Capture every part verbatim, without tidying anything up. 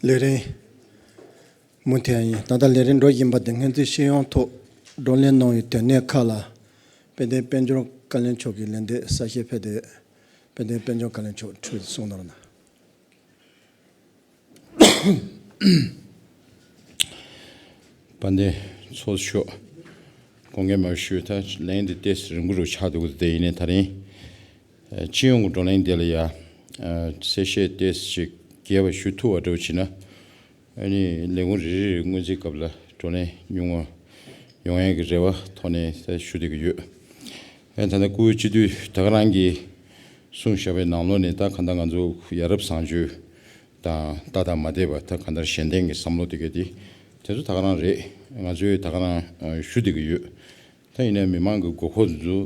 ལས་རིམ་མུ་མཐུད་ཡིན། ད་ལྟ་ལས་རིམ་འགྲོ་བཞིན་པ་དེ་སྔོན་རྩིས་ཤེས་ཡོན་ཐོག་བགྲོ་གླེང་གནང་བའི་དོན་གནད་ཁག་ལ། དཔལ་ལྡན་དཔལ་འབྱོར་བཀའ་བློན་མཆོག་གིས་ལན་འདེབས་གསལ་བཤད་ཕེབས་ཏེ། དཔལ་ལྡན་དཔལ་འབྱོར་བཀའ་བློན་མཆོག་ཁྲུས་གསུང་གནང་རོགས་གནང་། དཔལ་ལྡན་ཚོགས་གཙོ། དགོངས་འགལ་མ་ཞུ། ད་ལན་འདི་ཏོག་ཙམ་རིང་པོ་རུ་ཆགས་འདུག་དེ་ཡིན་ནའི་ད་རིང་སྤྱི་ཡོངས་ཀྱི་བགྲོ་གླེང་དེ་ལ་ཡ་གསལ་བཤད་ཏོག་ཙམ་ཞིག་རྒྱས་པ་ཞུ་ཐུབ་པ་འདྲ་བོ་བྱས་ན། ཨ་ནི་ལས་ཁུངས་རེ་རེ་རེ་སྔོན་རྩིས་སྐབས་ལ་བགྲོ་གླེང་ཉུང་བ་ཡོང་ཡས་ཀྱི་རེ་བ་ཐོག་ནས་ད་ཞུ་བསྡད་ཀྱི་ཡོད། ཨ་ད་ལྟ་སྐུ་ངོ་སྤྱི་འཐུས་ད་ག་རང་གིས་གསུངས་བཞག་པའི་ནང་ལོགས་ནས། ད་གང་ལྟར་ང་ཚོ་ཡ་རབས་བཟང་སྤྱོད་དང་ལྟ་དང་མ་བསྡད་པ། ད་གང་ལྟར་གཞན་བརྟེན་གྱི་བསམ་བློ་དེ་ག་དེ་དེ་ཚོ་ད་ག་རང་རེད། ང་ཚོས་ད་ག་རང་ཞུ་བསྡད་ཀྱི་ཡོད། ད་ཡིན་ནའི་མི་མང་གི་དགོས་མཁོ་ཚོ་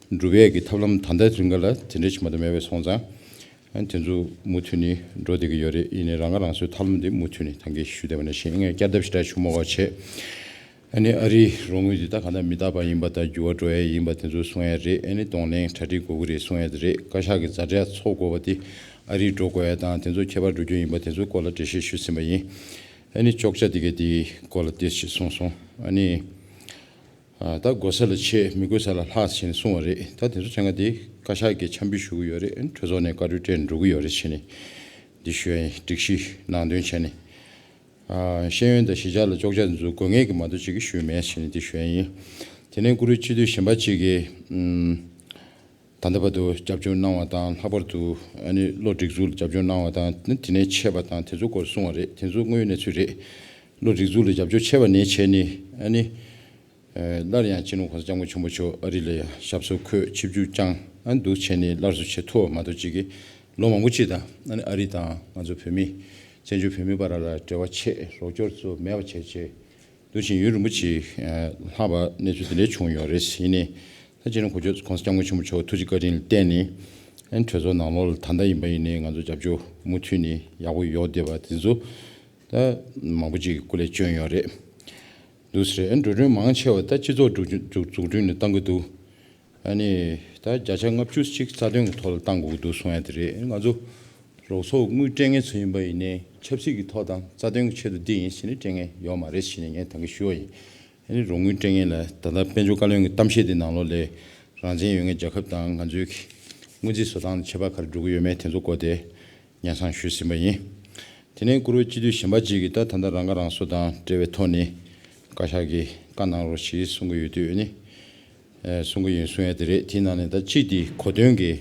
སྒྲུབ་ཡས་ཀྱི་ཐབས་ལམ་ད་ལྟ་རིང་ག་ལ་དེ་འདྲ་ཞིག་མ་གཏོགས་མེད་པ་སོང་ཙང་། ཨ་ནི་དེ་ཚོ་མུ་མཐུད་ནས་འགྲོ་བསྡད་ཀྱི་ཡོད་རེད། ཡིན་ནའི་རང་ཁ་རང་གསོའི་ཐབས་ལམ་འདི་མུ་མཐུད་ནས་ད་གིན་ཞུས་བསྡད་པ་ནང་བཞིན། ངས་བསྐྱར་ལྡབ་ཞེ་དྲག་ཞུ་མ་དགོས་བྱས། ཨ་ནི་ཨ་རིའི་རོགས་དངུལ་འདི་ད་གང་ལྟར་མི་རྟག་པ་ཡིན་པ་དང་འགྱུར་བ་འགྲོ་ཡས་ཡིན་པ་དེ་ཚོ་གསུང་ཡས་རེད། ཨ་ནི་གདོང་ལེན་གྲ་སྒྲིག་དགོས་ཀྱི་རེད་གསུང་ཡས་དེ་རེད། བཀའ་ཤག་གི་ཛ་དྲག་ཚོགས་དགོས་པ་དེ་ཨ་རིར་འགྲོ་དགོས་ཡས་དང་དེ་ཚོ་ཁྱད་པར་འགྲོ་རྒྱུ་ཡིན་པ་དེ་ཚོའི་སྐོར་ལ་འགྲེལ་བཤད་ཞུས་ཟིན་པ་ཡིན། ཨ་ནི་ཅོག་ཙེ་དེ་ག་དེའི་སྐོར་ལ་ཏོག་ཙམ་གསུངས་སོང་། ཨ་ནི། ཨ་ད་དགོས་ས་ལ་ཆེ། མི་དགོས་ས་ལ་ལྷག་ཟེར་ནས་གསུངས་པ་རེད། ད་དེ་ཚོ་ཚང་མ་དེ་བཀའ་ཤག་གིས་འཆར་འབུལ་ཞུ་གི་ཡོད་རེད། གྲོས་ཚོགས་ནས་བཀའ་འཁྲོལ་སྤྲད་འགྲོ་གི་ཡོད་རེད་བྱས་ནས་འདི་ཞུ་ཡ་ཡིན། སྒྲིག་གཞི་ནང་དོན་བྱས་ནས། ཨ་ཤེས་ཡོན་དང་གཞིས་ཆགས་ལ་ཅོག་ཆ་འཛུགས་དགོས་ངེས་ཀྱི་མ་གཏོགས་ཅིག་གིས་ཞུས་མེད་ཟེར་ནས་འདི་ཞུ་ཡ་ཡིན། དེ་ནས་བཀུར་འོས་སྤྱི་འཐུས་གཞན་པ་ཅིག་གིས་ཨམ། ད་ལྟ་བར་དུ་རྒྱབ་སྐྱོར་གནང་བ་དང་། ལྷག་པར་དུ་ཨ་ནི་བློ་སྒྲིག་འཛུགས་ལ་རྒྱབ་སྐྱོར་གནང་བ་དང་། དེ་ནས་ཆད་པ་དང་དེ་ཚོ་སྐོར་གསུངས་པ་རེད། དེ་ཚོ་དངོས་ཡོད་གནས་ཚུལ་རེད། བློ་སྒྲིག་འཛུགས་ལ་རྒྱབ་སྐྱོར་ཆད་པ་ནས་བྱས་ནས་ཨ་ནི། ཨ་སླར་ཡང་སྤྱི་ནོར་གོང་ས་སྐྱབས་མགོན་ཆེན་པོ་མཆོག་ཨ་རི་ལ་ཡང་ཞབས་སོར་འཁོད། ཆིབས་བསྒྱུར་བསྐྱངས། ཨ་འདུག་བྱས་ནས་སླར་གསོ་བྱེད་ཐུབ་པ་མ་གཏོགས་ཅིག་གིས་ལོ་མང་པོ་ཅིག་དང་ཨ་ནི་ཨ་རི་དང་ང་ཚོ་བོད་མི་བཙན་བྱོལ་བོད་མི་བར་ལ་འབྲེལ་བ་ཆད། རོགས་སྐྱོར་ཚོ་མེད་པ་བྱས་བྱས་འདུག་བཞིན་ཡུན་རིང་པོ་ཅིག་ཨ་ལྷག་པ་གནས་ཚུལ་དེ་འདྲ་བྱུང་ཡོད་རེད། ཡིན་ནའི་ད་སྤྱི་ནོར་གོང་ས་སྐྱབས་མགོན་ཆེན་པོ་མཆོག་ཐུགས་རྗེ་བཀའ་དྲིན་ལ་བརྟེན་ནས་ཨ་ནི་གྲོས་ཚོགས་ནང་ལོགས་ལ་ད་ལྟ་ཡིན་པ་ཡིན་ནའི་ང་ཚོ་རྒྱབ་སྐྱོར་མུ་མཐུད་ནས་ཡག་པོ་ཡོང་བསྡད་པ་དེ་ཚོ་ད་མང་པོ་ཅིག་གིས་སྐུ་ལས་བསྐྱོན་ཡོད་རེད། འདུག་ཟེར། ཨ་འགྲོ་གྲོན་མང་ཆེ་བ་ད་སྤྱི་ཚོགས་འཛུགས་སྐྲུན་ནས་གཏང་གི་འདུག་ཨ་ནི་ད་བརྒྱ་ཆ་ལྔ་བཅུ་ཅིག་རྩ་དོན་གྱི་ཐོག་ལ་གཏང་དགོས་ཀྱི་འདུག་གསུང་ཡ་དེ་རེད། ང་ཚོ་རོགས་ཚོགས་དངུལ་སྤྲད་མཁན་ཚོ་ཡིན་པ་ཡིན་ནའི་ཆབ་སྲིད་ཀྱི་ཐོག་དང་རྩ་དོན་གྱི་ཆེད་དུ་འདི་ཡིན་ཟེར་ནས་སྤྲད་མཁན་ཡོད་མ་རེད་ཟེར་ནས་ངས་ད་གིན་ཞུ་བ་ཡིན། ཨ་ནི་རོགས་དངུལ་སྤྲད་མཁན་ལ་ད་ལྟ་དཔལ་འབྱོར་བཀའ་བློན་གྱི་གཏམ་བཤད་དེ་ནང་ལོགས་ལ་རང་བཙན་ཡོད་མཁན་རྒྱལ་ཁབ་དང་ང་ཚོའི་སྔོན་རྩིས་བཟོ་སྟངས་ལ་ཁྱད་པར་ག་རེ་འགྲོ་གི་ཡོད་མེད་དེ་ཚོ་སྐོར་དེ་སྙན་སེང་ཞུས་ཟིན་པ་ཡིན། དེ་ནས་བཀུར་འོས་སྤྱི་འཐུས་གཞན་པ་ཅིག་གིས་ད་ད་ལྟ་རང་ཁ་རང་གསོ་དང་འབྲེལ་བའི་ཐོག་ནས་བཀའ་ཤག་གིས་བཀའ་གནང་རོགས་ཞེས་གསུང་གི་ཡོད་དུས་ནི། ཨ་གསུང་གི་ཡིན་གསུང་ཡ་དེ་རེད། དེའི་ནང་ནས་ད་གཅིག་དེ་གོ་སྟོན་གྱི་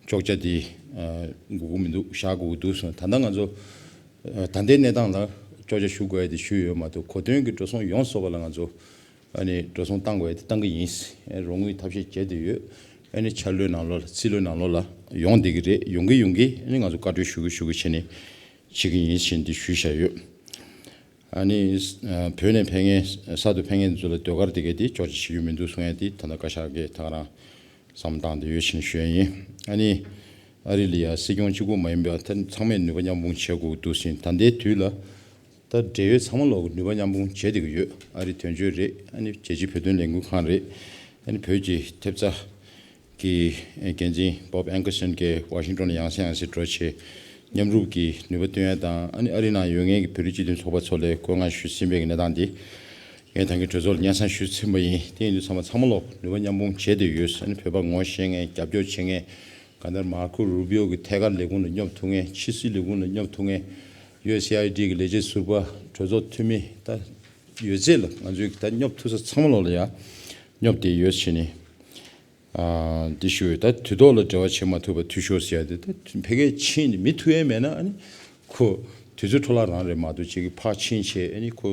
ཅོག་ཆ་དེ་ཨ་དགོས་ཀྱི་མི་འདུག་བཞག་དགོས་ཀྱི་འདུག་གསུངས། ད་ལྟ་ང་ཚོ་ཨ་ད་ལྟའི་གནས་སྟངས་ལ་ཅོག་ཆ་ཞུ་དགོས་ཡ་དེ་ཞུས་ཡོད་མ་གཏོགས། གོ་སྟོན་གྱི་འགྲོ་སོང་ཡོངས་རྫོགས་པ་ལ་ང་ཚོ་ཨ་ནི་འགྲོ་སོང་བཏང་དགོས་ཡ་དེ་བཏང་གི་ཡིན། ཨ་རོགས་དངུལ་ཐབས་ཤེས་བྱས་བསྡད་ཡོད། ཨ་ནི་འཆར་ལོའི་ནང་ལོགས་ལ་རྩིས་ལོའི་ནང་ལོགས་ལ་ཡོང་བསྡད་ཀྱི་རེད། ཡོང་གི་ཡོང་གི་ཨ་ནི་ང་ཚོ་བཀའ་འཁྲོལ་ཞུ་གི་ཞུ་གི་བྱས་ནས་བྱེད་ཀྱི་ཡིན་ཞེས་འདི་ཞུས་བཞག་ཡོད། ཨ་ནི་ཨ་བོད་ནས་ཕེབས་མཁན་གསར་དུ་ཕེབས་མཁན་ཚོ་ལ་ཟློས་གར་དེ་གའི་དེ་ཅོག་ཅིག་བྱེད་རྒྱུ་མི་འདུག་གསུང་ཡ་དེ་ད་ལྟ་བཀའ་ཤག་གིས་ད་ག་རང་བསམ་བློ་བཏང་བསྡད་ཡོད་ཅེས་ཞུ་ཡ་ཡིན། ཨ་ནི་ཨ་རི་ལ་ཡ་སྲིད་སྐྱོང་གཅིག་པུ་མ་ཡིན་པར་ད་ཚང་མས་ནུས་པ་མཉམ་སྤུངས་བྱེད་དགོས་འདུག་ཟིན། ད་ལྟའི་དུས་ལ་ད་འབྲེལ་ཡོད་ཚང་མ་ལོག་ནུས་པ་མཉམ་སྤུངས་བྱེད་བསྡད་ཀྱི་ཡོད། ཨ་རི་དོན་གཅོད་རེད། ཨ་ནི་རྒྱལ་སྤྱིའི་བོད་དོན་ལས་འགུལ་ཁང་རེད། ཨ་ནི་བོད་ཀྱི་ཐེབས་རྩ་གི་འགན་འཛིན་Bob Anderson་གྱིས་ཝ་ཤིང་ཏོན་ལ་ཡང་སེ་ཡང་སེ་འགྲོ་བྱས་མཉམ་རུབ་ཀྱིས་ནུས་པ་བཏོན་ཡ་དང་། ཨ་ནི་ཨ་རི་ནང་ཡོད་མཁན་གྱི་བོད་རིགས་སྤྱི་མཐུན་ཚོགས་པ་ཚོ་ལ་བཀོད་མངགས་ཞུས་ཟིན་པའི་གནས་སྟངས་འདི་ངས་ད་གིན་གྲོས་ཚོགས་ལ་སྙན་སེང་ཞུས་ཟིན་པ་ཡིན། དེ་ཡིན་དུས་ཚང་མ་ཚང་མ་ལོག་ནུས་པ་མཉམ་སྤུངས་བྱས་བསྡད་ཡོད། ཨ་ནི་བོད་པ་ངོ་ཤེས་མཁན། རྒྱབ་སྐྱོར་བྱེད་མཁན། གང་ལྟར་མར་ཁོ་རུ་བི་ཨོ་གི་ཐད་ཀར་ལས་ཁུངས་ལ་སྙོབ་ཐུབ་མཁན། ཕྱི་སྲིད་ལས་ཁུངས་ལ་སྙོབ་ཐུབ་མཁན། ཡུ་ཨེས་ཨའི་ཌི་གི་ལས་བྱེད་ཟུར་པ། གྲོས་ཚོགས་འཐུས་མི། ད་ཡོད་ཚད་ལ་ང་ཚོས་ད་སྙོབ་ཐུབ་ས་ཚང་མ་ལོག་ལ་ཡ་སྙོབ་བསྡད་ཡོད་ཟེར་ནས། ཨ་འདི་ཞུ། ད་དུས་ཐོག་ལ་འབྲེལ་བ་བྱེད་མ་ཐུབ་པ་འཐུས་ཤོར་ཟེར་ཡ་དེ་ད་ཕ་གིར་ཕྱིན་ནས་མི་ཐུག་ཡ་མེད་ན། ཨ་ནི་ཁོ་དུས་ཚོད་འཕྲོ་བརླག་རང་རེད་མ་གཏོགས་ཅིག་གི་ཕར་ཕྱིན་བྱས་ཨ་ནི་ཁོ་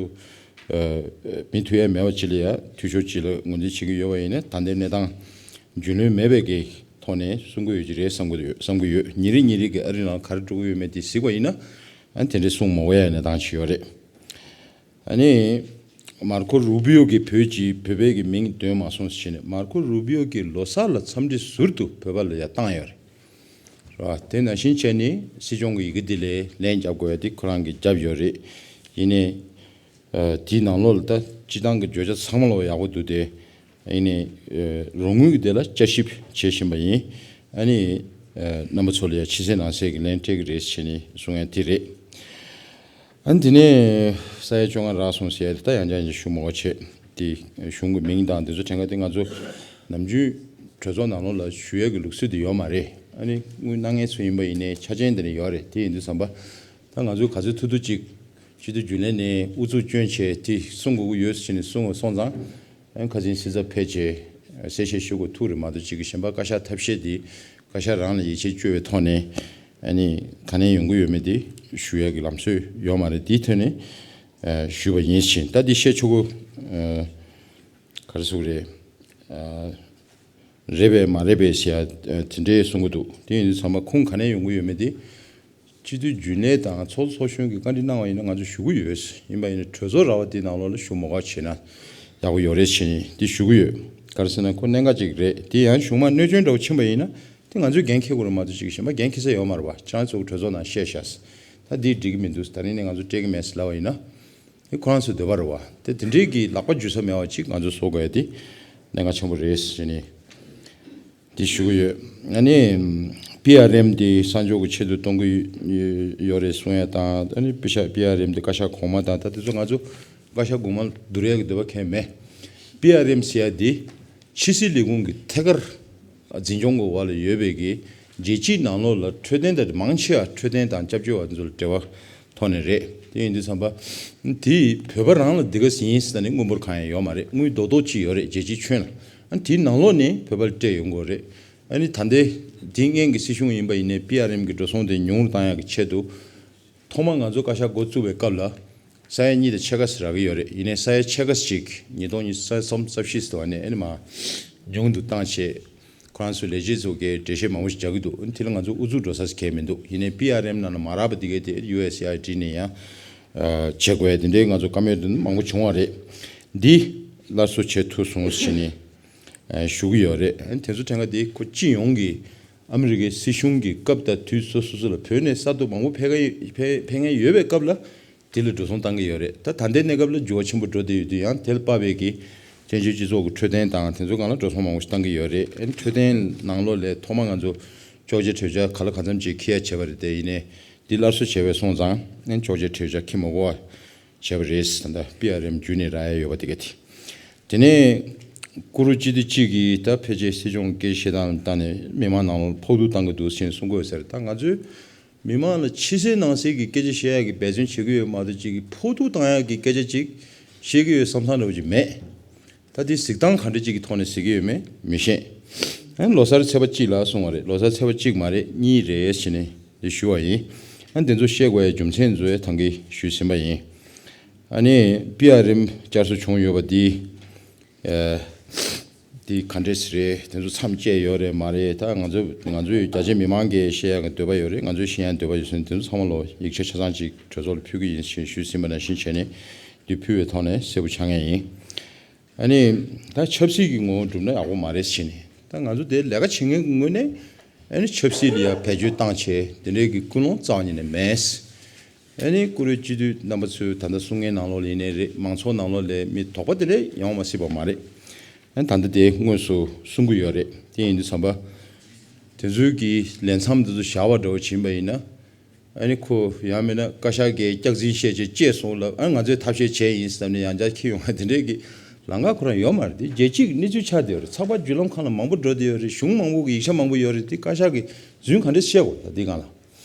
ཨ་མི་ཐུག་ཡ་མེད་པ་ཅིག་ལ་ཡ་འཐུས་ཤོར་ཅིག་ལ་ངོས་འཛིན་བྱེད་ཀྱི་ཡོད་པ་ཡིན་ན། ད་ལྟའི་གནས་སྟངས་རྒྱུས་ལོན་མེད་པའི་གི་ཐོག་ནས་གསུང་གི་ཡོད་ཀྱི་རེད་བསམ་གྱི་ཡོད་བསམ་གྱི་ཡོད། ཉིན་རེ་ཉིན་རེ་གི་ཨ་རི་ནང་ག་རེ་འགྲོ་གི་ཡོད་མེད་དེ་གཟིགས་པ་ཡིན་ན། ཨ་ནི་དེ་འདྲའི་གསུང་མ་དགོས་ཡ་གནས་སྟངས་ཅིག་ཡོད་རེད། ཨ་ནི་མར་ཁོ་རུ་བི་ཨོ་གིས་བོད་ཀྱི་བོད་པའི་གི་མིང་འདོན་མ་སོང་ཟེར་ནས། མར་ཁོ་རུ་བི་ཨོ་གིས་ལོ་གསར་ལ་འཚམས་འདྲི་ཟུར་དུ་བོད་པ་ལ་ཡ་བཏང་ཡོད་རེད། རེད་བ། དེ་ནང་བཞིན་བྱས་ནས་སྲིད་སྐྱོང་གི་ཡི་གེ་འདི་ལ་ལན་རྒྱབ་དགོས་ཡ་དེ་ཁོ་རང་གིས་རྒྱབ་ཡོད་རེད། ཡིན་ནའི་ཨ་དེའི་ནང་ལོགས་ལ་ད་སྤྱི་བཏང་གི་བརྗོད་བྱ་ཚང་མ་ལོག་ཡག་པོ་འདུག་སྟེ། ཡིན་ནའི་ཨ་རོགས་དངུལ་གྱི་དེ་ལ་བསྐྱར་ཞིབ་བྱེད་བཞིན་པ་ཡིན། ཨ་ནི་ཨ་རྣམ་པ་ཚོ་ལ་ཡ་ཕྱི་གསལ་ནང་གསལ་གྱི་ལན་སྤྲད་ཀྱི་རེད་ཟེར་ནས་གསུང་ཡ་དེ་རེད། ཨ་ནི་དེ་ནས་ས་ཡ་བཅོ་ལྔ་རག་སོང་ཟེར་ཡ་དེ་ད་ཡང་བསྐྱར་ཞུ་མི་དགོས་བྱས། དེ་གཞུང་གི་མིང་དང་དེ་ཚོ་དྲན་ག་དེ་ང་ཚོ་ནམ་རྒྱུན་གྲོས་ཚོགས་ནང་ལོགས་ལ་ཞུ་ཡས་ཀྱི་ལུགས་སྲོལ་དེ་ཡོད་མ་རེད། ཨ་ནི་དངུལ་གནང་མཁན་ཚོ་ཡིན་པ་ཡིན་ནའི་ཆ་རྐྱེན་དེ་འདྲ་ཡོད་རེད། དེ་ཡིན་དུས་ཙམ་པ་ད་ང་ཚོས་ག་ཚོད་ཐུབ་ཐུབ་ཅིག་སྤྱི་འཐུས་རྒྱུན་ལས་ནས་ཨུ་ཚུགས་བསྐྱོན་བྱས་དེ་གསུང་དགོས་ཀྱི་ཡོད་ཟེར་ནས་གསུང་བ་སོང་ཙང་། ཨ་ནི་ཁ་སང་སྲིད་ཚབ་ཕེབས་བྱས་གསལ་བཤད་ཞུ་དགོས་ཐུག་རེད་མ་གཏོགས་ཅིག་གི་གཞན་པ་བཀའ་ཤག་ཐབས་ཤེས་དེ་བཀའ་ཤག་རང་ལ་ཡིད་ཆེས་བཅོལ་བའི་ཐོག་ནས་ཨ་ནི་ག་ནས་ཡོང་གི་ཡོད་མེད་དེ་ཞུ་ཡ་གི་ལམ་སྲོལ་ཡོད་མ་རེད། དེའི་ཐོག་ནས་ཨ་ཞུས་པ་ཡིན་ཕྱིན། ད་འདི་བཤད་ཆོག་གོ་ཨ་ག་རེ་ཟེར་དགོས་རེད། ཨ་རེད་པས་མ་རེད་པས་ཟེར་ཡ་ཨ་དེ་འདྲའི་གསུང་གི་འདུག་དེ་ཡིན་དུས་ཚང་མ་ཁུངས་ག་ནས་ཡོང་གི་ཡོད་མེད་དེ་སྤྱི་འཐུས་རྒྱུན་ལས་དང་ཚོགས་གཙོ་ཚོགས་གཞོན་གྱིས་བཀའ་འདྲི་གནང་བ་ཡིན་ན་ང་ཚོ་ཞུ་གི་ཡོད། ཡིན་པ་ཡིན་ན་གྲོས་ཚོགས་ར་བ་དེའི་ནང་ལོགས་ལ་ཞུ་མ་དགོས་བྱས་ན་ཡག་པོ་ཡོད་རེད་བྱས་ནས་འདི་ཞུ་གི་ཡོད། ག་རེ་ཟེར་ན་ཁོ་གནད་འགག་ཅིག་རེད། དེ་ཡང་གཞུང་མང་གནོད་སྐྱོན་འདྲ་བོ་ཕྱིན་པ་ཡིན་ན་དེ་ང་ཚོས་འགན་འཁྱེར་དགོས་རེད་མ་གཏོགས་ཅིག་གཞན་པ་འགན་འཁྱེར་ས་ཡོད་མ་རེད་པ། ཁྱེད་རང་ཚོ་གི་གྲོས་ཚོགས་ནང་བཤད་ཤག་ད་འདི་འགྲིག་གི་མི་འདུག་ད་རིང་ནས་ང་ཚོ་སྤྲད་གི་མེད་ཟེར་ལབ་པ་ཡིན་ན། དེ་ཁོ་རང་ཚོའི་འདོད་པ་རེད་བ། དེ་དེ་འདྲའི་གི་ལག་པ་འཇུ་ས་མེད་པ་ཅིག་ང་ཚོ་བཟོ་དགོས་ཡ་དེ་གནད་འགག་ཆེན་པོ་རེད་ཟེར་ནས་དེ་ཞུ་གི་ཡོད། ཨ་ནི་པི་ཨར་ཨེམ་དེ་གསར་འཇོག་གི་ཆེད་དུ་གཏོང་གི་ཡོད་རེད་གསུང་ཡ་དང་། ཨ་ནི་པི་ཤ་པི་ཨར་ཨེམ་དེ་བཀའ་ཤག་གོང་མ་དང་། ད་དེ་ཚོ་ང་ཚོ་བཀའ་ཤག་གོང་མ་བསྡུར་ཡ་གི་འདོད་པ་གང་ཡང་མེད། པི་ཨར་ཨེམ་ཟེར་ཡ་དེ་ཕྱི་སྲིད་ལས་ཁུངས་ཀྱི་ཐད་ཀར་འཛིན་སྐྱོང་གི་འོག་ལ་ཡོད་པའི་གི་རྒྱལ་སྤྱིའི་ནང་ལོགས་ལ་འཕྲོད་བསྟེན་དང་མང་ཆེ་བ་འཕྲོད་བསྟེན་དང་སྐྱབས་བཅོལ་བ་དེ་ཚོ་ལ་འབྲེལ་བ་ཐོག་ནས་རེད། དེ་ཡིན་དུས་ཙམ་པ་དེ་བོད་པ་རང་ལ་འདི་ག་ཟིན་ཡིན་ཟེར་ནས་དངུལ་འབོར་གང་ཡང་ཡོད་མ་རེད། དངུལ་རྡོག་རྡོག་ཅིག་ཡོད་རེད་རྒྱལ་སྤྱིའི་ཁྱོན་ལ། ཨ་དེའི་ནང་ལོགས་ནས་བོད་པ་ལ་སྤྲད་ཡོང་དགོས་རེད། ཨ་ནི་ད་ལྟའི་དེ་སྔོན་གྱི་སྲིད་གཞུང་ཡིན་པ་ཡིན་ནའི་པི་ཨར་ཨེམ་གྱི་འགྲོ་སོང་དེ་ཉུང་རུ་བཏང་ཡག་གི་ཆེད་དུ། ཐོག་མར་ང་ཚོ་བཀའ་ཤག་འགོ་བཙུགས་པའི་སྐབས་ལ་ས་ཡ་གཉིས་དང་ཕྱེད་ཀ་ཙམ་རག་གི་ཡོད་རེད། ཡིན་ནའི་ས་ཡ་ཕྱེད་ཀ་ཅིག་ཉིས་སྟོང་ཉི་ཤུ་རྩ་གསུམ་རྩ་བཞི་ཙམ་དུ་བ་ནས་ཨ་ནི་མར་ཉུང་དུ་བཏང་བྱས། ཁོ་རང་ཚོའི་ལས་བྱེད་ཚོ་གིས་འགྲེལ་བཤད་མང་པོ་ཞིག་རྒྱག་གི་འདུག་ཨ་ནི་དེ་ལ་ང་ཚོ་ཨུ་ཚུགས་འགྲོ་ས་ཞིག་གང་ཡང་མི་འདུག་ཡིན་ནའི་པི་ཨར་ཨེམ་ནང་ལ་མ་རག་པ་དེ་གའི་དེ་ཡུ་ཨེས་ཨེ་ཨའི་ཌི་ནས་ཡང་བྱེད་དགོས་ཡ་དེ་འདྲའི་ང་ཚོ་བཀའ་མོལ་དེ་མང་པོ་བྱུང་བ་རེད། འདི་སླར་གསོ་བྱེད་ཐུབ་སོང་ཟེར་ནས་ཞུ་གི་ཡོད་རེད། ཨ་ནི་དེ་ཚོ་དྲན་ག་དེ་ཁོ་སྤྱི་ཡོངས་ཀྱི་ཨ་མི་རི་ཀའི་སྲིད་གཞུང་གི་སྐབས་དང་དུས་སོ་སོ་སོ་ལ་བོད་ནས་གསར་དུ་མང་པོ་ཕེབས་མཁན་ཕེབས་ཕེབས་མཁན་ཡོད་པའི་སྐབས་ལ་དེ་ལ་འགྲོ་སོང་བཏང་གི་ཡོད་རེད། ད་ད་ལྟའི་གནས་སྐབས་ལ་འགྱུར་བ་ཆེན་པོ་འགྲོ་བསྡད་ཡོད་དུས་ཡང་དེ་ལ་དཔག་པའི་གི་བཙན་བྱོལ་སྤྱི་ཚོགས་ཀྱི་འཕྲོད་བསྟེན་དང་དེ་ཚོའི་སྒང་ལ་འགྲོ་སོང་མང་པོ་ཞིག་བཏང་གི་ཡོད་རེད། ཨ་ནི་འཕྲོད་བསྟེན་ནང་ལོགས་ལ་ཐོག་མ་ང་ཚོ་གཅོག་མཆན་གྲོས་འཆར་ག་ལ་གང་འཚམ་ཅིག་འཁྱེར་ཡ་བྱས་པ་རེད། དེ་ཡིན་ནའི་འདི་སླར་གསོ་བྱས་པ་སོང་ཙང་ཨ་ནི་གཅོག་མཆན་གྲོས་འཆར་འཁྱེར་མ་དགོས་པ་བྱས་པ་རེད། ད་ལྟ་པི་ཨར་ཨེམ་བརྒྱུད་ནས་རག་ཡ་ཡོད་པ་དེ་ག་དེ། དེ་ནས་ཀུ་རུ་སྤྱི་འཐུས་གཅིག་གིས་ད་ཕལ་ཆེར་སྲིད་སྐྱོང་སྐད་ཆ་བཤད་སྟངས་ལ་བལྟས་ནས་མི་མང་ནང་ལོགས་ཕོག་ཐུག་བཏང་གི་འདུག་ཟེར་གསུང་གི་ཡོད་ཟེར། ད་ང་ཚོས་མི་མང་ལ་ཕྱི་གསལ་ནང་གསལ་གྱི་སྐད་ཆ་བཤད་ཡག་གི་འབད་བརྩོན་བྱེད་ཀྱི་ཡོད་མ་གཏོགས་ཅིག་གི་ཕོག་ཐུག་བཏང་ཡག་གི་སྐད་ཆ་ཅིག་བཤད་ཀྱི་ཡོད་བསམ་བསམ་འདྲ་བོ་ཅིག་མེད། ད་དེ་གཟིགས་སྟངས་ག་འདྲ་ཅིག་གི་ཐོག་ནས་གཟིགས་ཀྱི་ཡོད་མེད་མི་ཤེས། ཨ་ནི་ལོ་གསར་ཚེས་པ་གཅིག་ལ་གསུངས་པ་རེད། ལོ་གསར་ཚེས་པ་གཅིག་མ་རེད་གཉིས་རེད་ཟེར་ནས་འདི་ཞུ་བ་ཡིན། ཨ་ནི་དེ་ཚོ་བཤད་དགོས་ཡའི་རྒྱུ་མཚན་ཚོ་ཡང་ད་གིན་ཞུས་ཟིན་པ་ཡིན། ཨ་ནི་པི་ཨར་ཨེམ་བསྐྱར་གསོ་བྱུང་ཡོད་པ་འདི། ཨ། འདི་ག་འདྲས་རེད། དེ་ཚོ་མཚམས་བཅད་ཡོད་རེད་མ་རེད། ད་ང་ཚོ་ང་ཚོའི་རྒྱ་ཆེ་མི་མང་གིས་བཤད་ཡག་གི་འདོད་པ་ཡོད་རེད། ང་ཚོས་ཤེས་ཡག་འདོད་པ་ཡོད་ཟེར་ནས་དེ་ཚོ་ཚང་མ་ལོ་ཡིག་ཆ་ཆ་ཚང་ཅིག་གྲོས་ཚོགས་ལ་ཕུལ་གི་ཡིན་ཞེས་ཞུས་ཟིན་པ་ནང་བཞིན་བྱས་ནས་འདི་ཕུལ་བའི་ཐོག་ནས་གསལ་པོ་ཆགས་ངེས་ཡིན། ཨ་ནི་ད་ཆབ་སྲིད་ཀྱི་ངོ་བོ་བསྒྲུབས་ན་ཡག་པོ་མ་རེད་ཟེར་ནས། ད་ང་ཚོ་དེ་ལས་ཀ་བྱེད་མཁན་གྱི་ངོས་ནས་ཨ་ནི་ཆབ་སྲིད་ལ་ཡ་བེད་སྤྱོད་བཏང་བྱས་དེ་འདྲའི་གི་ཀུན་སློང་རྩ་བ་ཉིད་ནས་མེད། ཨ་ནི་བཀུར་འོས་སྤྱི་འཐུས་རྣམ་པ་ཚོས་ད་ལྟ་གསུང་མཁན་ནང་ལོགས་ལ་ཡིན་ནའི་རེད། མང་ཚོགས་ནང་ལོགས་ལ་མི་དོགས་པ་དེ་འདྲ་ཡོང་མ་སྲིད་པ་མ་རེད། ཨ་ནི་ད་ལྟ་དེ་དངོས་སུ་གསུང་གི་ཡོད་རེད། དེ་ཡིན་དུས་ཙམ་པ་དེ་ཚོའི་གི་ལས་མཚམས་དེ་ཚོ་བཞག་པ་འདྲ་བོ་བྱིན་པ་ཡིན་ན། ཨ་ནི་ཁོ་ཡང་མིན་ན་བཀའ་ཤག་གིས་སྐྱག་རྫུན་བཤད་བྱས་བཅད་སོང་ལབ། ཨ་ང་ཚོས་ཐབས་ཤེས་བྱས་ཡིན་བསམ་ནས་ཡང་བསྐྱར་འཁྱེར་ཡོང་བ་དེ་འདྲས་ཀྱི་ལམ་ཁ་ཁོ་རང་ཡོད་མ་རེད། དེ་རྒྱལ་སྤྱིའི་གནས་ཚུལ་ཆགས་བསྡད་ཡོད་རེད། ཚགས་པར་བརྒྱུད་ལམ་ཁག་ལ་མང་པོ་འགྲོ་བསྡད་ཡོད་རེད། གཞུང་མང་པོ་གི་ཡིག་ཆ་མང་པོ་ཡོད་རེད། དེ་བཀའ་ཤག་གིས་རྫུན་ག་འདྲས་བཤད་དགོས། ད་འདི་སྒང་ལ་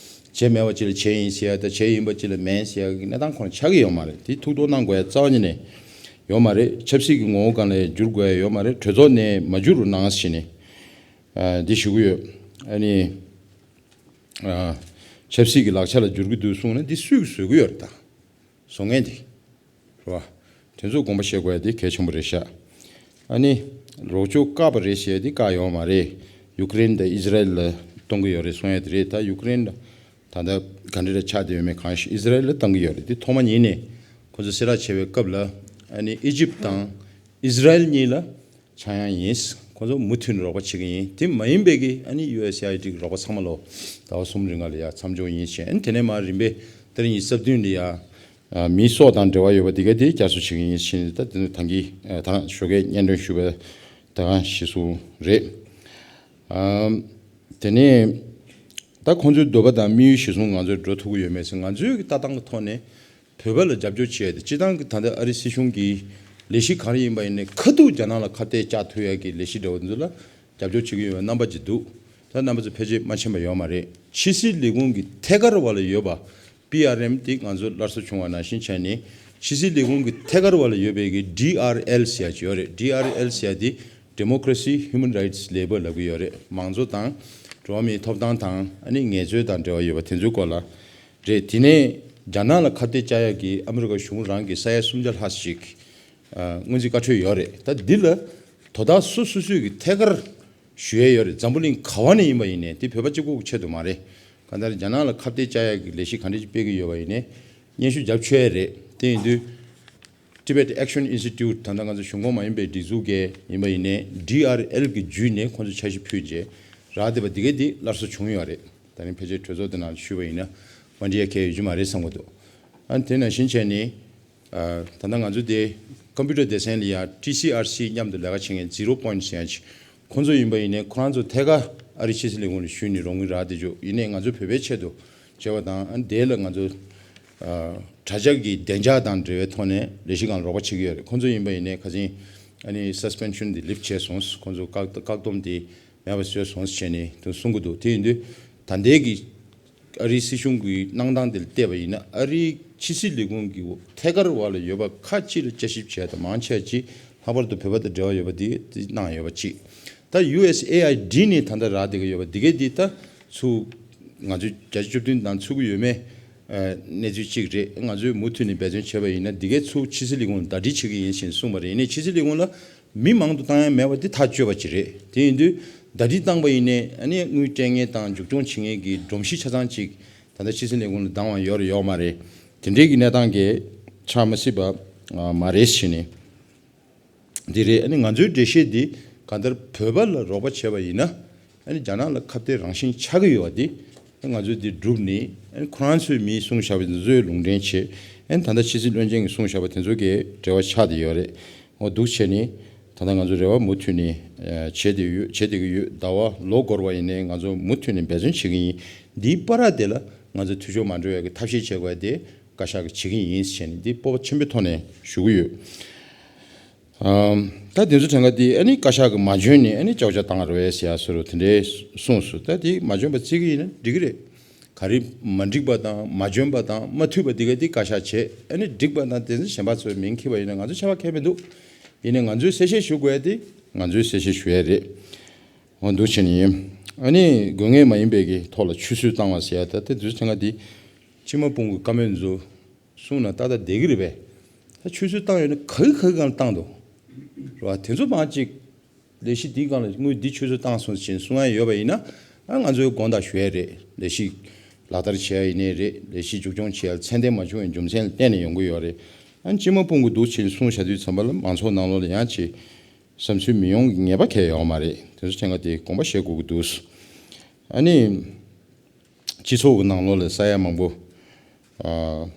བྱས་མེད་པ་ཅིག་ལ་བྱས་ཡིན་ཟེར་ཡ་དང་བྱས་ཡིན་པ་ཅིག་ལ་མེད་ཟེར་ཡ་གི་གནས་སྟངས་ཁོ་རང་ཆགས་ཀྱི་ཡོད་མ་རེད། དེ་ཐུགས་དོགས་གནང་དགོས་ཡ་རྩ་བ་ཉིད་ནས་ཡོད་མ་རེད། ཆབ་སྲིད་ཀྱི་ངོ་བོ་སྒང་ལ་ཡ་འགྱུར་དགོས་ཡ་ཡོད་མ་རེད། གྲོས་ཚོགས་ནས་མ་འགྱུར་རུ་གནང་ཟེར་ནས་ཨ་འདི་ཞུ་གི་ཡོད། ཨ་ནི། ཨ། ཆབ་སྲིད་ཀྱི་ལག་ཆ་ལ་འགྱུར་གྱི་འདུག་གསུངས་ན་འདི་སུས་བཟོ་གི་ཡོད་རེད་ད། བཟོ་མཁན་དེ། རེད་བ། དེ་ཚོ་དགོངས་པ་བཞེས་དགོས་ཡ་དེ་གལ་ཆེན་པོ་རེད་ཤག་ཨ་ནི། རོགས་སྐྱོར་བཀག་པ་རེད་ཟེར་ཡ་དེ་བཀག་ཡོད་མ་རེད། ཡུ་ཀེ་རེན་དང་ཨི་ཛི་རལ་ལ་གཏོང་གི་ཡོད་རེད་གསུང་ཡ་དེ་རེད། ད་ཡུ་ཀེ་རེན་ད་ད་ལྟ་ག་འདྲ་རེ་ཆགས་བསྡད་ཡོད་མེད་གང་ཤེས། ཨི་ཛི་རལ་ལ་གཏོང་གི་ཡོད་རེད། དེ་ཐོག་མ་ཉིད་ནས་ཁོ་ཚོ་གསལ་བསྒྲགས་བྱས་པའི་སྐབས་ལ་ཨ་ནི་ཨི་ཇིབ་དང་ཨི་ཛི་རལ་གཉིས་ལ། ཆག་ཡང་ཡིན། ཁོ་ཚོ་མུ་མཐུད་ནས་རོགས་པ་བྱེད་ཀྱི་ཡིན། དེ་མ་ཡིན་པའི་གི་ཨ་ནི་ཡུ་ཨེས་ཨེ་ཨའི་ཌི་གི་རོགས་པ་ཚང་མ་ལོ་ཟླ་བ་གསུམ་རིང་ལ་ཡ་མཚམས་འཇོག་ཡིན་ཞེས། ཨ་ནི་དེ་ནས་མར་རིམ་པས་ཏ་རིག་ཉི་ཤུ་རྩ་བདུན་ལ་ཡ་མིའི་སྲོག་དང་འབྲེལ་བ་ཡོད་པ་དེ་ག་དེ་བསྐྱར་གསོ་བྱེད་ཀྱི་ཡིན་ཞེས་ད་དེ་ནས་ད་གིན་ད་ཞོགས་ཀས་སྙན་སྒྲོན་ཞུས་པ་ད་ག་གཞི་བཟུང་རེད། ཨམ། དེ་ནས་ད་ཁོང་ཚོའི་འདོད་པ་དང་དམིགས་ཡུལ་གཞི་བཟུང་ང་ཚོས་འགྲོ་ཐུབ་ཀྱི་ཡོད་མེད་ཟེར་ང་ཚོའི་གི་ལྟ་སྟངས་ཀྱི་ཐོག་ནས། བོད་པ་ལ་རྒྱབ་སྐྱོར་བྱས་ཏེ། སྤྱིར་བཏང་གི་ད་ལྟ་ཨ་རི་སྲིད་གཞུང་གི་ལས་གཞི་ག་རེ་ཡིན་པ་ཡིན་ནའི་ཁ་ཐུག་རྒྱ་ནག་ལ་ཁ་གཏད་བཅག་ཐུབ་ཡག་གི་ལས་གཞི་འདྲ་བོ་འདི་ཚོ་ལ་རྒྱབ་སྐྱོར་བྱེད་ཀྱི་ཡོད་པའི་རྣམ་པ་ཅིག་འདུག་ད་རྣམ་པ་ཚོ་ཕལ་ཆེར་མ་མཁྱེན་པ་ཡོད་མ་རེད། ཕྱི་སྲིད་ལས་ཁུངས་ཀྱི་ཐད་ཀར་བ་ལ་ཡོད་པ་པི་ཨར་ཨེམ་དེ་ང་ཚོ་སླར་གསོ་བྱུང་བ་ནང་བཞིན་བྱས་ནས། ཕྱི་སྲིད་ལས་ཁུངས་ཀྱི་ཐད་ཀར་བ་ལ་ཡོད་པའི་གི་ཌི་ཨར་ཨེལ་ཟེར་ཡག་ཅིག་ཡོད་རེད། ཌི་ཨར་ཨེལ་ཟེར་ཡག་དེ་Democracy, Human Rights, Labour ལབ་ཀྱི་ཡོད་རེད། མང་གཙོ་དང་འགྲོ་བ་མིའི་ཐོབ་ཐང་དང་ཨ་ནི་ངལ་རྩོལ་དང་འབྲེལ་བ་ཡོད་པ་དེ་ཚོའི་སྐོར་ལ་རེད། དེ་ནས་རྒྱ་ནག་ལ་ཁ་གཏད་བཅག་ཡག་གི་ཨ་མི་རི་ཀ་གཞུང་རང་གི་ས་ཡ་སུམ་བརྒྱ་ལྷག་ཞིག་ཨ་སྔོན་རྩིས་བཀའ་འཁྲོལ་ཡོད་རེད། ད་འདི་ལ་དོ་བདག་སོ་སོ་སོས་ཀྱི་ཐད་ཀར་ཞུ་ཡས་ཡོད་རེད། འཛམ་བུ་གླིང་ག་བ་ནས་ཡིན་པ་ཡིན་ནའི་དེ་བོད་པ་གཅིག་པོ་གི་ཆེད་དུ་མ་རེད། གང་ལྟར་རྒྱ་ནག་ལ་ཁ་གཏད་བཅག་ཡག་གི་ལས་གཞི་ག་འདྲ་ཞིག་སྤེལ་གྱི་ཡོད་པ་ཡིན་ནའི་སྙན་ཞུ་རྒྱབ་ཆོག་ཡས་རེད། དེ་ཡིན་དུས། Tibet Action Institute ད་ལྟ་ང་ཚོ་གཞུང་ཁོངས་མ་ཡིན་པའི་སྒྲིག་འཛུགས་ཀྱི་ཡིན་པ་ཡིན་ནའི་ཌི་ཨར་ཨེལ་གྱི་བརྒྱུད་ནས་ཁོང་ཚོ་འཆར་གཞི་ཕུལ་རྗེས་རག་བསྡད་པ་འདི་གས་འདི་སླར་གསོ་བྱུང་ཡོད་རེད། ད་རིང་ཕལ་ཆེར་གྲོས་ཚོགས་འདི་ནང་ཞུས་པ་ཡིན་ན་མ་འགྲིག་ཡ་གང་ཡང་ཡོད་རྒྱུ་མ་རེད་བསམ་གྱི་འདུག་ཨ་ནི་དེ་ནང་བཞིན་བྱས་ནས། ཨ་ད་ལྟ་ང་ཚོ་དེ་ཀམ་པུ་ཊར་སྡེ་ཚན་ལ་ཡ་ཊི་སི་ཨར་སི་མཉམ་དུ་ལས་ཀ་བྱེད་མཁན་Zero Point ཟེར་ཡ་ཅིག་ཁོང་ཚོ་ཡིན་པ་ཡིན་ནའི་ཁོ་རང་ཚོ་ཐད་ཀར་ཨ་རི་ཕྱི་སྲིད་ལས་ཁུངས་ལ་ཞུས་ནས་རོགས་དངུལ་རག་བསྡད་ཆོག་ཡིན་ནའི་ང་ཚོ་བོད་པའི་ཆེད་དུ་བྱས་པ་དང་། ཨ་ནི་དེ་ལ་ང་ཚོ་ཨ་དྲ་རྒྱ་གི་བདེ་འཇགས་དང་འབྲེལ་བའི་ཐོག་ནས་ལས་གཞི་སྒང་རོགས་པ་བྱེད་ཀྱི་ཡོད་རེད། ཁོང་ཚོ་ཡིན་པ་ཡིན་ནའི་ཁ་སང་ཨ་ནི་སི་སི་པེན་ཤན་དེ་ལིཕ་བྱས་སོང་། ཁོང་ཚོ་བཀག་བཀག་སྡོམ་དེ་མེད་པ་བཟོས་སོང་ཟེར་ནས་དེ་གསུང་གི་འདུག་དེ་ཡིན་དུས་ད་ལྟའི་གི་ཨ་རིའི་སྲིད་གཞུང་གི་གནང་སྟངས་དེ་ལ་བལྟས་པ་ཡིན་ན། ཨ་རིའི་ཕྱི་སྲིད་ལས་ཁུངས་ཀྱི་ཐད་ཀར་བ་ལ་ཡོད་པ་ཁག་ཅིག་ལ་དཔྱད་ཞིབ་བྱས་དང་། མང་ཆེ་བ་ཅིག་ལྷག་པར་དུ་བོད་པ་དང་འབྲེལ་བ་ཡོད་པ་དེ་དེ་གནང་ཡོད་པ་ཅིག་ད་ཡུ་ཨེས་ཨེ་ཨའི་ཌི་ནས་ད་ལྟ་རག་བསྡད་ཀྱི་ཡོད་པ་འདི་གས་འདི་ད་ཚུར་ང་ཚོས་བརྒྱ་ཆ་བཅུ་བདུན་དང་ཚུར་གི་ཡོད་མེད་ཨ་གནས་ཚུལ་གཅིག་རེད། ང་ཚོས་མུ་མཐུད་ནས་འབད་བརྩོན་བྱས་པ་ཡིན་ན་འདི་གས་ཚུར་ཕྱི་སྲིད་ལས་ཁུངས་ལ་ཟླ་སྒྲིལ་བྱེད་ཀྱི་ཡིན་ཞེས་གསུངས་པ་རེད། ཡིན་ནའི་ཕྱི་སྲིད་ལས་ཁུངས་ལ་མི་མང་དུ་བཏང་ཡ་མེད་པ་འདི་ཐག་ཆོད་པ་ཅིག་རེད། དེ་ཡིན་དུས་ཟླ་སྒྲིལ་བཏང་པ་ཡིན་ནའི་ཨ་ནི་དངུལ་སྤྲད་མཁན་དང་མཇུག་སྐྱོང་བྱེད་མཁན་གྱི་སྒྲོམ་གཞི་ཆ་ཚང་ཅིག་ད་ལྟ་ཕྱི་སྲིད་ལས་ཁུངས་ལ་འདང་བ་ཡོད་རེད་ཡོད་མ་རེད། དེ་འདྲའི་གི་གནས་སྟངས་ཀྱི་ཆགས་མ་སྲིད་པ་ཨ་མ་རེད་ཟེར་ནས། འདི་རེད། ཨ་ནི་ང་ཚོའི་འགྲེལ་བཤད་འདི་གང་ལྟར་བོད་པ་ལ་རོགས་པ་བྱས་པ་ཡིན་ན། ཨ་ནི་རྒྱ་ནག་ལ་ཁ་གཏད་རང་བཞིན་ཆགས་ཀྱི་ཡོད་པ་འདི་ང་ཚོས་འདི་བསྒྲུབས་ནས། ཨ་ནི་ཁོ་རང་ཚོའི་མིས་གསུངས་བཞག་པ་དེ་ཚོའི་ལུང་འདྲེན་བྱེད། ཨ་ནི་ད་ལྟ་ཕྱི་སྲིད་བློན་ཆེན་གྱིས་གསུངས་བཞག་པ་དེ་ཚོ་གའི་འབྲེལ་བ་ཆགས་བསྡད་ཡོད་རེད། འོ་འདུག་བྱས་ནས་ད་ལྟ་ང་ཚོ་རེ་བ་མུ་མཐུད་ནས་ཨ་བྱེད་བསྡད་ཡོད། བྱེད་བསྡད་ཀྱི་ཡོད། ཟླ་བ་ལོ་འགོར་བ་ཡིན་ནའི་ང་ཚོ་མུ་མཐུད་ནས་འབད་བརྩོན་བྱེད་ཀྱི་ཡིན། འདིའི་བར་དེ་ལ་ང་ཚོ་འཐུས་ཤོར་མ་འགྲོ་ཡག་གི་ཐབས་ཤེས་བྱེད་དགོས་ཡ་དེ་བཀའ་ཤག་གིས་བྱེད་ཀྱི་ཡིན་ཟེར་ནས་འདི་སྤོབས་པ་ཆེན་པོའི་ཐོག་ནས་ཞུ་གི་ཡོད། ཨམ། ད་དེ་ཚོ་དྲན་ག་དེ་ཨ་ནི་བཀའ་ཤག་གིས་མ་འཇོན་ནས་ཨ་ནི་བཅག་བཅག་བཏང་རེད་ཟེར་ཡ་བཟོ་འདྲ་དེ་འདྲའི་གསུངས་སོང་། ད་དེ་མ་འཇོན་པ་བརྩི་གི་ཡིན་ན་འགྲིག་གི་རེད། ག་རེ་མ་འགྲིག་པ་དང་མ་འཇོན་པ་དང་མ་འཐུས་པ་དེ་ག་དེ་བཀའ་ཤག་བྱས། ཨ་ནི་འགྲིག་པ་དང་དེ་ཚོ་གཞན་པ་ཚོའི་མིང་འཁྱེར་བ་ཡིན་ན་ང་ཚོ་ཆད་པ་གང་ཡང་མི་འདུག་ཡིན་ནའི་ང་ཚོས་གསལ་བཤད་ཞུ་དགོས་ཡ་དེ་ང་ཚོས་གསལ་བཤད་ཞུ་ཡ་རེད། འོ་འདུག་བྱས་ནས་ཡིན། ཨ་ནི་དགོས་ངེས་མ་ཡིན་པའི་གི་ཐོག་ལ་ཆུད་ཟོས་བཏང་བ་ཟེར་ཡ། ད་དེ་དུས་ཚོད་ང་དེ་སྤྱི་མ་དཔུང་གི་བཀའ་མོལ་ཚོ་གསུང་ན་ཏག་ཏག་བསྡད་ཀྱི་རེད་པས། ད་ཆུད་ཟོས་བཏང་ཡོད་ན་ག་གི་ག་གི་སྒང་ལ་བཏང་འདུག་རེད་བ། དེ་ཚོ་མང་ཅིག་ལས་གཞི་འདིའི་སྒང་ལ་དངུལ་འདི་ཆུད་ཟོས་བཏང་སོང་ཞེས་གསུང་ཡ་ཡོད་པ་ཡིན་ན། ཨ་ང་ཚོའི་དགོངས་དག་ཞུ་ཡ་རེད། ལས་གཞི་ལག་བསྟར་བྱེད་ཡ་ཡིན་ནའི་རེད། ལས་གཞི་མཇུག་སྐྱོང་བྱེད་ཡ་ལ་ཚད་ལྡན་མ་བྱུང་བའི་རྒྱུ་མཚན་ལ་བརྟེན་ནས་ཡོང་གི་ཡོད་རེད། ཨ་སྤྱི་མ་དཔུང་གི་འདུག་ཅེས་གསུངས་བཞག་དུས་ཙམ་པ་ལ་མང་ཚོགས་ནང་ལོགས་ལ་ཡང་ཅིག་བསམ་ཚུལ་མི་ཡོང་གི་ངེས་པ་གང་ཡང་ཡོད་མ་རེད། དེ་ཚོ་ཆེད་མངགས་དེ་དགོངས་པ་བཞེས་དགོས་ཀྱི་འདུག་ཨ་ནི། སྤྱི་ཚོགས་ཀྱི་ནང་ལོགས་ལ་ས་ཡ་མང་པོ་ཨ་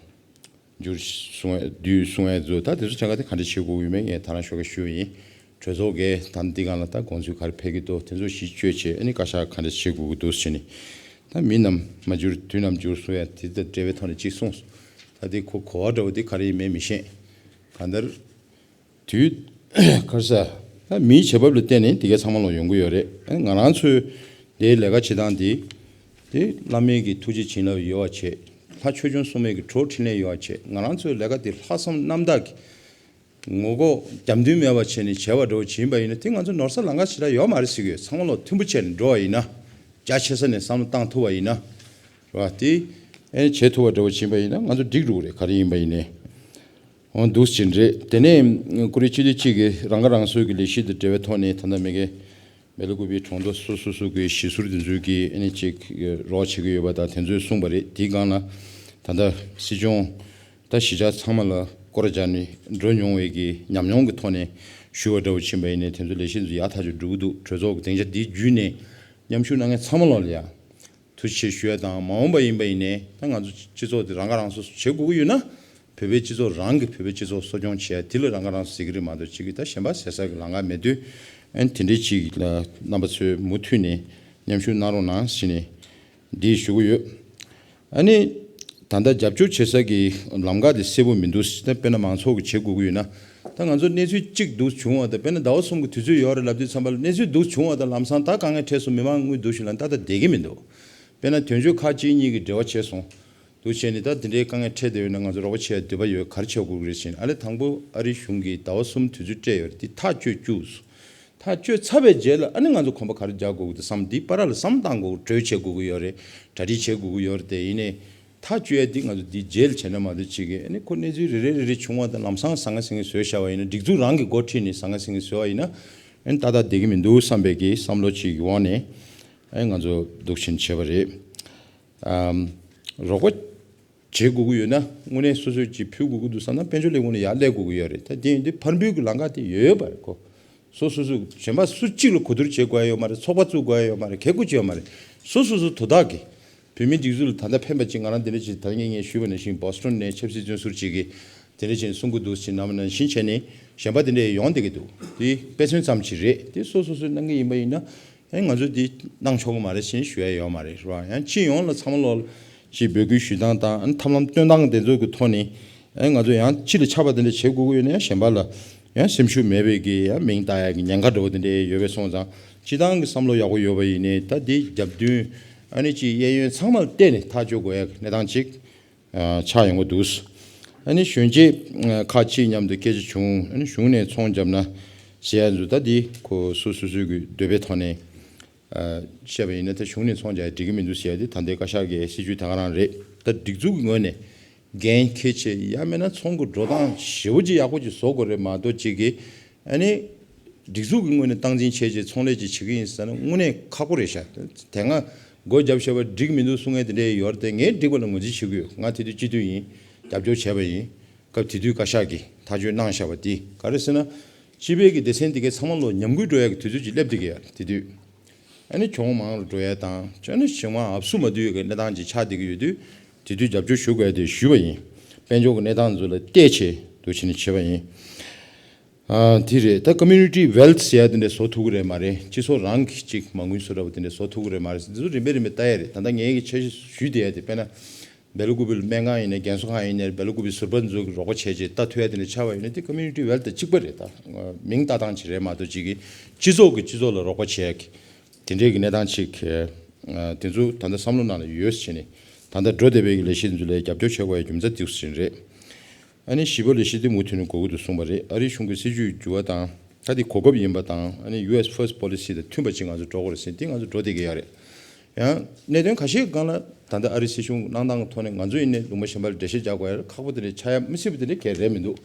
འགྱུར་སོང་བ། བསྡུས་སོང་བ་ཚོ། ད་དེ་ཚོ་ཆེད་མངགས་དེ་ག་འདྲ་བྱེད་དགོས་ཀྱི་ཡོད་མེད་ངས་ད་རང་ཞོགས་ཀས་ཞུས་པ་ཡིན། གྲོས་ཚོགས་ཀྱིས་ད་འདི་སྒང་ལ་ད་དགོངས་ཚུལ་ག་རེ་ཕེབས་ཀྱི་འདུག་དེ་ཚོ་གཞི་བཅོལ་བྱས། ཨ་ནི་བཀའ་ཤག་ག་འདྲ་བྱེད་དགོས་ཀྱི་འདུག་ཟེར་ནས། ད་མི་རྣམས་མ་འགྱུར་དུས་རྣམས་འགྱུར་གསུང་ཡ་དེ་དང་འབྲེལ་བའི་ཐོག་ནས་གཅིག་གསུངས་སོང་། ད་དེ་གོ་གོ་བ་འདྲ་བོ་དེ་ག་རེ་ཡིན་མིན་མི་ཤེས། གང་ལྟར། དུས་ཁར་ས་ད་མིའི་བྱེད་བབ་ལ་བརྟེན་ནས་དེ་གའི་ཚང་མ་ལ་ཡོང་གི་ཡོད་རེད། ཨ་ནི་ང་རང་ཚོའི་དེའི་ལས་ཀ་བྱེད་སྟངས་དེ། དེ་བླ་མའི་གི་ཐུགས་རྗེ་བྱིན་རླབས་ཡོད་པ་བྱས། ལྷ་ཆོས་སྐྱོང་སྲུང་མའི་གི་གྲོགས་འཕྲིན་ལས་ཡོད་པ་བྱས། ང་རང་ཚོའི་ལས་ཀ་དེ་ལྷག་བསམ་རྣམ་དག་གིས་ངོ་ལྐོག་རྒྱབ་མདུན་མེད་པ་བྱས་ནས་བྱས་པ་འདྲ་བོ་བྱིན་པ་ཡིན་ན། དེ་ང་ཚོ་ནོར་ས་ལམ་ཁ་ཞེ་དྲག་ཡོད་མ་རེད་ཟེར་གི་ཡོད། ཚང་མ་ལོག་མཐུན་པོ་བྱས་ནས་འགྲོ་བ་ཡིན་ན། རྒྱ་ཆེ་ས་ནས་བསམ་བློ་བཏང་ཐུབ་པ་ཡིན་ན། རེད་བ། དེ་ཨེ་བྱེད་ཐུབ་པ་འདྲ་བོ་བྱིན་པ་ཡིན་ན་ང་ཚོ་འགྲིག་འགྲོ་གི་རེད། ག་རེ་ཡིན་པ་ཡིན་ནའི། འོ་འདུག་ཅིག་རེད། དེ་ནས་ཀུ་རེ་སྤྱི་འཐུས་གཅིག་གིས་རང་ཁ་རང་གསོའི་གི་ལས་གཞི་དང་འབྲེལ་བའི་ཐོག་ནས། ད་ལྟ་མ་གི་སྦེལ་ཀོབ་པའི་གྲོང་རྡལ་སོ་སོ་སོ་གི་གཞིས་ཟུར་དེ་ཚོའི་གི་ཨ་ནི་ཅིག་རོགས་བྱེད་ཀྱི་ཡོད་པ་དང་དེ་ཚོས་གསུངས་པ་རེད། དེའི་སྒང་ལ་ད་ལྟ་སྲིད་སྐྱོང་ད་གཞིས་ཆགས་ཚང་མ་ལ་སྐོར་ར་རྒྱག་ནས་འགྲོ་མྱོང་བའི་གི་ཉམས་མྱོང་གི་ཐོག་ནས་ཞུ་བ་འདྲ་བོ་ཕྱིན་པ་ཡིན་ནའི། དེ་ཚོ་ལས་གཞི་ཚོ་ཡག་ཐག་ཆོད་འགྲོ་གི་འདུག་གྲོས་ཚོགས་ཀྱི་སྡིངས་ཆ་འདི་བརྒྱུད་ནས་མཉམ་ཞུགས་གནང་མཁན་ཚང་མ་ལོག་ལ་ཡ། ཐུགས་རྗེ་ཆེ་ཞུ་ཡ་དང་། མ་འོངས་པ་ཡིན་པ་ཡིན་ནའི་ད་ང་ཚོ་སྤྱི་ཚོགས་འདི་རང་ཁ་རང་གསོ་བྱེད་དགོས་ཀྱི་ཡོད་ན། བོད་པའི་སྤྱི་ཚོགས་རང་གིས་བོད་པའི་སྤྱི་ཚོགས་གསོ་སྐྱོང་བྱེད་ཡ་དེ་ལ་རང་ཁ་རང་གསོ་ཟེར་གྱི་རེད་མ་གཏོགས། གཅིག་གིས་ད་གཞན་པ་ཟེར་ས་གི་ལམ་ཁ་མེད་དུས། ཨ་ནི་དེ་འདྲའི་ཅིག་ལ་རྣམ་པ་ཚོས་མུ་མཐུད་ནས་མཉམ་ཞུགས་གནང་རོགས་གནང་ཟེར་ནས་འདི་ཞུ་གི་ཡོད། ཨ་ནི་ ད་ལྟ་རྒྱབ་སྐྱོར་བྱེད་ས་གི་ལམ་ཁ་དེ་གསལ་པོ་མི་འདུག་ད་དཔེར་ན་མང་ཚོགས་ཀྱིས་བྱེད་དགོས་ཀྱི་ཡོད་ན། ད་ང་ཚོ་གནས་ཚུལ་གཅིག་འདུག་བྱུང་བ་དང་། དཔེར་ན་ཟླ་བ་གསུམ་གྱི་དུས་ཚོད་ཡོད་རེད་ལབ་དུས་ཙམ་པ་ལ། གནས་ཚུལ་འདུག་བྱུང་བ་དང་ལམ་སང་ད་དཀའ་ངལ་འཕྲད་སོང་། མི་མང་དངུལ་འདུག་ཞུ་ལབ་ན་ད་ལྟ་བསྡད་ཀྱི་མི་འདུག་དཔེར་ན་དོན་གཅོད་ཁག་གཅིག་གཉིས་ཀྱིས་འབྲེལ་བ་བྱས་སོང་། འདུག་བྱས་ནས་ད་དེ་འདྲའི་དཀའ་ངལ་འཕྲད་བསྡད་ཡོད་ན་ང་ཚོ་རོགས་པ་བྱེད་ཡ་འདོད་པ་ཡོད། ག་རེ་བྱེད་དགོས་ཀྱི་རེད་ཟེར་ན། ཨ་ནི་དང་པོ་ཨ་རིའི་གཞུང་གིས་ཟླ་བ་གསུམ་དུས་ཚོད་སྤྲད་ཡོད་རེད། དེ་ཐག་གཅོད་བཅུག་ཐག་གཅོད་ཚར་བའི་རྗེས་ལ་ཨ་ནི་ང་ཚོ་གོམ་པ་ག་རེ་རྒྱག་དགོས་ཀྱི་འདུག་བསམ། དེ་བར་ལ་བསམ་བཏང་དགོས། གྲོས་བྱེད་དགོས་ཀྱི་ཡོད་རེད། གྲ་སྒྲིག་བྱེད་དགོས་ཀྱི་ཡོད་རེད། དེ་ཡིན་ནའི་ཐག་གཅོད་ཡ་དེ་ང་ཚོ་དེ་རྗེས་ལ་བྱས་ན་མ་གཏོགས་ཅིག་གི་ཨ་ནི་ཁོ་གནས་ཚུལ་རེ་རེ་རེ་རེ་བྱུང་བ་དང་ལམ་སང་ཟང་ངེ་ཟིང་ངེ་བཟོས་བཞག་པ་ཡིན་ན། སྒྲིག་འཛུགས་རང་གི་འགོ་ཁྲིད་ནས་ཟང་ངེ་ཟིང་ངེ་བཟོས་པ་ཡིན་ན། ཨ་ནི་ཏག་ཏག་བསྡད་ཀྱི་མི་འདུག་བསམ་པའི་གི་བསམ་བློ་ཅིག་གི་འོག་ནས་ཨ་ནི་ང་ཚོ་འདུག་བྱས་ནས་བྱས་པ་རེད། ཨམ། རོགས་པ་བྱེད་དགོས་ཀྱི་ཡོད་ན་དངོས་གནས་སོ་སོས་ཅིག་ཕུལ་དགོས་ཀྱི་འདུག་བསམ་ན་དཔལ་འབྱོར་ལས་ཁུངས་ནས་ཡར་སླེབས་དགོས་ཀྱི་ཡོད་རེད། ད་དེ་ཡིན་དུས་ཕར་འབུལ་གྱི་ལམ་ཁ་དེ་ཡོད་ཡོད་པ་རེད་ཁོ། སོ་སོ་སོ་གཞན་པ་སུ་གཅིག་ལ་གོ་བསྡུར་བྱེད་དགོས་ཡ་ཡོད་མ་རེད། ཚོགས་པ་བཙུགས་དགོས་ཡ་ཡོད་མ་རེད། གལ་དགོས་ཀྱི་ཡོད་མ་རེད། སོ་སོ་སོ་དོ་བདག་གིས་བོད་མིའི་སྒྲིག་འཛུགས་ལ་ད་ལྟ་ཕན་པ་ཅིག་ང་རང་དེ་འདྲ་ཅིག་ད་ངས་ངས་ཞུས་པ་ནང་བཞིན་བྷོ་སི་ཊོན་ནས་ཆབ་སྲིད་བཙོན་ཟུར་ཅིག་གིས་དེ་འདྲ་ཅིག་གསུང་གི་འདུག་ཅིག་ནམ་ནང་བཞིན་བྱས་ནས་གཞན་པ་དེ་འདྲ་ཡོང་བསྡད་ཀྱི་འདུག་དེ་དཔེ་མཚོན་ཙམ་ཅིག་རེད། དེ་སོ་སོ་སོས་གནང་གི་ཡིན་པ་ཡིན་ན། ཨེ་ང་ཚོས་འདི་གནང་ཆོག་གི་མ་རེད་ཟེར་ཞུ་ཡ་ཡོད་མ་རེད། རེད་བ། ཡང་སྤྱི་ཡོངས་ལ་ཚང་མ་ལོག་ཅིག་འབོད་སྐུལ་ཞུ་སྟངས་དང་། ཨ་ནི་ཐབས་ལམ་སྟོན་སྟངས་དེ་ཚོ་གི་ཐོག་ནས་ཨེ་ང་ཚོ་ཡང་སྤྱི་ལ་ཆགས་པ་དེ་འདྲ་བྱེད་དགོས་ཀྱི་ཡོད་ན་ཡང་གཞན་པ་ལ་ཡང་སེམས་ཤུགས་མེད་པའི་གི་ཡང་མིང་བཏགས་ཡ་གི་ཉེན་ཁ་འདྲ་བོ་དེ་འདྲ་ཡོད་པས་སོང་ཙང་། སྤྱི་བཏང་གི་བསམ་བློ་ཡག་པོ་ཡོད་པ་ཡིན་ནའི་ད་འདི་རྒྱབ་མདུན་ཨ་ནི་ཅིག་གཡས་གཡོན་ཚང་མར་བལྟས་ནས་ཐག་གཅོད་དགོས་ཡ་གི་གནས་སྟངས་ཅིག་ཆགས་ཡོང་གི་འདུག་ཨ་ནི་གཞོན་སྐྱེས་ཁག་ཅིག་མཉམ་དུ་སྐད་ཆ་བྱུང་། ཨ་ནི་གཞུང་ནས་ཚོང་བརྒྱབ་ན་ཟེར་ཡ་ཚོ། ད་འདི་ཁོ་སོ་སོ་སོའི་གི་འདོད་པའི་ཐོག་ནས་བཤད་པ་ཡིན་ན། ད་གཞུང་ནས་ཚོང་རྒྱག་ཡ་འགྲིག་གི་མི་འདུག་ཟེར་ཡ་དེ་ད་ལྟའི་བཀའ་ཤག་གི་སྲིད་ཇུས་དེ་ག་རང་རེད། ད་སྒྲིག་འཛུགས་ཀྱི་ངོས་ནས་འགན་འཁྱེར་བྱས། ཡང་མིན་ན་ཚོང་གི་འགྲོ་སྟངས་ཞེ་པོ་ཅིག་ཡག་པོ་ཅིག་བཟོ་དགོས་རེད་མ་གཏོགས། ཅིག་གི་ཨ་ནི་སྒྲིག་འཛུགས་ཀྱི་ངོས་ནས་སྟངས་འཛིན་བྱས་རྗེས་ཚོང་ལས་ཅིག་བྱེད་ཀྱི་ཡིན་ཟེར་ན་དངོས་གནས་ཁག་པོ་རེད་ཤག་དེ་སྔ་སྒོ་བརྒྱབ་བཞག་པ་འགྲིག་མི་འདུག་གསུང་མཁན་དེ་འདྲ་ཡོད་རེད་དེ། ངས་འགྲིག་པ་ལ་ངོས་འཛིན་བྱེད་ཀྱི་ཡོད། ང་དེ་དུས་སྤྱི་འཐུས་ཡིན། རྒྱབ་སྐྱོར་བྱས་པ་ཡིན། སྐབས་དེ་དུས་བཀའ་ཤག་གིས་ཐག་གཅོད་གནང་བཞག་པ་དེ་ག་རེ་ཟེར་ན། སྤྱི་པའི་གི་སྡེ་ཚན་དེ་གའི་ཚང་མ་ལོ་ཉམས་རྒུད་འགྲོ་ཡ་གི་དུས་ཚོད་ཅིག་སླེབས་བསྡད་ཀྱི་ཡོད་རེད་དེ་དུས། ཨ་ནི་གྱོང་མང་རུ་འགྲོ་ཡ་དང་། ཨ་ནི་གཞན་མ་ཨབ་སུ་མ་བསྡུ་ཡ་གི་གནས་སྟངས་ཅིག་ཆགས་བསྡད་ཀྱི་ཡོད་དུས། དེ་དུས་རྒྱབ་སྐྱོར་ཞུ་དགོས་ཡ་དེ་ཞུས་པ་ཡིན། དཔལ་འབྱོར་གྱི་གནས་སྟངས་ཚོ་ལ་བལྟས་བྱས་འདུག་བྱས་ནས་བྱས་པ་ཡིན། ཨ། དེ་རེད། ད་community wealth ཟེར་ཡ་དེ་འདྲ་བཟོ་ཐུབ་ཀྱི་རེད་མ་རེད། སྤྱི་ཚོགས་རང་གི་ཅིག་མ་དངུལ་བཟོ་འདྲ་བོ་དེ་འདྲ་བཟོ་ཐུབ་ཀྱི་རེད་མ་རེད། འདི་ཚོ་རིམ་པས་རིམ་པས་ལྟ་ཡ་རེད། ད་ལྟ་ངས་ཀྱི་འཆར་གཞི་ཞུས་བསྡད་ཡ་དེ། དཔེར་ན་སྦེལ་ཀོབ་ལ་སྨན་ཁང་ཡིན་ནའི་རྒན་གསོ་ཁང་ཡིན་ནའི་སྦེལ་ཀོབ་ཟུར་པ་ཚོ་གི་རོགས་པ་བྱས་རྗེས་ལྟ་ཐུབ་ཡ་དེ་འདྲ་ཆགས་པ་ཡིན་ན། དེ་community wealth དང་གཅིག་པ་རེད། ད་མིང་བཏགས་སྟངས་ཅིག་རེད་མ་གཏོགས། ཅིག་གི་སྤྱི་ཚོགས་ཀྱི་སྤྱི་ཚོགས་ལ་རོགས་པ་བྱས་ཡ་གི་དེ་འདྲའི་གི་གནས་སྟངས་ཅིག་ཨ། དེ་ཚོ་ད་ལྟ་བསམ་བློ་ནང་ལ་ཡོད་ཟེར་ནས། ད་ལྟ་འགྲོ་བསྡད་པའི་ལས་གཞི་འདི་ཚོ་ལ་རྒྱབ་སྐྱོར་བྱེད་དགོས་ཡ་རྒྱུ་མཚན་དེ་ཚོ་ཅིག་རེད། ཨ་ནི་བཞི་པ་ལས་གཞི་འདི་མུ་མཐུད་ནས་འགོ་དགོས་འདུག་གསུངས་པ་རེད། ཨ་རིའི་གཞུང་གི་སྲིད་ཇུས་འགྱུར་བ་དང་། ད་དེ་གོ་སྐབས་ཡིན་པ་དང་། ཨ་ནི་ཡུ་ཨེས་ཕར་སི་ཊི་པོ་ལི་སི་དང་མཐུན་པ་ཅིག་ང་ཚོ་འགྲོ་དགོས་རེད་ཟེར། དེ་ང་ཚོ་འགྲོ་བསྡད་ཀྱི་ཡོད་རེད། ཡང་གནད་དོན་ཁ་ཤས་སྒང་ལ་ད་ལྟ་ཨ་རིའི་སྲིད་གཞུང་གནང་སྟངས་ཐོག་ནས་ང་ཚོ་ཡིན་ནའི་ལུང་པ་གཞན་པ་ལ་འགྲེལ་བཤད་རྒྱག་དགོས་ཡ་ཁག་པོ་དེ་འདྲ་ཆགས་ཡ་མི་སྲིད་པ་དེ་འདྲ་གང་ཡང་རེད་མི་འདུག་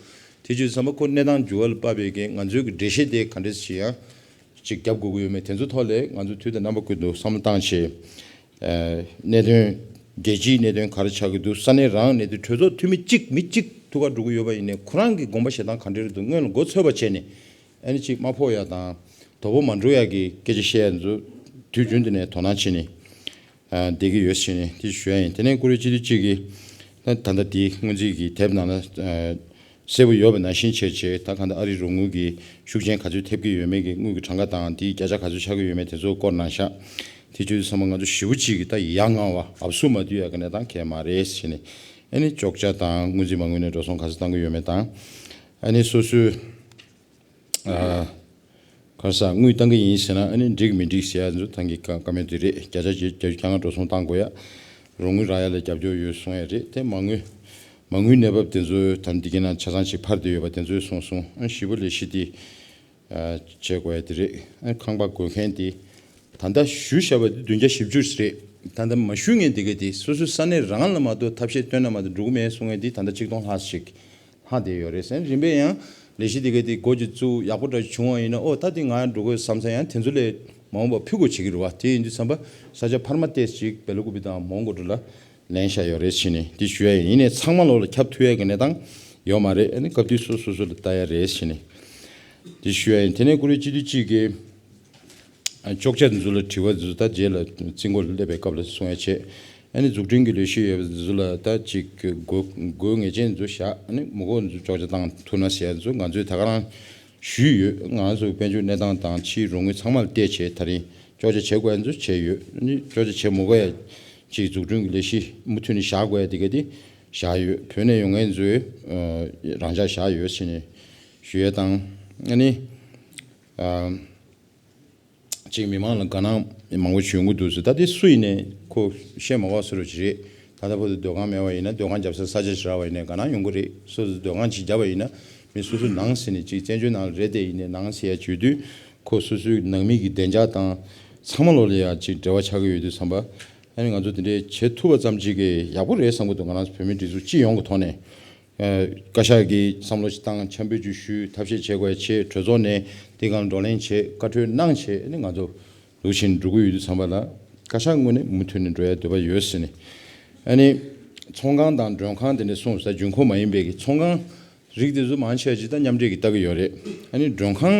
དེ་བྱས་ཙང་ཁོ་གནས་སྟངས་འགྱུར་བ་ལ་དཔག་པའི་གི་ང་ཚོའི་གི་འགྲེལ་བཤད་དེ་ག་འདྲ་ཞིག་ཡང་ཅིག་རྒྱབ་དགོས་ཀྱི་ཡོད་མེད། དེ་ཚོ་ཐོག་ལ་ང་ཚོ་དུས་དང་རྣམ་པ་ཀུན་ཏུ་བསམ་བློ་བཏང་བྱས། ཨ། གནད་དོན་རྒྱལ་སྤྱིའི་གནད་དོན་ག་རེ་ཆགས་ཀྱི་འདུག་ས་གནས་རང་གནད་དོན། གྲོས་ཚོགས་འཐུས་མི་གཅིག་མི་གཅིག་ཐུག་ག་འགྲོ་གི་ཡོད་པ་ཡིན་ནའི་ཁོ་རང་གི་དགོངས་པ་བཞེས་སྟངས་ག་འདྲ་རེད་འདུག་སྔོན་ལ་མགོ་ཚོད་པ་བྱས་ནས། ཨ་ནི་ཅིག་མ་ཕོག་ཡ་དང་དོ་ཕོག་མ་འགྲོ་ཡ་གི་སྐད་ཆ་བཤད་ཡ་ཚོ་དུས་རྒྱུན་དུ་ནས་དོ་སྣང་བྱས་ནས། ཨ། བསྡད་ཀྱི་ཡོད་ཟེར་ནས་དེ་ཞུ་ཡ་ཡིན། དེ་ནས་ཀུ་རེ་སྤྱི་འཐུས་གཅིག་གིས་ད་ད་ལྟ་དེའི་སྔོན་རྩིས་ཀྱི་དེབ་ནང་ལ། ཨ། གསལ་པོ་ཡོད་པ་ནང་བཞིན་བྱས་བྱས། ད་གང་ལྟར་ཨ་རིའི་རོགས་དངུལ་གྱི་ཤུགས་རྐྱེན་ག་ཚོད་ཐེབས་ཀྱི་ཡོད་མེད་ཀྱི། དངུལ་གྱི་གྲངས་ཀ་དང་དེའི་བརྒྱ་ཆ་ག་ཚོད་ཆགས་ཀྱི་ཡོད་མེད་དེ་ཚོ་སྐོར་གནང་ཤག་དེ་བྱས་དུས་ཚང་མ་ང་ཚོ་ཞེ་པོ་ཅིག་གིས་ད་ཡ་ང་བ། ཨབ་སུ་མ་བསྡུ་ཡ་གི་གནས་སྟངས་གང་ཡང་མ་རེད་ཟེར་ནས། ཨ་ནི་གཅོག་ཆ་དང་སྔོན་རྩིས་མ་དངུལ་ནས་འགྲོ་སོང་ག་ཚོད་བཏང་གི་ཡོད་མེད་དང་། ཨ་ནི་སོ་སོའི། ཨ། ག་རེ་ཟ། དངུལ་བཏང་གི་ཡིན་ཟེར་ན། ཨ་ནི་འགྲིག་མི་འགྲིག་ཟེར་ཡ་ཚོ་ད་གིན་བཀའ་བཀའ་མོལ་དེ་རེད། བརྒྱ་ཆ་བརྒྱད་ཅུ་གྱ་ལྔ་འགྲོ་སོང་བཏང་དགོས་ཡ། རོགས་དངུལ་རག་ཡ་ལ་རྒྱབ་སྐྱོར་ཡོད་གསུང་ཡ་རེད། དེ་མ་དངུལ་མ་དངུལ་གནས་བབ་དེ་ཚོ་ད་འདི་གི་ནང་ཆ་ཚང་ཅིག་འཕར་བསྡད་ཡོད་པ་དེ་ཚོ་གསུངས་སོང་། ཨ། བཞི་པ་ལས་གཞི་དེ། ཨ། བྱེད་དགོས་ཡ་དེ་རེད། ཨ། ཁང་པ་དགོས་མཁན་དེ་ད་ལྟ་ཞུས་བཞག་པ་དེ་བདུན་བརྒྱ་བཞི་བཅུ་རེད། ད་ལྟ་མ་ཞུ་མཁན་དེ་ག་དེ་སོ་སོའི་ས་གནས་རང་ལ་མ་གཏོགས་ཐབས་ཤེས་བཏོན་ན་མ་གཏོགས་འགྲོ་གི་མེད་གསུང་མཁན་དེ་ད་ལྟ་ཆིག་སྟོང་ལྷག་ཞིག་ལྷག་བསྡད་ཡོད་རེད་ཟེར། རིམ་པས་ཡང་ལས་གཞི་དེ་ག་དེ་འགོ་ཅིག་བཙུགས་ཡག་པོ་འདྲ་བྱུང་བ་ཡིན་ན། ཨོ་ད་དེ་ང་འགྲོ་དགོས་བསམ་ས་ཡང་དེ་ཚོ་ལས་མ་འོངས་པ་ཕུལ་དགོས་བྱེད་ཀྱི་རེད་བ། དེ་ཡིན་དུས་ཙམ་པ་ས་ཆ་འཕར་མ་ཏོག་ཙམ་ཅིག་སྦེལ་ཀོབ་དང་མོན་གྷོ་འདྲ་ལ་ལེན་བཞག་ཡོད་རེད་ཟེར་ནས་དེ་ཞུ་ཡ་ཡིན། ཡིན་ནའི་ཚང་མ་ལོག་ལ་ཁྱབ་ཐུབ་ཡ་གི་གནས་སྟངས་ཡོད་མ་རེད། ཨ་ནི་སྐབས་དུས་སོ་སོ་སོ་ལ་ལྟ་ཡ་རེད་ཟེར་ནས་དེ་ཞུ་ཡ་ཡིན། དེ་ནས་ཀུ་རེ་སྤྱི་འཐུས་གཅིག་གིས། ཨ། གཅོག་ཆ་འདི་ཚོ་ལ་དྲི་བ་འདི་ཚོ་ད་རྗེས་ལ་རྩིས་འགོ་ལ་སླེབས་པའི་སྐབས་ལ་གསུང་ཡ་བྱས། ཨ་ནི་འཛུགས་སྐྲུན་གྱི་ལས་གཞི་ཡོད་པ་འདི་ཚོ་ལ་ད་ཅིག་དགོས་དགོས་ངེས་ཅན་འདི་ཚོ་བཞག་ཨ་ནི་མི་དགོས་འདི་ཚོ་གཅོག་ཆ་བཏང་ཐུབ་ན་ཟེར་ཡ་འདི་ཚོ་ང་ཚོས་ད་ག་རང་ཞུས་ཡོད། ང་ཚོ་དཔལ་འབྱོར་གནས་སྟངས་དང་ཕྱིའི་རོགས་དངུལ་ཚང་མ་ལ་བལྟས་བྱས་ད་རིང་གཅོག་ཆ་བྱེད་དགོས་ཡ་འདི་ཚོ་བྱས་ཡོད། ཨ་ནི་གཅོག་ཆ་བྱེད་མི་དགོས་ཡ། ཅིག་འཛུགས་སྐྲུན་གྱི་ལས་གཞི་མུ་མཐུད་ནས་བཞག་དགོས་ཡ་དེ་ག་དེ་བཞག་ཡོད། བོད་ནས་ཡོང་མཁན་ཚོའི་རང་འཇགས་བཞག་ཡོད་ཟེར་ནས་ཞུ་ཡ་དང་། ཨ་ནི། ཅིག་མི་མང་ལ་དགའ་སྣང་མང་པོ་ཞིག་ཡོང་གི་འདུག་ཟེར། ད་དེ་སུ་ཡིན་ནའི་ཁོ་བཤད་མ་དགོས་བཟོ་འདྲ་ཅིག་རེད། ད་ལྟ་བར་དུ་སྡོད་ཁང་མེད་པ་ཡིན་ན་སྡོད་ཁང་རྒྱབ་སར་ས་ཆ་ཞིག་རག་པ་ཡིན་ན་དགའ་སྣང་ཡོང་གི་རེད། སོ་སོས་སྡོད་ཁང་ཅིག་བརྒྱབ་པ་ཡིན་ན་མི་སོ་སོའི་ནང་ཟེར་ནས་ཅིག་བཙན་བྱོལ་ནང་ལ་རེད་དེ་ཡིན་ནའི་ནང་ཟེར་ཡ་བརྗོད་དུས་ཁོ་སོ་སོའི་ནང་མི་གི་བདེ་འཇགས་དང་ཚང་མ་ལོ་ལ་ཡ་ཅིག་འབྲེལ་བ་ཆགས་ཀྱི་ཡོད་དུས་ཙམ་པ། ཨ་ནི་ང་ཚོ་དེ་འདྲའི་བྱེད་ཐུབ་པ་ཙམ་ཅིག་གིས་ཡག་པོ་རེད་བསམ་གྱི་འདུག་ང་རང་ཚོ་བོད་མི་སྒྲིག་འཛུགས་སྤྱི་ཡོངས་ཀྱི་ཐོག་ནས། བཀའ་ཤག་གིས་བསམ་བློ་ཞིག་བཏང་། འཆར་འབུལ་ཅིག་ཞུས། ཐབས་ཤེས་བྱེད་དགོས་ཡ་བྱས། གྲོས་ཚོགས་ནས་འདི་སྒང་བགྲོ་གླེང་བྱས། བཀའ་འཁྲོལ་གནང་བྱས། ཨ་ནི་ང་ཚོ་འདུག་བཞིན་འགྲོ་གི་ཡོད་དུས་ཙམ་པ་ལ། བཀའ་ཤག་ངོས་ནས་མུ་མཐུད་ནས་འགྲོ་ཡ་འདོད་པ་ཡོད་ཟེར་ནས། ཨ་ནི་ཚོང་ཁང་དང་མགྲོན་ཁང་དེ་འདྲ་གསུངས་ས་རྒྱུན་མཁོ་མ་ཡིན་པའི་གི་ཚོང་ཁང་རིགས་དེ་ཚོ་མང་ཆེ་བ་ཅིག་ད་མཉམ་འབྲེལ་གྱིས་ལྟ་གི་ཡོད་རེད། ཨ་ནི་མགྲོན་ཁང་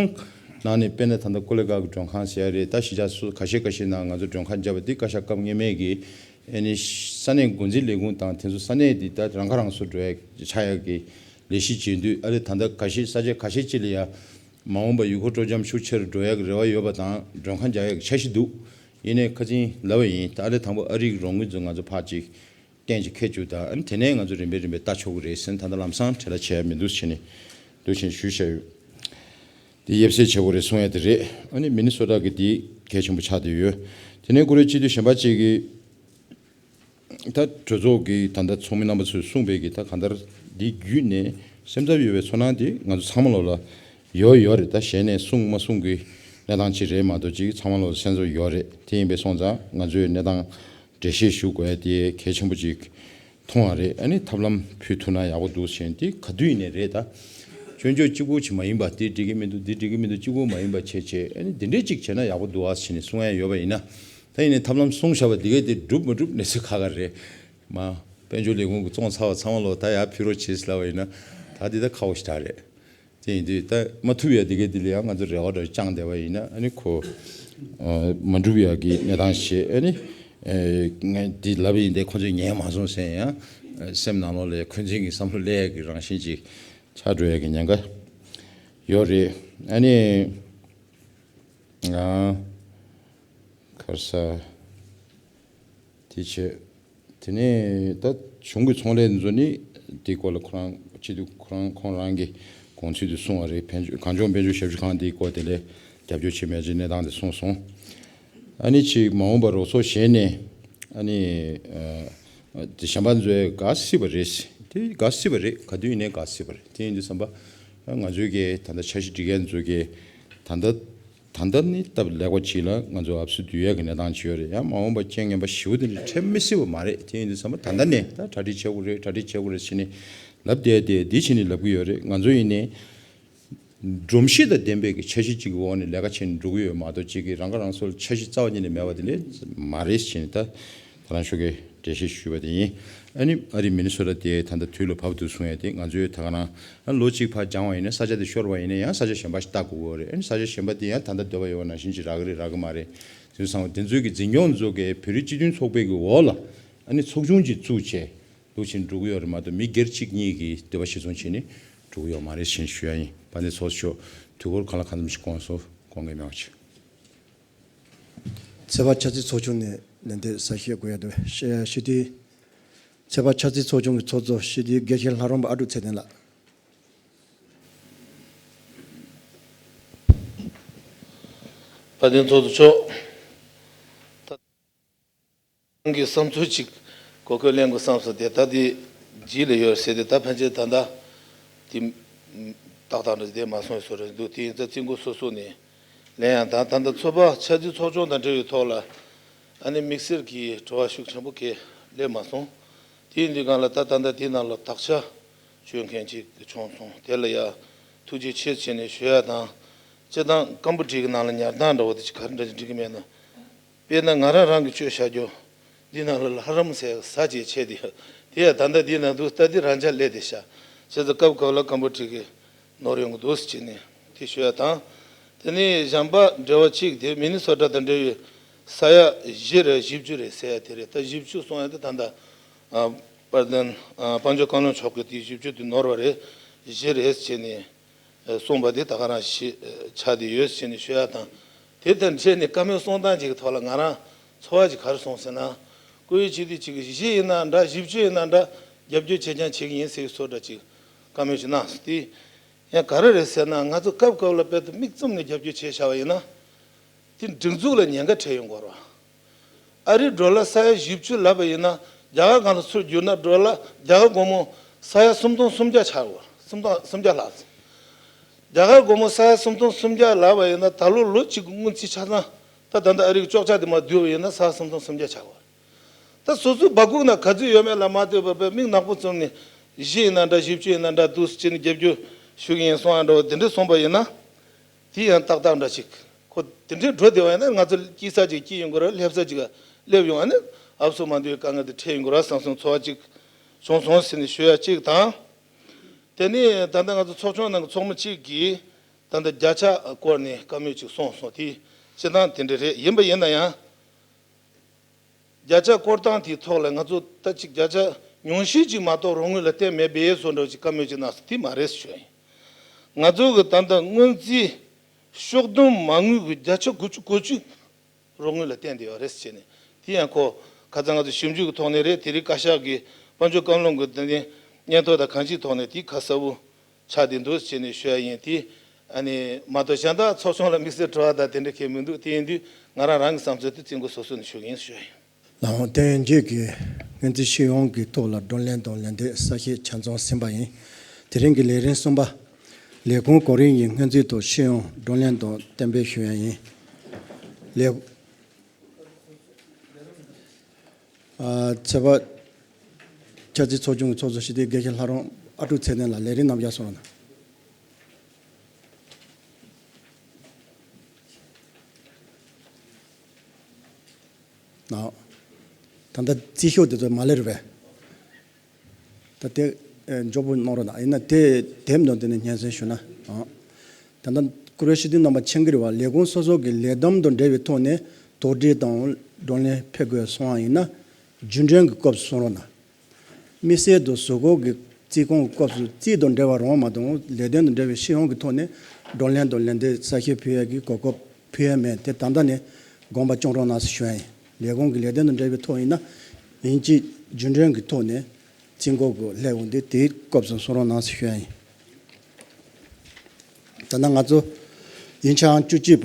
ནང་ནས་དཔེར་ན་ད་ལྟ་ཀོ་ལི་གྷལ་གྱི་མགྲོན་ཁང་ཟེར་ཡ་རེད། ད་གཞིས་ཆགས་སུ་ཁ་ཤས་ཁ་ཤས་ནང་ང་ཚོ་མགྲོན་ཁང་བརྒྱབ་པ་དེ་བཀའ་ཤག་སྐབས་སྔོན་མའི་གི་ཨ་ནི་ས་གནས་འགོ་འཛིན་ལས་ཁུངས་དང་དེ་ཚོ་ས་གནས་དེ་ད་རང་ཁ་རང་གསོ་འགྲོ་ཡ་ཆགས་ཡ་གི་ལས་གཞི་བྱེད་དུས། ཨ་རེ་ད་ལྟ་ཁ་ཤས་ས་ཆ་ཁ་ཤས་ཅིག་ལ་ཡ་མ་འོངས་པ་ཡུལ་སྐོར་སྤྲོ་འཆམ་ཤུགས་ཆེར་འགྲོ་ཡ་གི་རེ་བ་ཡོད་པ་དང་མགྲོན་ཁང་རྒྱག་ཡ་གི་འཆར་གཞི་འདུག་ཡིན་ནའི་ཁ་སང་ལབ་པ་ཡིན། ད་ཨ་རེ་དང་པོ་ཨ་རིའི་རོགས་དངུལ་ཚོ་ང་ཚོ་ཕར་ཅིག་གཏན་ཅིག་འཁེལ་བཅུག་དང་། ཨ་ནི་དེ་ནས་ང་ཚོ་རིམ་པས་རིམ་པས་ལྟ་ཆོག་གི་རེད་ཟེར་ནས་ད་ལྟ་ལམ་སང་བྲེལ་བ་བྱས་མི་འདུག་བྱས་ནས་འདུག་བྱས་ནས་ཞུས་བཞག་ཡོད། དེ་ཡབ་སྲས་བྱེད་དགོས་རེད་གསུང་ཡ་དེ་རེད། ཨ་ནི་མི་ནི་སོ་ཊ་གི་དེ་གལ་ཆེན་པོ་ཆགས་བསྡད་ཡོད། དེ་ནས་ཀུ་རེ་སྤྱི་འཐུས་གཞན་པ་གཅིག་གིས་ད་གྲོས་ཚོགས་ཀྱི་ད་ལྟ་ཚོགས་མི་རྣམ་པ་ཚོས་གསུངས་པའི་གི་ད་གང་ལྟར་འདི་བརྒྱུད་ནས་སེམས་འཚབ་ཡོད་པའི་ཚོར་སྣང་དེ་ང་ཚོ་ཚང་མ་ལོག་ལ་ཡོད་ཡོད་རེད། ད་གཞན་ནས་གསུང་མ་གསུང་གི་གནས་སྟངས་ཅིག་རེད་མ་གཏོགས་ཅིག་ཚང་མ་ལོག་ལ་སེམས་འཚབ་ཡོད་རེད། དེ་ཡིན་པས་སོང་ཙང་ང་ཚོས་གནས་སྟངས་འགྲེལ་བཤད་ཞུ་དགོས་ཡ་དེ་གལ་ཆེན་པོ་ཅིག་མཐོང་བ་རེད། ཨ་ནི་ཐབས་ལམ་ཕུད་ཐུབ་ན་ཡག་པོ་འདུག་ཟེར་དེ་ག་དུས་ཡིན་ནའི་རེད། ད་སྐྱོན་བརྗོད་གཅིག་པུ་ཅིག་མ་ཡིན་པ། དེ་འགྲིག་གི་མི་འདུག་འདི་འགྲིག་གི་མི་འདུག་གཅིག་པུ་མ་ཡིན་པ་བྱས་བྱས། ཨ་ནི་འདི་འདྲས་ཅིག་བྱས་ན་ཡག་པོ་འདུག་ཨ་ཟེར་ནས་གསུང་ཡ་ཡོད་པ་ཡིན་ན། ད་ཡིན་ནའི་ཐབས་ལམ་གསུངས་བཞག་པ་འདི་གས་དེ་འགྲུབ་མ་འགྲུབ་གནས་ཚུལ་ཁག་ཁག་རེད། མ་དཔལ་འབྱོར་ལས་ཁུངས་ཀྱི་བཙོང་ཚར་བ་ཚང་མ་ལོག་ད་ཡར་ཕུལ་རོགས་བྱེད་ཟེར་ལབ་པ་ཡིན་ན། ད་འདི་ད་ཁག་པོ་ཞེ་དྲག་རེད། དེ་ཡིན་དུས་ད་མ་ཐུབ་ཡ་འདི་གས་འདི་ལ་ཡང་ང་ཚོ་རེ་བ་འདྲ་བཅངས་བསྡད་པ་ཡིན་ན། ཨ་ནི་ཁོ་ཨ་མ་འགྲུབ་ཡ་གི་གནས་སྟངས་ཤིག་ཨ་ནི་ཨེ་ངས་འདི་ལབ་ཡིན་དེ་ཁོ་ཚོས་ཉན་མ་སོང་ཟེར་ཡང་། ཨ་སེམས་ནང་ལོགས་ལ་འཁོན་འཛིན་གྱི་བསམ་བློ་སླེབས་ཡ་གི་རང་བཞིན་ཅིག་ཆགས་འགྲོ་ཡ་གི་ཉེན་ཁ་ཡོད་རེད། ཨ་ནི་ང་ག་རེ་ཟ། དེ་བྱས། དེ་ནས་ད་གཞུང་གི་ཚོང་ལས་འདི་ཚོ་ནི་དེའི་སྐོར་ལ་ཁོ་རང་སྤྱི་འཐུས་ཁོ་རང་ཁོང་རང་གི་དགོངས་ཚུལ་དེ་གསུངས་པ་རེད། དཔལ་འབྱོར་གངས་ལྗོངས་དཔལ་འབྱོར་ཞབས་ཞུ་ཁང་དེའི་སྐོར་དེ་ལས་རྒྱབ་སྐྱོར་བྱེད་མེད་ཀྱི་གནས་སྟངས་དེ་གསུངས་སོང་། ཨ་ནི་ཅིག་མ་འོངས་པར་རོགས་ཚོགས་གཞན་ནས་ཨ་ནི་ཨ་དེ་གཞན་པ་ཚོས་དགའ་སྲིད་པ་རེད། དེ་དགའ་སྲིད་པ་རེད། ག་དུས་ཡིན་ནའི་དགའ་སྲིད་པ་རེད། དེ་ཡིན་དུས་ཙམ་པ་ང་ཚོའི་གི་ད་ལྟ་འཆར་གཞི་སྒྲིག་མཁན་ཚོའི་གི་ད་ལྟ། ད་ལྟ་ནི་སྟབས་ལེགས་པ་ཅིག་ལ་ང་ཚོ་ཨབ་སུ་བསྡུ་ཡས་ཀྱི་གནས་སྟངས་ཅིག་ཡོད་རེད། ཡང་མ་འོངས་པ་རྐྱེན་ངན་པ་ཞེ་པོ་དེ་འདྲ་འཕྲད་མི་སྲིད་པ་མ་རེད། དེ་ཡིན་དུས་ཙམ་པ་ད་ལྟ་ནས་ད་གྲ་སྒྲིག་བྱེད་དགོས་རེད། གྲ་སྒྲིག་བྱེད་དགོས་རེད་ཟེར་ནས་ལབ་བསྡད་དེ་འདི་བྱས་ནས་ལབ་ཀྱི་ཡོད་རེད། ང་ཚོ་ཡིན་ནའི་སྒྲོམ་གཞི་དང་ལྡན་པའི་གི་འཆར་གཞི་གཅིག་གི་འོག་ནས་ལས་ཀ་བྱས་ནས་འགྲོ་གི་ཡོད་མ་གཏོགས་གཅིག་གི་རང་ཁ་རང་གསོ་ལ་འཆར་གཞི་རྩ་བ་ཉིད་ནས་མེད་པ་དེ་འདྲ་མ་རེད་ཟེར་ནས་ད་ད་རང་ཤོག་གི་འགྲེལ་བཤད་ཞུས་པ་དེ་ཡིན། ཨ་ནི་ཨ་རི་མི་ནི་སོ་ཊ་དེ་ད་ལྟ་དུས་ལ་བབ་འདུག་གསུང་ཡ་དེ་ང་ཚོའི་ད་ག་རང་ཨ་ལོ་གཅིག་ཕར་སྦྱངས་པ་ཡིན་ན་ས་ཆ་དེ་ཤོར་བ་ཡིན་ན་ཡང་ས་ཆ་གཞན་པ་ཞིག་ལྟ་དགོས་ཀྱི་རེད། ཨ་ནི་ས་ཆ་གཞན་པ་དེ་ཡང་ད་ལྟ་འདོད་པ་ཡོད་པ་ནང་བཞིན་ཅིག་རག་གི་རེད་རག་གི་མ་རེད་ཟེར་ཙང་དེ་ཚོའི་གི་འཛིན་སྐྱོང་ཚོ་གི་བོད་རིགས་སྤྱི་མཐུན་ཚོགས་པའི་གི་འོག་ལ་ཨ་ནི་ཚོགས་ཆུང་ཅིག་བཙུགས་བྱས་འདུག་བྱས་འགྲོ་གི་ཡོད་རེད་མ་གཏོགས་མི་སྒེར་གཅིག་གཉིས་ཀྱིས་འདོད་པ་བྱེད་ཚུལ་བྱས་ནས་འགྲོ་གི་ཡོད་མ་རེད་ཟེར་ཞུ་ཡ་ཡིན། དཔལ་ལྡན་ཚོགས་གཙོ་མཆོག་དུས་འཁོར་གང་ལ་གང་འཚམ་ཞིག་དགོངས་སོ་དགོངས་འགལ་མེད་པ་བྱེད། ཚེ་དཔག་ཆབ་སྲིད་ཚོགས་ཆུང་ནས་ལན་འདེབས་གསལ་བཤད་དགོས་ཡ་འདུག་ཞི་བདེའི་ཚེ་དཔག་ཆབ་སྲིད་ཚོགས་ཆུང་གི་ཚོགས་གཙོ་ཞི་བདེའི་དགེ་བཤེས་ལྷ་རམས་པ་ཨ་ཀྲུག་ཚེ་བརྟན་ལགས། དཔལ་ལྡན་ཚོགས་གཙོ་མཆོག་ད་ཁོང་གི་བསམ་ཚུལ་ཅིག་གོ་སྐབས་ལེན་དགོས་བསམ་སོང་། དེ་ད་དེ་རྗེས་ལ་ཡོད་ཟེར་ཏེ་ད་ཕན་ཆད་ད་ལྟ་དེ་ཏག་ཏག་འདྲ་བསྡད་མ་སོང་བཟོ་འདྲ་འདུག་དེ་ཡིན་ཙང་རྩིས་འགོ་སོ་སོ་ནས་ལན་ཡང་དང་ད་ལྟ་ཚོགས་པ་ཆབ་སྲིད་ཚོགས་ཆུང་དང་འབྲེལ་བའི་ཐོག་ལ་ཨ་ནི་དམིགས་བསལ་གྱི་དྲི་བ་ཤུགས་ཆེན་པོ་གང་ཡང་སླེབས་མ་སོང་། དེ་ཡིན་དུས་སྒང་ལ་ད་ད་ལྟ་དེའི་ནང་ལ་དག་ཆ་བཅོས་མཁན་ཅིག་བྱུང་སོང་། དེ་ལ་ཡ་ཐུགས་རྗེ་ཆེ་བྱས་ནས་ཞུ་ཡ་དང་། སྤྱིར་བཏང་སྐམ་པོ་ཊི་གི་ནང་ལ་ཉར་སྟངས་འདྲ་བོ་དེ་ཅིག་ག་རེ་འདྲ་ཅིག་འགྲིག་གི་མེད་ན། དཔེར་ན་ང་རང་རང་གིས་བཅོས་བཞག་རྒྱུ། འདི་ནང་ལ་ལྷ་རམས་ཟེར་ཟ་བྱས་བྱས་ཏེ། དེ་ཡང་ད་ལྟ་འདི་ནང་དུ་ལྟ་འདི་རང་འཇགས་སླེབས་བསྡད་ཤག་བྱས་ཙང་སྐབས་སྐབས་ལ་སྐམ་པོ་ཊི་གིས་ནོར་ཡོང་གི་འདུག་ཟེར་བྱས་ནས་དེ་ཞུ་ཡ་དང་། དེ་ནས་གཞན་པ་འབྲེལ་བ་གཅིག་དེ་མི་ནི་སོ་ཊ་དང་འབྲེལ་བའི་ས་ཡ་བཞི་རེ་བཞི་བཅུ་རེ་ཟེར་ཡ་དེ་རེད། ད་བཞི་བཅུ་གསུང་ཡ་དེ་ད་ལྟ་ཨ་དཔལ་ལྡན་ཨ་དཔལ་འབྱོར་བཀའ་བློན་མཆོག་གིས་དེ་བཞི་བཅུ་དེ་ནོར་བ་རེད། བཞི་རེད་ཟེར་བྱས་ནས། གསུངས་པ་དེ་ད་ག་རང་ཞིག་ཆགས་བསྡད་ཡོད་ཟེར་ནས་ཞུ་ཡ་དང་། དེ་དང་འབྲེལ་ནས་བཀའ་མོལ་གསུང་སྟངས་ཅིག་གི་ཐོག་ལ་ང་རང་ཚོར་བ་ཅིག་ག་རེ་སོང་ཟེར་ན། བཀུར་འོས་བྱེད་དུས་ཅིག་བཞི་ཡིན་ན་འདྲ། བཞི་བཅུ་ཡིན་ན་འདྲ། རྒྱབ་སྐྱོར་བྱེད་རྐྱང་བྱེད་ཀྱི་ཡིན་ཟེར་བའི་བཟོ་འདྲ་ཅིག་བཀའ་མོལ་ཞིག་གནང་སོང་། དེ་ཡང་ག་རེ་རེད་ཟེར་ན། ང་ཚོ་སྐབས་སྐབས་ལ་དཔེ་དེ་མིག་བཙུམ་ནས་རྒྱབ་སྐྱོར་བྱས་བཞག་པ་ཡིན་ན། དེ་སྒྲིག་འཛུགས་ལ་ཉེན་ཁ་འཕྲད་ཡོང་གི་རེད་བ། ཨ་རིའི་ཌོ་ལར་ས་ཡ་བཞི་བཅུ་ལབ་པ་ཡིན་ན། རྒྱ་གར་སྒང་ལ་ཚུར་བསྒྱུར་ན་ཌོ་ལར། རྒྱ་གར་སྒོར་མོ་ས་ཡ་སུམ་སྟོང་སུམ་བརྒྱ་ཆགས་ཡོད་རེད། སུམ་སྟོང་སུམ་བརྒྱ་ལྷག་ཙམ། རྒྱ་གར་སྒོར་མོ་ས་ཡ་སུམ་སྟོང་སུམ་བརྒྱ་ལབ་པ་ཡིན་ན། ད་ལོ་ལོ་གཅིག་གི་སྔོན་རྩིས་ཆ་ཚང་། ད་ད་ལྟ་ཨ་རི་གི་གཅོག་ཆ་དེ་མར་བསྡུས་པ་ཡིན་ན་ས་ཡ་སུམ་སྟོང་སུམ་བརྒྱ་ཆགས་ཡོད་རེད། ད་སོ་སོའི་སྦ་ཁུག་ན་ག་ཚོད་ཡོད་མེད་ལ་མ་ལྟོས་པར་དཔེ་མིག་ནག་པོ་བཙུམ་ནས། བཞི་ཡིན་ན་འདྲ། བཞི་བཅུ་ཡིན་ན་འདྲ། འདུག་སེ་བྱས་ནས་རྒྱབ་སྐྱོར་ཞུ་གི་ཡིན་གསུང་ཡ་འདྲ་བོ་དེ་འདྲ་གསུངས་པ་ཡིན་ན། དེ་ཡང་ཏག་ཏག་འདྲ་ཅིག་ཁོ་དེ་འདྲའི་འགྲོ་བསྡད་པ་ཡིན་ན། ང་ཚོ་སྐྱིད་ས་ཅིག་སྐྱིད་ཡོང་གི་རེད། སླེབས་ས་ཅིག་སླེབས་ཡོང་། ཨ་ནི་ཨབ་སོ་མ་འདུག་པའི་དཀའ་ངལ་དེ་འཕྲད་ཡོང་གི་རེད་བསམ་སོང་། ཚོར་བ་ཅིག་བྱུང་སོང་ཟེར་ནས་ཞུ་ཡ་གཅིག་དང་། དེ་ནས་ད་ལྟ་ང་ཚོ་ཚོགས་ཆུང་ནང་གི་ཚོགས་མི་གཅིག་གིས་ད་ལྟ་བརྒྱ་ཆ་སྐོར་ནས་བཀའ་མོལ་ཅིག་གསུངས་སོང་། དེ་སྤྱིར་བཏང་དེ་འདྲ་རེད། ཡིན་པ་ཡིན་ན་ཡང་། བརྒྱ་ཆ་སྐོར་སྟངས་དེའི་ཐོག་ལ་ང་ཚོ་ད་ཅིག་བརྒྱ་ཆ་ཉུང་ཤོས་ཅིག་མ་གཏོགས་རོགས་དངུལ་ལ་བརྟེན་མེད་པའི་བཟོ་འདྲ་ཅིག་བཀའ་མོལ་ཅིག་གནང་སོང་། དེ་མ་རེད་ཟེར་ཞུ་ཡ་ཡིན། ང་ཚོ་གི་ད་ལྟ་སྔོན་རྩིས་ཤོག་བསྡོམས་མ་དངུལ་གྱི་བརྒྱ་ཆ་དགུ་བཅུ་གོ་གཅིག་རོགས་དངུལ་ལ་བརྟེན་བསྡད་ཡོད་རེད་ཟེར་ནས། དེ་ཡང་ཁོ་ཁ་སང་ང་ཚོ་ཞིབ་འཇུག་གི་ཐོག་ནས་རེད། དེ་རིང་བཀའ་ཤག་གི་དཔལ་འབྱོར་བཀའ་བློན་གྱི་དེ་ནས་སྙན་ཐོ་དང་གང་ཅིའི་ཐོག་ནས་དེ་ཁ་གསལ་པོ་ཆགས་བསྡད་འདུག་ཟེར་ནས་ཞུ་ཡ་ཡིན། དེ་ཨ་ནི་མ་གཏོགས་གཞན་དག་ཚོགས་ཆུང་ལ་དམིགས་བསལ་དྲི་བ་དང་དེ་འདྲ་གང་ཡང་མི་འདུག་དེ་ཡིན་དུས་ང་རང་རང་གི་བསམ་ཚུལ་དེ་རྩིས་འགོ་སོ་སོ་ནས་ཞུ་གི་ཡིན་ཞུ་ཡ་ཡིན། ལགས་འོང་། དེ་ཡང་རྗེས་ཀྱི་སྔོན་རྩིས་ཤེས་ཡོན་གྱི་ཐོག་ལ་བགྲོ་གླེང་དང་ལན་འདེབས་གསལ་བཤད་ཆ་ཚང་ཟིན་པ་ཡིན། དེ་རིང་གི་ལས་རིམ་གསུམ་པ། ལས་ཁུངས་གོ་རིམ་གྱི་སྔོན་རྩིས་ཐོག་ཤེས་ཡོན་བགྲོ་གླེང་དང་གཏན་འབེབས་ཞུ་ཡ་ཡིན། ལས། ཨ། ཚོད་དཔག་འཆར་རྩིས་ཚོགས་ཆུང་གི་ཚོགས་གཙོ་སྤྱི་འཐུས་དགེ་བཤེས་ལྷ་རམས་ཨ་ཀྲུག་ཚེ་བརྟན་ལགས་ལས་རིམ་རྣམས་བཞག་སོང་ལ། ན། ད་ལྟ་རྩིས་ཤོག་དེ་ཚོ་མ་སླེབས་རེད་པས། ད་དེ་ཨེ་མགྱོགས་པོ་གནང་རོགས་གནང་། ཡིན་ན་དེ་དེབ་ནང་དེ་ནས་སྙན་སེང་ཞུ་ན་ཨང་། ད་ལྟ་བཀུར་འོས་སྤྱི་འཐུས་རྣམ་པ་མཁྱེན་གྱི་རེད་པ། ལས་ཁུངས་སོ་སོ་གི་ལས་བསྡོམས་དང་འབྲེལ་བའི་ཐོག་ནས་དོགས་འདྲི་དང་བགྲོ་གླེང་ཕེབས་དགོས་སོང་བ་ཡིན་ན། རྒྱུན་གྲོན་གྱི་སྐབས་སུ་གསུང་རོགས་གནང་། དམིགས་བསལ་དུ་གཟའ་འཁོར་གྱི་རྩིས་ཁོངས་སྐབས་སུ་རྩིས་དང་འབྲེལ་བ་རང་མ་གཏོགས་ལས་དོན་དང་འབྲེལ་བའི་ཤེས་ཡོན་གྱི་ཐོག་ནས་བགྲོ་གླེང་དང་ལན་འདེབས་གསལ་བཤད་ཕུལ་ཡས་ཀྱི་གོ་སྐབས་ཕུལ་ཡས་མེད། དེ་ད་ལྟ་ནས་དགོངས་པ་སྐྱོང་རོགས་གནང་ཞེས་ཞུ་ཡ་ཡིན། ལས་ཁུངས་ཀྱི་ལས་དོན་དང་འབྲེལ་བའི་ཐོག་ཡིན་ན། ཡིན་གཅིག་རྒྱུན་གྲོན་གྱི་ཐོག་ནས་རྩིས་འགོ་གི་སླེབས་འོང་དུས་དེའི་སྐབས་སུ་གསུང་རོགས་གནང་ཞེས་ཞུ་ཡ་ཡིན། ད་ལྟ་ང་ཚོ་ཡིག་ཆ་ཨང་བཅུ་གཅིག་པ་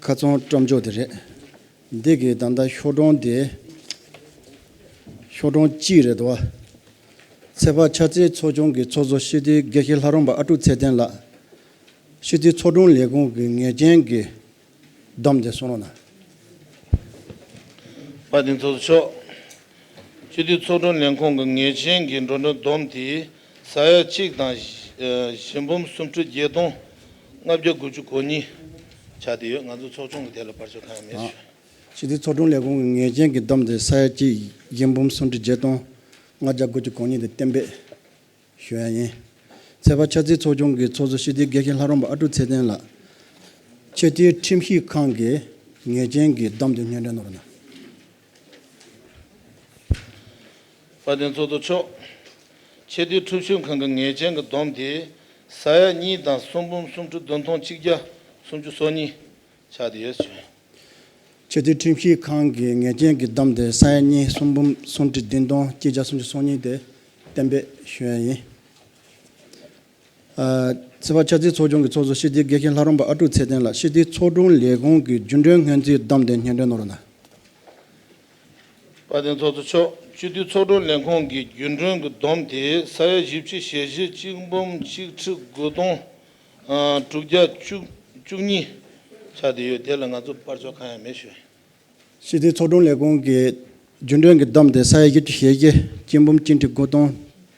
ཁ་ཚོན་བཀྲམ་འཇོག་དེ་རེད། འདི་གི་ད་ལྟ་ཤོག་གྲངས་དེ་ཤོག་གྲངས་གཅིག་རེད་དོ། ཚོད་དཔག་འཆར་རྩིས་ཚོགས་ཆུང་གི་ཚོགས་གཙོ་སྤྱི་འཐུས་དགེ་བཤེས་ལྷ་རམས་པ་ཨ་ཀྲུག་ཚེ་བརྟན་ལགས། སྤྱི་འཐུས་ཚོགས་དྲུང་ལས་ཁུངས་ཀྱི་ངེས་ཅན་གྱི་བསྡོམས་དེ་གསུང་རོགས་གནང་། དཔལ་ལྡན་ཚོགས་གཙོ་མཆོག་སྤྱི་འཐུས་ཚོགས་དྲུང་ལས་ཁུངས་ཀྱི་ངེས་ཅན་གྱི་འགྲོ་གྲོན་བསྡོམས་དེ་ས་ཡ་གཅིག་དང་བཞི་འབུམ་སུམ་ཁྲི་བརྒྱད་སྟོང་ལྔ་བརྒྱ་དགུ་བཅུ་གོ་གཉིས་ཆགས་བསྡད་ཡོད། ང་ཚོ་ཚོགས་ཆུང་གི་དེ་ལ་བར་ཆད་གང་ཡང་མེད་ཞུ། སྤྱི་འཐུས་ཚོགས་དྲུང་ལས་ཁུངས་ཀྱི་ངེས་ཅན་གྱི་བསྡོམས་དེ་ས་ཡ་གཅིག་བཞི་འབུམ་སུམ་ཁྲི་བརྒྱད་སྟོང་ལྔ་བརྒྱ་དགུ་བཅུ་གོ་གཉིས་དེ་གཏན་འབེབས་ཞུ་ཡ་ཡིན། ཚོད་དཔག་འཆར་རྩིས་ཚོགས་ཆུང་གི་ཚོགས་གཙོ་སྤྱི་འཐུས་དགེ་བཤེས་ལྷ་རམས་པ་ཨ་ཀྲུག་ཚེ་བརྟན་ལགས། ཆེས་མཐོའི་ཁྲིམས་ཞིབ་ཁང་གི་ངེས་ཅན་གྱི་བསྡོམས་དེ་སྙན་སྒྲོན་གནང་རོགས་གནང་། དཔལ་ལྡན་ཚོགས་གཙོ་མཆོག་ཆེས་མཐོའི་ཁྲིམས་ཞིབ་ཁང་གི་ངེས་ཅན་གྱི་བསྡོམས་དེ་ས་ཡ་གཉིས་དང་སུམ་འབུམ་སུམ་ཁྲི་བདུན་སྟོང་གཅིག་བརྒྱ་སུམ་ཅུ་སོ་གཉིས་ཆགས་བསྡད་ཡོད་ཞུ། ཆེས་མཐོའི་ཁྲིམས་ཞིབ་ཁང་གི་ངེས་ཅན་གྱི་བསྡོམས་དེ་ས་ཡ་གཉིས་སུམ་འབུམ་སུམ་ཁྲི་བདུན་སྟོང་གཅིག་བརྒྱ་སུམ་ཅུ་སོ་གཉིས་དེ་གཏན་འབེབས་ཞུ་ཡ་ཡིན། ཨ། ཚོད་དཔག་འཆར་རྩིས་ཚོགས་ཆུང་གི་ཚོགས་གཙོ་སྤྱི་འཐུས་དགེ་བཤེས་ལྷ་རམས་པ་ཨ་ཀྲུག་ཚེ་བརྟན་ལགས། སྤྱི་འཐུས་ཚོགས་དྲུང་ལས་ཁུངས་ཀྱི་རྒྱུན་གྲོན་སྔོན་རྩིས་བསྡོམས་དེ་སྙན་སྒྲོན་གནང་རོགས་གནང་། དཔལ་ལྡན་ཚོགས་གཙོ་མཆོག་སྤྱི་འཐུས་ཚོགས་དྲུང་ལས་ཁུངས་ཀྱི་རྒྱུན་གྲོན་གྱི་བསྡོམས་དེ་ས་ཡ་བཞི་བཅུ་ཞེ་བཞི་གཅིག་འབུམ་གཅིག་ཁྲི་དགུ་སྟོང་དྲུག་བརྒྱ་བཅུ་གཉིས་ཆགས་བསྡད་ཡོད། དེ་ལ་ང་ཚོ་བར་ཆད་གང་ཡང་མེད་ཞུ། སྤྱི་འཐུས་ཚོགས་དྲུང་ལས་ཁུངས་ཀྱི་རྒྱུན་གྲོན་གྱི་བསྡོམས་དེ་ས་ཡ་བཞི་བཅུ་ཞེ་བཞི་གཅིག་འབུམ་གཅིག་ཁྲི་དགུ་སྟོང་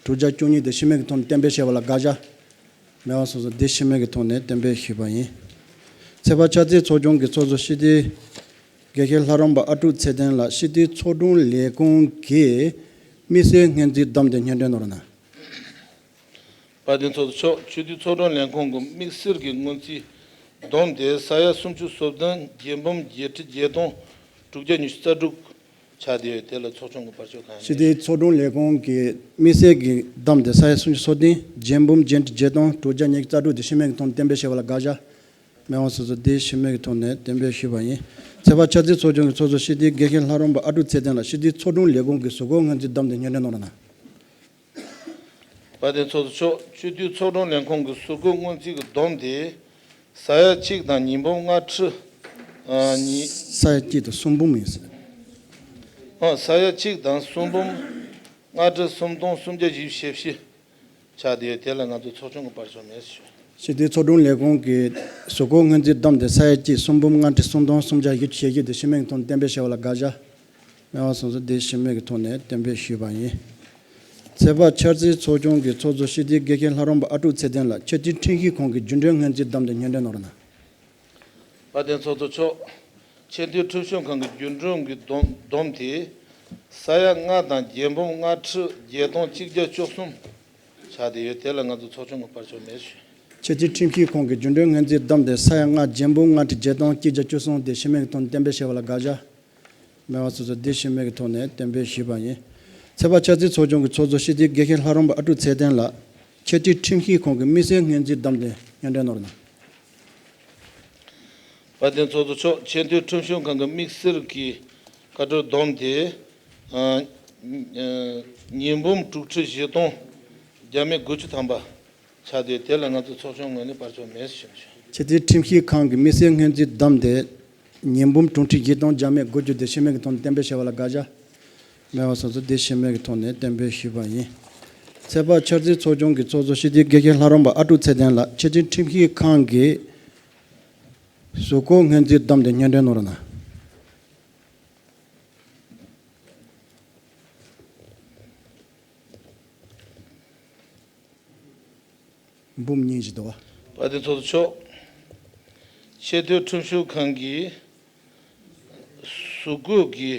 དྲུག་བརྒྱ་བཅུ་གཉིས་དེ་ཤི་མེད་ཀྱི་ཐོག་ནས་གཏན་འབེབས་བྱས་པ་ལ་དགག་བྱ་མེད་པ་སོ་སོ་དེ་ཤི་མེད་ཀྱི་ཐོག་ནས་གཏན་འབེབས་ཞུས་པ་ཡིན། ཚོད་དཔག་འཆར་རྩིས་ཚོགས་ཆུང་གི་ཚོགས་གཙོ་སྤྱི་འཐུས་དགེ་བཤེས་ལྷ་རམས་པ་ཨ་ཀྲུག་ཚེ་བརྟན་ལགས། སྤྱི་འཐུས་ཚོགས་དྲུང་ལས་ཁུངས་ཀྱི་དམིགས་བསལ་སྔོན་རྩིས་བསྡོམས་དེ་སྙན་སྒྲོན་གནང་རོགས་གནང་། དཔལ་ལྡན་ཚོགས་གཙོ་མཆོག་སྤྱི་འཐུས་ཚོགས་དྲུང་ལས་ཁུངས་ཀྱི་དམིགས་བསལ་གྱི་སྔོན་རྩིས་བསྡོམས་དེ་ས་ཡ་སུམ་ཅུ་སོ་བདུན་བརྒྱད་འབུམ་བརྒྱད་ཁྲི་བརྒྱད་སྟོང་དྲུག་བརྒྱ་ཉི་ཤུ་རྩ་དྲུག་ཆགས་བསྡད་ཡོད། དེ་ལ་ཚོགས་ཆུང་གི་བར་ཆད་གང་ཡང་མེད། སྤྱི་འཐུས་ཚོགས་དྲུང་ལས་ཁུངས་ཀྱི་དམིགས་བསལ་གྱི་བསྡོམས་དེ་ས་ཡ་སུམ་ཅུ་སོ་བདུན་བརྒྱད་འབུམ་བརྒྱད་ཁྲི་བརྒྱད་སྟོང་དྲུག་བརྒྱ་ཉི་ཤུ་རྩ་དྲུག་དེ་ཤི་མེད་ཀྱི་ཐོག་ནས་གཏན་འབེབས་བྱས་པ་ལ་དགག་བྱ་ མི་དབང་ཚོགས་གཙོ་དེ་ཞུས་མེད་ཀྱི་ཐོག་ནས་གཏན་འབེབས་ཞུས་པ་ཡིན། ཚོད་དཔག་འཆར་རྩིས་ཚོགས་ཆུང་གི་ཚོགས་གཙོ་སྤྱི་འཐུས་དགེ་བཤེས་ལྷ་རམས་པ་ཨ་ཀྲུག་ཚེ་བརྟན་ལགས་སྤྱི་འཐུས་ཚོགས་དྲུང་ལས་ཁུངས་ཀྱི་གཟུགས་སྐོར་སྔོན་རྩིས་བདམས་ཏེ་སྙན་སྒྲོན་གནང་རོགས་གནང་། དཔལ་ལྡན་ཚོགས་གཙོ་མཆོག་སྤྱི་འཐུས་ཚོགས་དྲུང་ལས་ཁུངས་ཀྱི་གཟུགས་སྐོར་སྔོན་རྩིས་ཀྱི་བསྡོམས་དེ་ས་ཡ་གཅིག་དང་ཉིས་འབུམ་ལྔ་ཁྲི། ཨ་ཉིས། ས་ཡ་གཅིག་དང་གསུམ་འབུམ་ཡིན་ཟེར། ཨ་ས་ཡ་གཅིག་དང་གསུམ་འབུམ་ལྔ་ཁྲི་སུམ་སྟོང་སུམ་བརྒྱ་བཞི་བཅུ་ཞེ་བཞི་ཆགས་བསྡད་ཡོད། དེ་ལ་ང་ཚོ་ཚོགས་ཆུང་གི་བར་ཆད་མེད་ཞུ། སྤྱི་འཐུས་ཚོགས་དྲུང་ལས་ཁུངས་ཀྱི་གཟུགས་སྐོར་སྔོན་རྩིས་བསྡོམས་ཏེ་ས་ཡ་གཅིག་གསུམ་འབུམ་ལྔ་ཁྲི་སུམ་སྟོང་སུམ་བརྒྱ་བཞི་བཅུ་ཞེ་བཞི་དེ་ཞུས་མེད་ཀྱི་ཐོག་ནས་གཏན་འབེབས་ཞུ་བ་ལ་དགག་བྱ། མི་དབང་ཚོགས་གཙོ་དེ་ཞུས་མེད་ཀྱི་ཐོག་ནས་གཏན་འབེབས་ཞུས་པ་ཡིན། ཚོད་དཔག་འཆར་རྩིས་ཚོགས་ཆུང་གི་ཚོགས་གཙོ་སྤྱི་འཐུས་དགེ་བཤེས་ལྷ་རམས་པ་ཨ་ཀྲུག་ཚེ་བརྟན་ལགས་ཆེས་མཐོའི་ཁྲིམས་ཞིབ་ཁང་གི་རྒྱུན་གྲོན་སྔོན་རྩིས་བདམས་ཏེ་སྙན་སྒྲོན་གནང་རོགས་གནང་། དཔལ་ལྡན་ཚོགས་གཙོ་མཆོག་ཆེས་མཐོའི་ཁྲིམས་ཞིབ་ཁང་གི་རྒྱུན་གྲོན་གྱི་བསྡོམས་བསྡོམས་དེ་ས་ཡ་ལྔ་དང་བརྒྱད་འབུམ་ལྔ་ཁྲི་བརྒྱད་སྟོང་གཅིག་བརྒྱ་བཅུ་གསུམ་ཆགས་བསྡད་ཡོད། དེ་ལ་ང་ཚོ་ཚོགས་ཆུང་གི་བར་ཆད་མེད་ཞུ། ཆེས་མཐོའི་ཁྲིམས་ཞིབ་ཁང་གི་རྒྱུན་གྲོན་སྔོན་རྩིས་བསྡོམས་ཏེ་ས་ཡ་ལྔ་བརྒྱད་འབུམ་ལྔ་ཁྲི་བརྒྱད་སྟོང་གཅིག་བརྒྱ་བཅུ་གསུམ་དེ་ཞུས་མེད་ཀྱི་ཐོག་ནས་གཏན་འབེབས་ཞུ་བ་ལ་དགག་བྱ། མི་དབང་ཚོགས་གཙོ་དེ་ཞུས་མེད་ཀྱི་ཐོག་ནས་གཏན་འབེབས་ཞུས་པ་ཡིན། ཚོད་དཔག་འཆར་རྩིས་ཚོགས་ཆུང་གི་ཚོགས་གཙོ་སྤྱི་འཐུས་དགེ་བཤེས་ལྷ་རམས་པ་ཨ་ཀྲུག་ཚེ་བརྟན་ལགས་ཆེས་མཐོའི་ཁྲིམས་ཞིབ་ཁང་གི་དམིགས་བསལ་སྔོན་རྩིས་བདམས་ཏེ་སྙན་སྒྲོན་གནང་རོགས་གནང་། དཔལ་ལྡན་ཚོགས་གཙོ་མཆོག་ཆེས་མཐོའི་ཁྲིམས་ཞིབ་ཁང་གི་དམིགས་བསལ་གྱི་བཀའ་འཁྲོལ་བསྡོམས་དེ་ཨ་ཨ་ཉིས་འབུམ་དྲུག་ཁྲི་བཞི་སྟོང་བརྒྱ་མེད་དགུ་བཅུ་ཐམ་པ་ཆགས་ཏེ་དེ་ལ་ང་ཚོ་ཚོགས་ཆུང་ངོས་ནས་བར་ཆད་མེད་ཞུ་ཞུ། ཆེས་མཐོའི་ཁྲིམས་ཞིབ་ཁང་གི་དམིགས་བསལ་སྔོན་རྩིས་བདམས་ཏེ་ཉིས་འབུམ་དྲུག་ཁྲི་བཞི་སྟོང་བརྒྱ་མེད་དགུ་བཅུ་དེ་ཞུས་མེད་ཀྱི་ཐོག་ནས་གཏན་འབེབས་ཞུ་བ་ལ་དགག་བྱ། མི་དབང་ཚོགས་གཙོ་དེ་ཞུས་མེད་ཀྱི་ཐོག་ནས་གཏན་འབེབས་ཞུས་པ་ཡིན། ཚོད་དཔག་འཆར་རྩིས་ཚོགས་ཆུང་གི་ཚོགས་གཙོ་སྤྱི་འཐུས་དགེ་བཤེས་ལྷ་རམས་པ་ཨ་ཀྲུག་ཚེ་བརྟན་ལགས་ཆེས་མཐོའི་ཁྲིམས་ཞིབ་ཁང་གི་གཟུགས་སྐོར་སྔོན་རྩིས་བདམས་ཏེ་སྙན་སྒྲོན་གནང་རོགས་གནང་། འབུམ་གཉིས་ཀྱི་འདུག་བ། དཔལ་ལྡན་ཚོགས་གཙོ་མཆོག་ཆེས་མཐོའི་ཁྲིམས་ཞིབ་ཁང་གི་གཟུགས་སྐོར་གྱི་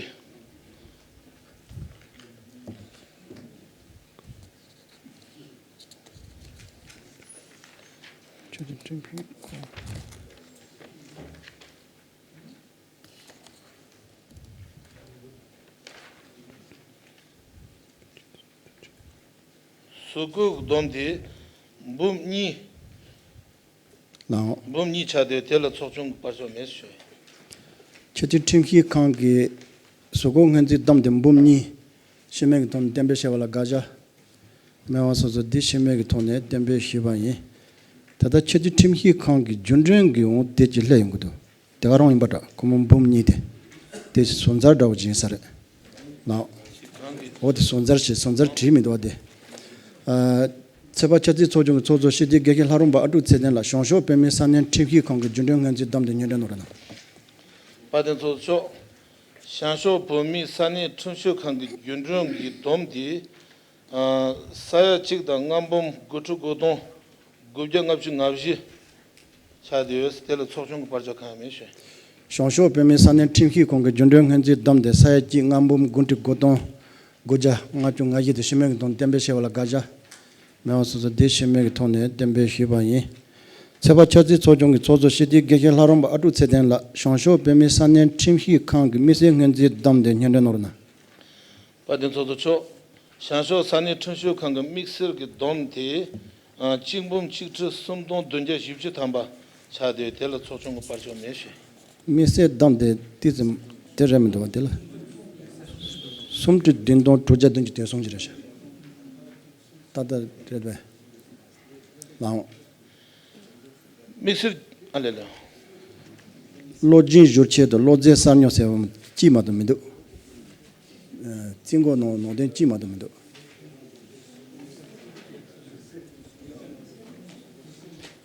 ཆེས་མཐོའི་ཁྲིམས་ཞིབ་ཁང་། གཟུགས་སྐོར་བསྡོམས་ཏེ་འབུམ་གཉིས། ལའོ། འབུམ་གཉིས་ཆགས་ཏེ་དེ་ལ་ཚོགས་ཆུང་གི་བར་ཆད་མེད་ཞུ། ཆེས་མཐོའི་ཁྲིམས་ཞིབ་ཁང་གི་གཟུགས་སྐོར་སྔོན་རྩིས་བསྡོམས་ཏེ་འབུམ་གཉིས། ཞུས་མེད་ཀྱི་ཐོག་ནས་གཏན་འབེབས་བྱས་པ་ལ་དགག་བྱ། མི་དབང་ཚོགས་གཙོ་འདི་ཞུས་མེད་ཀྱི་ཐོག་ནས་གཏན་འབེབས་ཞུས་པ་ཡིན། ད་ལྟ་ཆེས་མཐོའི་ཁྲིམས་ཞིབ་ཁང་གི་རྒྱུན་གྲོན་གྱི་འོང་དེ་ཅིག་སླེབས་ཡོང་གི་འདུག་དེ་ག་རང་ཡིན་པ་འདྲ། ཁོ་མོ་འབུམ་གཉིས་དེ། དེ་བཟོ་འཛར་འདྲ་བོ་ཅིག་ཡིན་ས་རེད། ལགས། འོ་དེ་བཟོ་འཛར་ཞེས་བཟོ་འཛར་བྲིས་མི་འདུག་བ་དེ། ཨ། ཚོད་དཔག་འཆར་རྩིས་ཚོགས་ཆུང་གི་ཚོགས་གཙོ་སྤྱི་འཐུས་དགེ་བཤེས་ལྷ་རམས་པ་ཨ་ཀྲུག་ཚེ་བརྟན་ལགས་བྱང་ཕྱོགས་བོད་མིའི་ས་གནས་ཁྲིམས་ཞིབ་ཁང་གི་རྒྱུན་གྲོན་སྔོན་རྩིས་བདམས་ཏེ་སྙན་སྒྲོན་གནང་རོགས་གནང་། དཔལ་ལྡན་ཚོགས་གཙོ། བྱང་ཕྱོགས་བོད་མིའི་ས་གནས་ཁྲིམས་ཞིབ་ཁང་གི་རྒྱུན་གྲོན་གྱི་བསྡོམས་དེ། ཨ། ས་ཡ་གཅིག་དང་ལྔ་འབུམ་དགུ་ཁྲི་དགུ་སྟོང་དགུ་བརྒྱ་ལྔ་བཅུ་ང་བཞི་ཆགས་བསྡད་ཡོད། དེ་ལ་ཚོགས་ཆུང་གི་བར་ཆད་གང་ཡང་མེད་ཞུ། བྱང་ཕྱོགས་བོད་མིའི་ས་གནས་ཁྲིམས་ཞིབ་ཁང་གི་རྒྱུན་གྲོན་སྔོན་རྩིས་བསྡོམས་ཏེ་ས་ཡ་གཅིག་ལྔ་འབུམ་དགུ་ཁྲི་དགུ་སྟོང་དགུ་བརྒྱ་ལྔ་བཅུ་ང་བཞི་དེ་ཞུས་མེད་ཀྱི་ཐོག་ནས་གཏན་འབེབས་བྱས་པ་ལ་དགག་བྱ། མི་དབང་ཚོགས་གཙོ་འདི་ཞུས་མེད་ཀྱི་ཐོག་ནས་གཏན་འབེབས་ཞུས་པ་ཡིན། ཚོད་དཔག་འཆར་རྩིས་ཚོགས་ཆུང་གི་ཚོགས་གཙོ་སྤྱི་འཐུས་དགེ་བཤེས་ལྷ་རམས་པ་ཨ་ཀྲུག་ཚེ་བརྟན་ལགས་བྱང་ཕྱོགས་བོད་མིའི་ས་གནས་ཁྲིམས་ཞིབ་ཁང་གི་དམིགས་བསལ་སྔོན་རྩིས་བདམས་ཏེ་སྙན་སྒྲོན་གནང་རོགས་གནང་། དཔལ་ལྡན་ཚོགས་གཙོ་མཆོག་བྱང་ཕྱོགས་ས་གནས་ཁྲིམས་ཞིབ་ཁང་གི་དམིགས་བསལ་གྱི་བསྡོམས་དེ། ཨ། གཅིག་འབུམ་གཅིག་ཁྲི་སུམ་སྟོང་བདུན་བརྒྱ་བཞི་བཅུ་ཐམ་པ་ཆགས་ཏེ་དེ་ལ་ཚོགས་ཆུང་གི་བར་ཆད་མེད་ཞུ། དམིགས་བསལ་བསྡོམས་དེ་ཏི་ཙམ་དེ་རེད་མི་འདུག་བ་དེ་ལ། སུམ་ཁྲི་བདུན་སྟོང་དྲུག་བརྒྱ་བདུན་ཅུ་དོན་གསུམ་ཅིག་རེད་ཤག་ད་ལྟ་རེད་པས། ལའང་། དམིགས་བསལ། ཨ་ལེ་ལེ། བློ་སྦྱོང་བསྒྱུར་ཆེད་དུ་བློ་རྩེ་གསར་རྙོག་ཟེར་བ་གཅིག་མ་གཏོགས་མི་འདུག་ཨ། རྩིས་འགོ་ནང་ནང་དོན་གཅིག་མ་གཏོགས་མི་འདུག་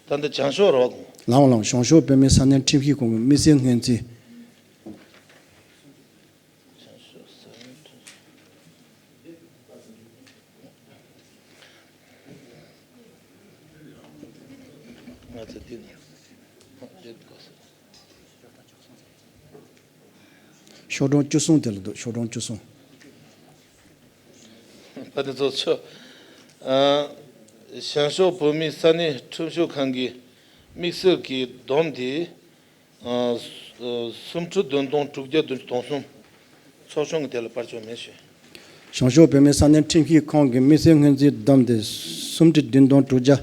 ད་ལྟ་བྱང་ཕྱོགས་རེད་བ། ལའང་ལའང་བྱང་ཕྱོགས་བོད་མིའི་ས་གནས་ཁྲིམས་ཞིབ་ཁང་གི་དམིགས་བསལ་སྔོན་རྩིས། ང་ཚོ་འདི་ནས་འདི་དགོས་སོ། ཤོག་གྲངས་བཅུ་གསུམ་དེ་ལ་འདུག་ཤོག་གྲངས་བཅུ་གསུམ། དཔལ་ལྡན་ཚོགས་གཙོ། ཨ། བྱང་ཕྱོགས་བོད་མིའི་ས་གནས་ཁྲིམས་ཞིབ་ཁང་གི་དམིགས་བསལ་གྱི་བསྡོམས་དེ། ཨ། སུམ་ཁྲི་བདུན་སྟོང་དྲུག་བརྒྱ་བདུན་ཅུ་དོན་གསུམ། ཚོགས་ཆུང་གི་དེ་ལ་བར་ཆད་མེད་ཞུ། བྱང་ཕྱོགས་བོད་མིའི་ས་གནས་ཁྲིམས་ཞིབ་ཁང་གི་དམིགས་བསལ་སྔོན་རྩིས་བསྡོམས་ཏེ་སུམ་ཁྲི་བདུན་སྟོང་དྲུག་བརྒྱ་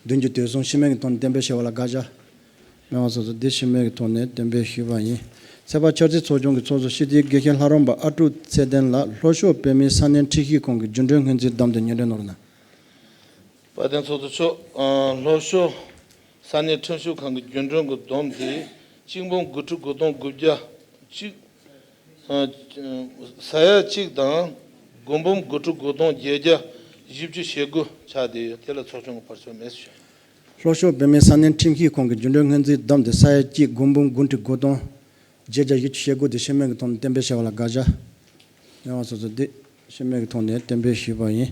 བདུན་ཅུ་དོན་གསུམ། ཞུས་མེད་ཀྱི་ཐོག་ནས་གཏན་འབེབས་བྱས་པ་ལ་དགག་བྱ། མི་མང་སོ་སོ་འདི་ཤི་མེད་ཀྱི་ཐོག་ནས་གཏན་འབེབས་ཞུས་པ་ཡིན། ཚད་པ་འཆར་རྩིས་ཚོགས་ཆུང་གི་ཚོགས་གཙོ་སྤྱི་འཐུས་དགེ་བཤེས་ལྷ་རམས་པ་ཨ་ཀྲུག་ཚེ་བརྟན་ལགས་ལྷོ་ཕྱོགས་བོད་མིའི་ས་གནས་ཁྲིམས་ཞིབ་ཁང་གི་རྒྱུན་གྲོན་སྔོན་རྩིས་བསྡོམས་ཏེ་སྙན་སྒྲོན་གནང་རོགས་གནང་། དཔལ་ལྡན་ཚོགས་གཙོ་མཆོག་ཨ། ལྷོ་ཕྱོགས་ས་གནས་ཁྲིམས་ཞིབ་ཁང་གི་རྒྱུན་གྲོན་གྱི་བསྡོམས་དེ་གཅིག་འབུམ་དགུ་ཁྲི་དགུ་སྟོང་དགུ་བརྒྱ་གཅིག་ཨ། ས་ཡ་གཅིག་དང་དགུ་འབུམ་དགུ་ཁྲི་དགུ་སྟོང་བརྒྱད་བརྒྱ་བཞི་བཅུ་ཞེ་དགུ་ཆགས་བསྡད་ཡོད། དེ་ལ་ཚོགས་ཆུང་གི་བར་ཆད་མེད་ཞུ། ལྷོ་ཕྱོགས་བོད་མིའི་ས་གནས་ཁྲིམས་ཞིབ་ཁང་གི་རྒྱུན་གྲོན་སྔོན་རྩིས་བསྡོམས་ཏེ་ས་ཡ་གཅིག་དགུ་འབུམ་དགུ་ཁྲི་དགུ་སྟོང་བརྒྱད་བརྒྱ་བཞི་བཅུ་ཞེ་དགུ་དེ་ཤི་མེད་ཀྱི་ཐོག་ནས་གཏན་འབེབས་བྱས་པ་ལ་དགག་བྱ། མི་མང་སོ་སོ་འདི་ཤི་མེད་ཀྱི་ཐོག་ནས་གཏན་འབེབས་ཞུས་པ་ཡིན།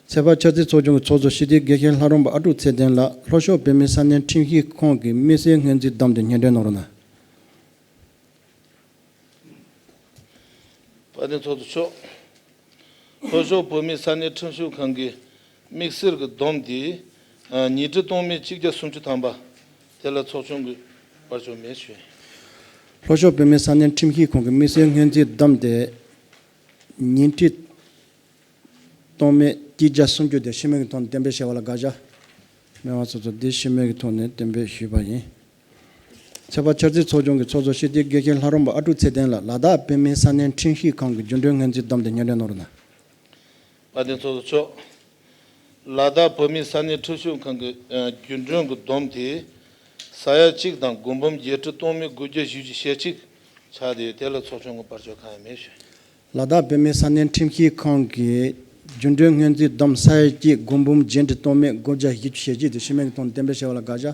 ཚད་པ་འཆར་རྩིས་ཚོགས་ཆུང་གི་ཚོགས་གཙོ་སྤྱི་འཐུས་དགེ་བཤེས་ལྷ་རམས་པ་ཨ་ཀྲུག་ཚེ་བརྟན་ལགས་ལྷོ་ཕྱོགས་བོད་མིའི་ས་གནས་ཁྲིམས་ཞིབ་ཁང་གི་དམིགས་བསལ་སྔོན་རྩིས་བསྡོམས་ཏེ་སྙན་སྒྲོན་གནང་རོགས་གནང་། དཔལ་ལྡན་ཚོགས་གཙོ་མཆོག་ལྷོ་ཕྱོགས་བོད་མིའི་ས་གནས་ཁྲིམས་ཞིབ་ཁང་གི་དམིགས་བསལ་གྱི་བསྡོམས་དེ་ཉིས་ཁྲི་སྟོང་མེད་གཅིག་བརྒྱ་སུམ་ཅུ་ཐམ་པ། དེ་ལ་ཚོགས་ཆུང་གི་བར་ཆད་མེད་ཞུ། ལྷོ་ཕྱོགས་བོད་མིའི་ས་གནས་ཁྲིམས་ཞིབ་ཁང་གི་དམིགས་བསལ་སྔོན་རྩིས་བསྡོམས་དེ་ཉིས་ཁྲི་སྟོང་མེད་གཅིག་བརྒྱ་སུམ་ཅུ་དེ་ཤི་མེད་ཀྱི་ཐོག་ནས་གཏན་འབེབས་བྱས་པ་ལ་དགག་བྱ། མི་མང་སོ་སོ་འདི་ཤི་མེད་ཀྱི་ཐོག་ནས་གཏན་འབེབས་ཞུས་པ་ཡིན། ཚད་པ་འཆར་རྩིས་ཚོགས་ཆུང་གི་ཚོགས་གཙོ་སྤྱི་འཐུས་དགེ་བཤེས་ལྷ་རམས་པ་ཨ་ཀྲུག་ཚེ་བརྟན་ལགས་ལ་དྭགས་བོད་མིའི་ས་གནས་ཁྲིམས་ཞིབ་ཁང་གི་རྒྱུན་གྲོན་སྔོན་རྩིས་བསྡོམས་ཏེ་སྙན་སྒྲོན་གནང་རོགས་གནང་། དཔལ་ལྡན་ཚོགས་གཙོ་མཆོག་ལ་དྭགས་བོད་མིའི་ས་གནས་ཁྲིམས་ཞིབ་ཁང་གི་ཨ། རྒྱུན་གྲོན་གྱི་བསྡོམས་དེ་ས་ཡ་གཅིག་དང་དགུ་འབུམ་བརྒྱད་ཁྲི་སྟོང་མེད་དགུ་བརྒྱ་བཞི་བཅུ་ཞེ་གཅིག་ཆགས་ཏེ་དེ་ལ་ཚོགས་ཆུང་གི་བར་ཆད་གང་ཡང་མེད་ཞུ། ལ་དྭགས་བོད་མིའི་ས་གནས་ཁྲིམས་ཞིབ་ཁང་གི་རྒྱུན་གྲོན་སྔོན་རྩིས་བསྡོམས་ས་ཡ་གཅིག་དགུ་འབུམ་བརྒྱད་ཁྲི་སྟོང་མེད་དགུ་བརྒྱ་བཞི་བཅུ་ཞེ་གཅིག་དེ་ཤི་མེད་ཀྱི་ཐོག་ནས་གཏན་འབེབས་བྱས་པ་ལ་དགག་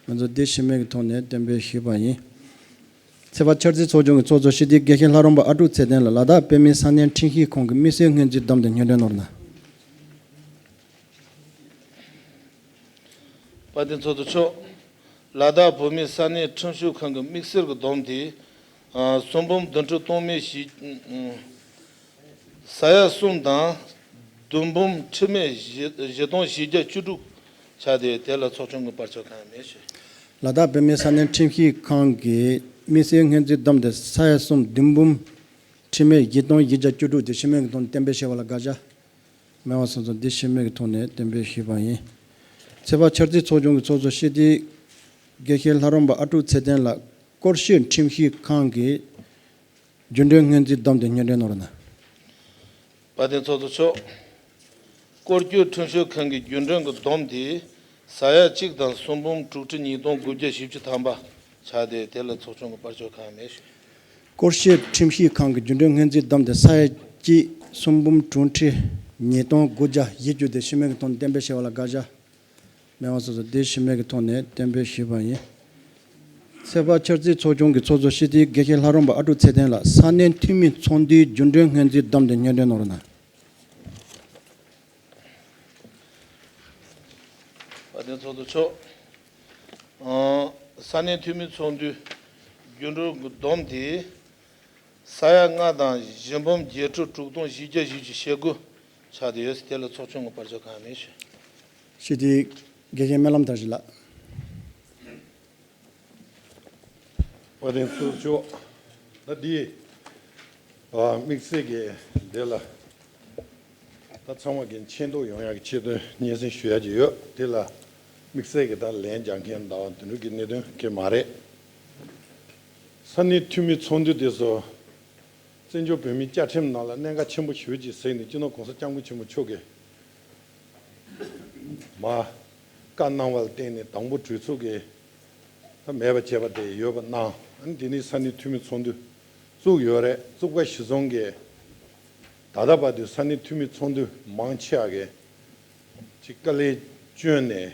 བྱ། ང་ཚོ་དེ་ཤི་མེད་ཀྱི་ཐོག་ནས་གཏན་འབེབས་ཞུས་པ་ཡིན། ཚད་པ་འཆར་རྩིས་ཚོགས་ཆུང་གི་ཚོགས་གཙོ་སྤྱི་འཐུས་དགེ་བཤེས་ལྷ་རམས་པ་ཨ་ཀྲུག་ཚེ་བརྟན་ལགས་ལ་དྭགས་བོད་མིའི་ས་གནས་ཁྲིམས་ཞིབ་ཁང་གི་དམིགས་བསལ་སྔོན་རྩིས་བསྡོམས་ཏེ་སྙན་སྒྲོན་གནང་རོགས་གནང་། དཔལ་ལྡན་ཚོགས་གཙོ་མཆོག་ལ་དྭགས་བོད་མིའི་ས་གནས་ཁྲིམས་ཞིབ་ཁང་གི་དམིགས་བསལ་གྱི་བསྡོམས་དེ་ཨ། སུམ་འབུམ་བདུན་ཁྲི་སྟོང་མེད་བཞི། ས་ཡ་གསུམ་དང་བདུན་འབུམ་ཁྲི་མེད་བཞི་བཞི་སྟོང་བཞི་བརྒྱ་བཅུ་དྲུག་ཆགས་ཏེ་དེ་ལ་ཚོགས་ཆུང་གི་བར་ཆད་གང་ཡང་མེད་ཞུ། ལ་དྭགས་བོད་མིའི་ས་གནས་ཁྲིམས་ཞིབ་ཁང་གི་དམིགས་བསལ་སྔོན་རྩིས་བསྡོམས་ཏེ་ས་ཡ་གསུམ་བདུན་འབུམ་ཁྲི་མེད་བཞི་སྟོང་བཞི་བརྒྱ་བཅུ་དྲུག་དེ་ཤི་མེད་ཀྱི་ཐོག་ནས་གཏན་འབེབས་བྱས་པ་ལ་དགག་བྱ། མི་མང་སོ་སོ་འདི་ཤི་མེད་ཀྱི་ཐོག་ནས་གཏན་འབེབས་ཞུས་པ་ཡིན། ཚད་པ་འཆར་རྩིས་ཚོགས་ཆུང་གི་ཚོགས་གཙོ་སྤྱི་འཐུས་དགེ་བཤེས་ལྷ་རམས་པ་ཨ་ཀྲུག་ཚེ་བརྟན་ལགས་སྐོར་ཞིབ་ཁྲིམས་ཞིབ་ཁང་གི་རྒྱུན་གྲོན་སྔོན་རྩིས་བསྡོམས་ཏེ་སྙན་སྒྲོན་གནང་རོགས་གནང་། དཔལ་ལྡན་ཚོགས་གཙོ་མཆོག་སྐོར་སྐྱོད་ཁྲིམས་ཞིབ་ཁང་གི་རྒྱུན་གྲོན་གྱི་བསྡོམས་དེ་ས་ཡ་གཅིག་དང་སུམ་འབུམ་དྲུག་ཁྲི་ཉིས་སྟོང་དགུ་བརྒྱ་བཞི་བཅུ་ཐམ་པ་ཆགས་ཏེ་དེ་ལ་ཚོགས་ཆུང་གི་བར་ཆད་གང་ཡང་མེད་ཞུ། སྐོར་ཞིབ་ཁྲིམས་ཞིབ་ཁང་གི་རྒྱུན་གྲོན་སྔོན་རྩིས་བསྡོམས་ཏེ་ས་ཡ་གཅིག་སུམ་འབུམ་དྲུག་ཁྲི་ཉིས་སྟོང་དགུ་བརྒྱ་བཞི་བཅུ་དེ་ཤི་མེད་ཀྱི་ཐོག་ནས་གཏན་འབེབས་བྱས་པ་ལ་དགག་བྱ། མི་མང་སོ་སོ་དེ་ཤི་མེད་ཀྱི་ཐོག་ནས་གཏན་འབེབས་ཞུས་པ་ཡིན། ཚད་པ་འཆར་རྩིས་ཚོགས་ཆུང་གི་ཚོགས་གཙོ་སྤྱི་འཐུས་དགེ་བཤེས་ལྷ་རམས་པ་ཨ་ཀྲུག་ཚེ་བརྟན་ལགས་ས་གནས་འཐུས་མི་ཚོགས་འདུའི་རྒྱུན་གྲོན་སྔོན་རྩིས་བསྡོམས་ཏེ་སྙན་སྒྲོན་གནང་རོགས་གནང་། དཔལ་ལྡན་ཚོགས་གཙོ་མཆོག་ཨང་། ས་གནས་འཐུས་མི་ཚོགས་འདུའི་རྒྱུན་གྲོན་གྱི་བསྡོམས་དེ་ས་ཡ་ལྔ་དང་བཞི་འབུམ་བརྒྱད་ཁྲི་དྲུག་སྟོང་བཞི་བརྒྱ་བཞི་བཅུ་ཞེ་དགུ་ཆགས་བསྡད་ཡོད། དེ་ལ་ཚོགས་ཆུང་གི་བར་ཆད་གང་ཡང་མེད་ཞུ། སྤྱི་འཐུས་དགེ་བཤེས་སྨོན་ལམ་དར་ཞི་ལགས། དཔལ་ལྡན་ཚོགས་གཙོ་མཆོག་ད་འདི་ཨ། དམིགས་བསལ་གྱི་འདི་ལ་ད་ཚང་མ་གི་མཁྱེན་རྟོགས་ཡོང་ཡག་གི་ཆེད་དུ་སྙན་སེང་ཞུ་ཡག་ཅིག་ཡོད། དེ་ལ་དམིགས་བསལ་གྱི་ད་ལན་རྒྱག་མཁན་ད་དེ་འདྲ་གི་གནད་དོན་གི་མ་རེད། ས་གནས་འཐུས་མི་ཚོགས་འདུ་དེ་ཚོ་བཙན་བྱོལ་བོད་མིའི་བཅའ་ཁྲིམས་ནང་ལ་གནད་འགག་ཆེན་པོ་ཞེ་པོ་ཅིག་གཟིགས་ནས་སྤྱི་ནོར་༸གོང་ས་༸སྐྱབས་མགོན་ཆེན་པོ་མཆོག་གིས་མ་བཀའ་གནང་བ་ལ་བརྟེན་ནས་དང་པོ་གྲོས་ཚོགས་ཀྱི་ད་མེད་པ་བྱས་པ་དེ་ཡོད་པ་གནང་། ཨ་ནི་དེ་ནས་ས་གནས་འཐུས་མི་ཚོགས་འདུ་བཙུགས་ཡོད་རེད། བཙུགས་པ་གཞིར་བཟུང་གིས་ད་ལྟ་བར་དུ་ས་གནས་འཐུས་མི་ཚོགས་འདུ་མང་ཆེ་བ་གིས་ཅིག་དཀའ་ལས་བསྐྱོན་ནས་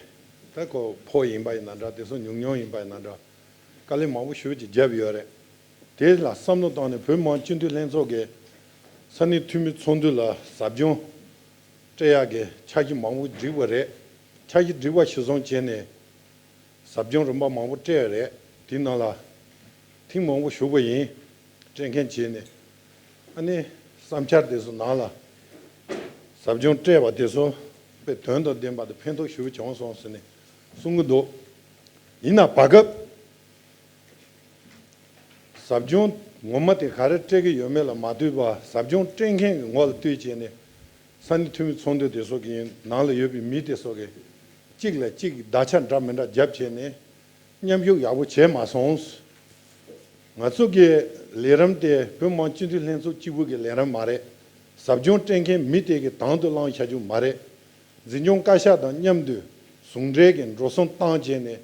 ད་ཁོ་ཕོགས་ཡིན་པ་ཡིན་ན་འདྲ། དེ་ཚོ་ཉུང་ཉུང་ཡིན་པ་ཡིན་ན་འདྲ། དཀའ་ལས་མང་པོ་ཞེ་པོ་ཅིག་བརྒྱབ་ཡོད་རེད། དེ་ལ་བསམ་བློ་བཏང་ནས་བོད་མི་མང་སྤྱི་འཐུས་ལྷན་ཚོགས་ཀྱིས་ས་གནས་འཐུས་མི་ཚོགས་འདུ་ལ་ཟབ་སྦྱོང་སྤྲད་ཡག་གི་འཆར་གཞི་མང་པོ་བསྒྲིགས་པ་རེད། འཆར་གཞི་བསྒྲིགས་པ་གཞིར་བཟུང་བྱས་ནས་ཟབ་སྦྱོང་རིམ་པ་མང་པོ་སྤྲད་ཡོད་རེད། དེའི་ནང་ལ་ཐེངས་མང་པོ་ཞུགས་པ་ཡིན། སྤྲད་མཁན་བྱས་ནས་ཨ་ནི་བསམ་འཆར་དེ་ཚོ་ནང་ལ་ཟབ་སྦྱོང་སྤྲད་པ་དེ་ཚོ་དཔེ་དོན་དང་ལྡན་པ་དང་ཕན་ཐོགས་ཞེ་པོ་བྱུང་སོང་ཟེར་ནས་གསུང་གི་འདུག་ཡིན་ན་བར་སྐབས་ཟབ་སྦྱོང་ངོ་མ་དེ་ག་རེ་སྤྲད་ཀྱི་ཡོད་མེད་ལ་མ་ལྟོས་པར་ཟབ་སྦྱོང་སྤྲད་མཁན་གྱི་ངོ་ལ་ལྟོས་བྱས་ནས་ས་གནས་འཐུས་མི་ཚོགས་འདུ་དེ་ཚོ་གི་ནང་ལ་ཡོད་པའི་མི་དེ་ཚོ་གི་གཅིག་ལ་གཅིག་གི་བརྡ་ཆད་འདྲ་མི་འདྲ་བརྒྱབ་བྱས་ནས་ མཉམ་ཞུགས་ཡག་པོ་བྱས་མ་སོང་། ང་ཚོ་གི་ལས་རིམ་དེ་བོད་མི་མང་སྤྱི་འཐུས་ལྷན་ཚོགས་གཅིག་པུ་གི་ལས་རིམ་མ་རེད། ཟབ་སྦྱོང་སྤྲད་མཁན་མི་དེ་གི་དང་དུ་བླངས་བྱ་རྒྱུ་མ་རེད། འཛིན་སྐྱོང་བཀའ་ཤག་དང་མཉམ་དུ་ཟུང་འབྲེལ་གྱི་འགྲོ་སོང་བཏང་བྱས་ནས་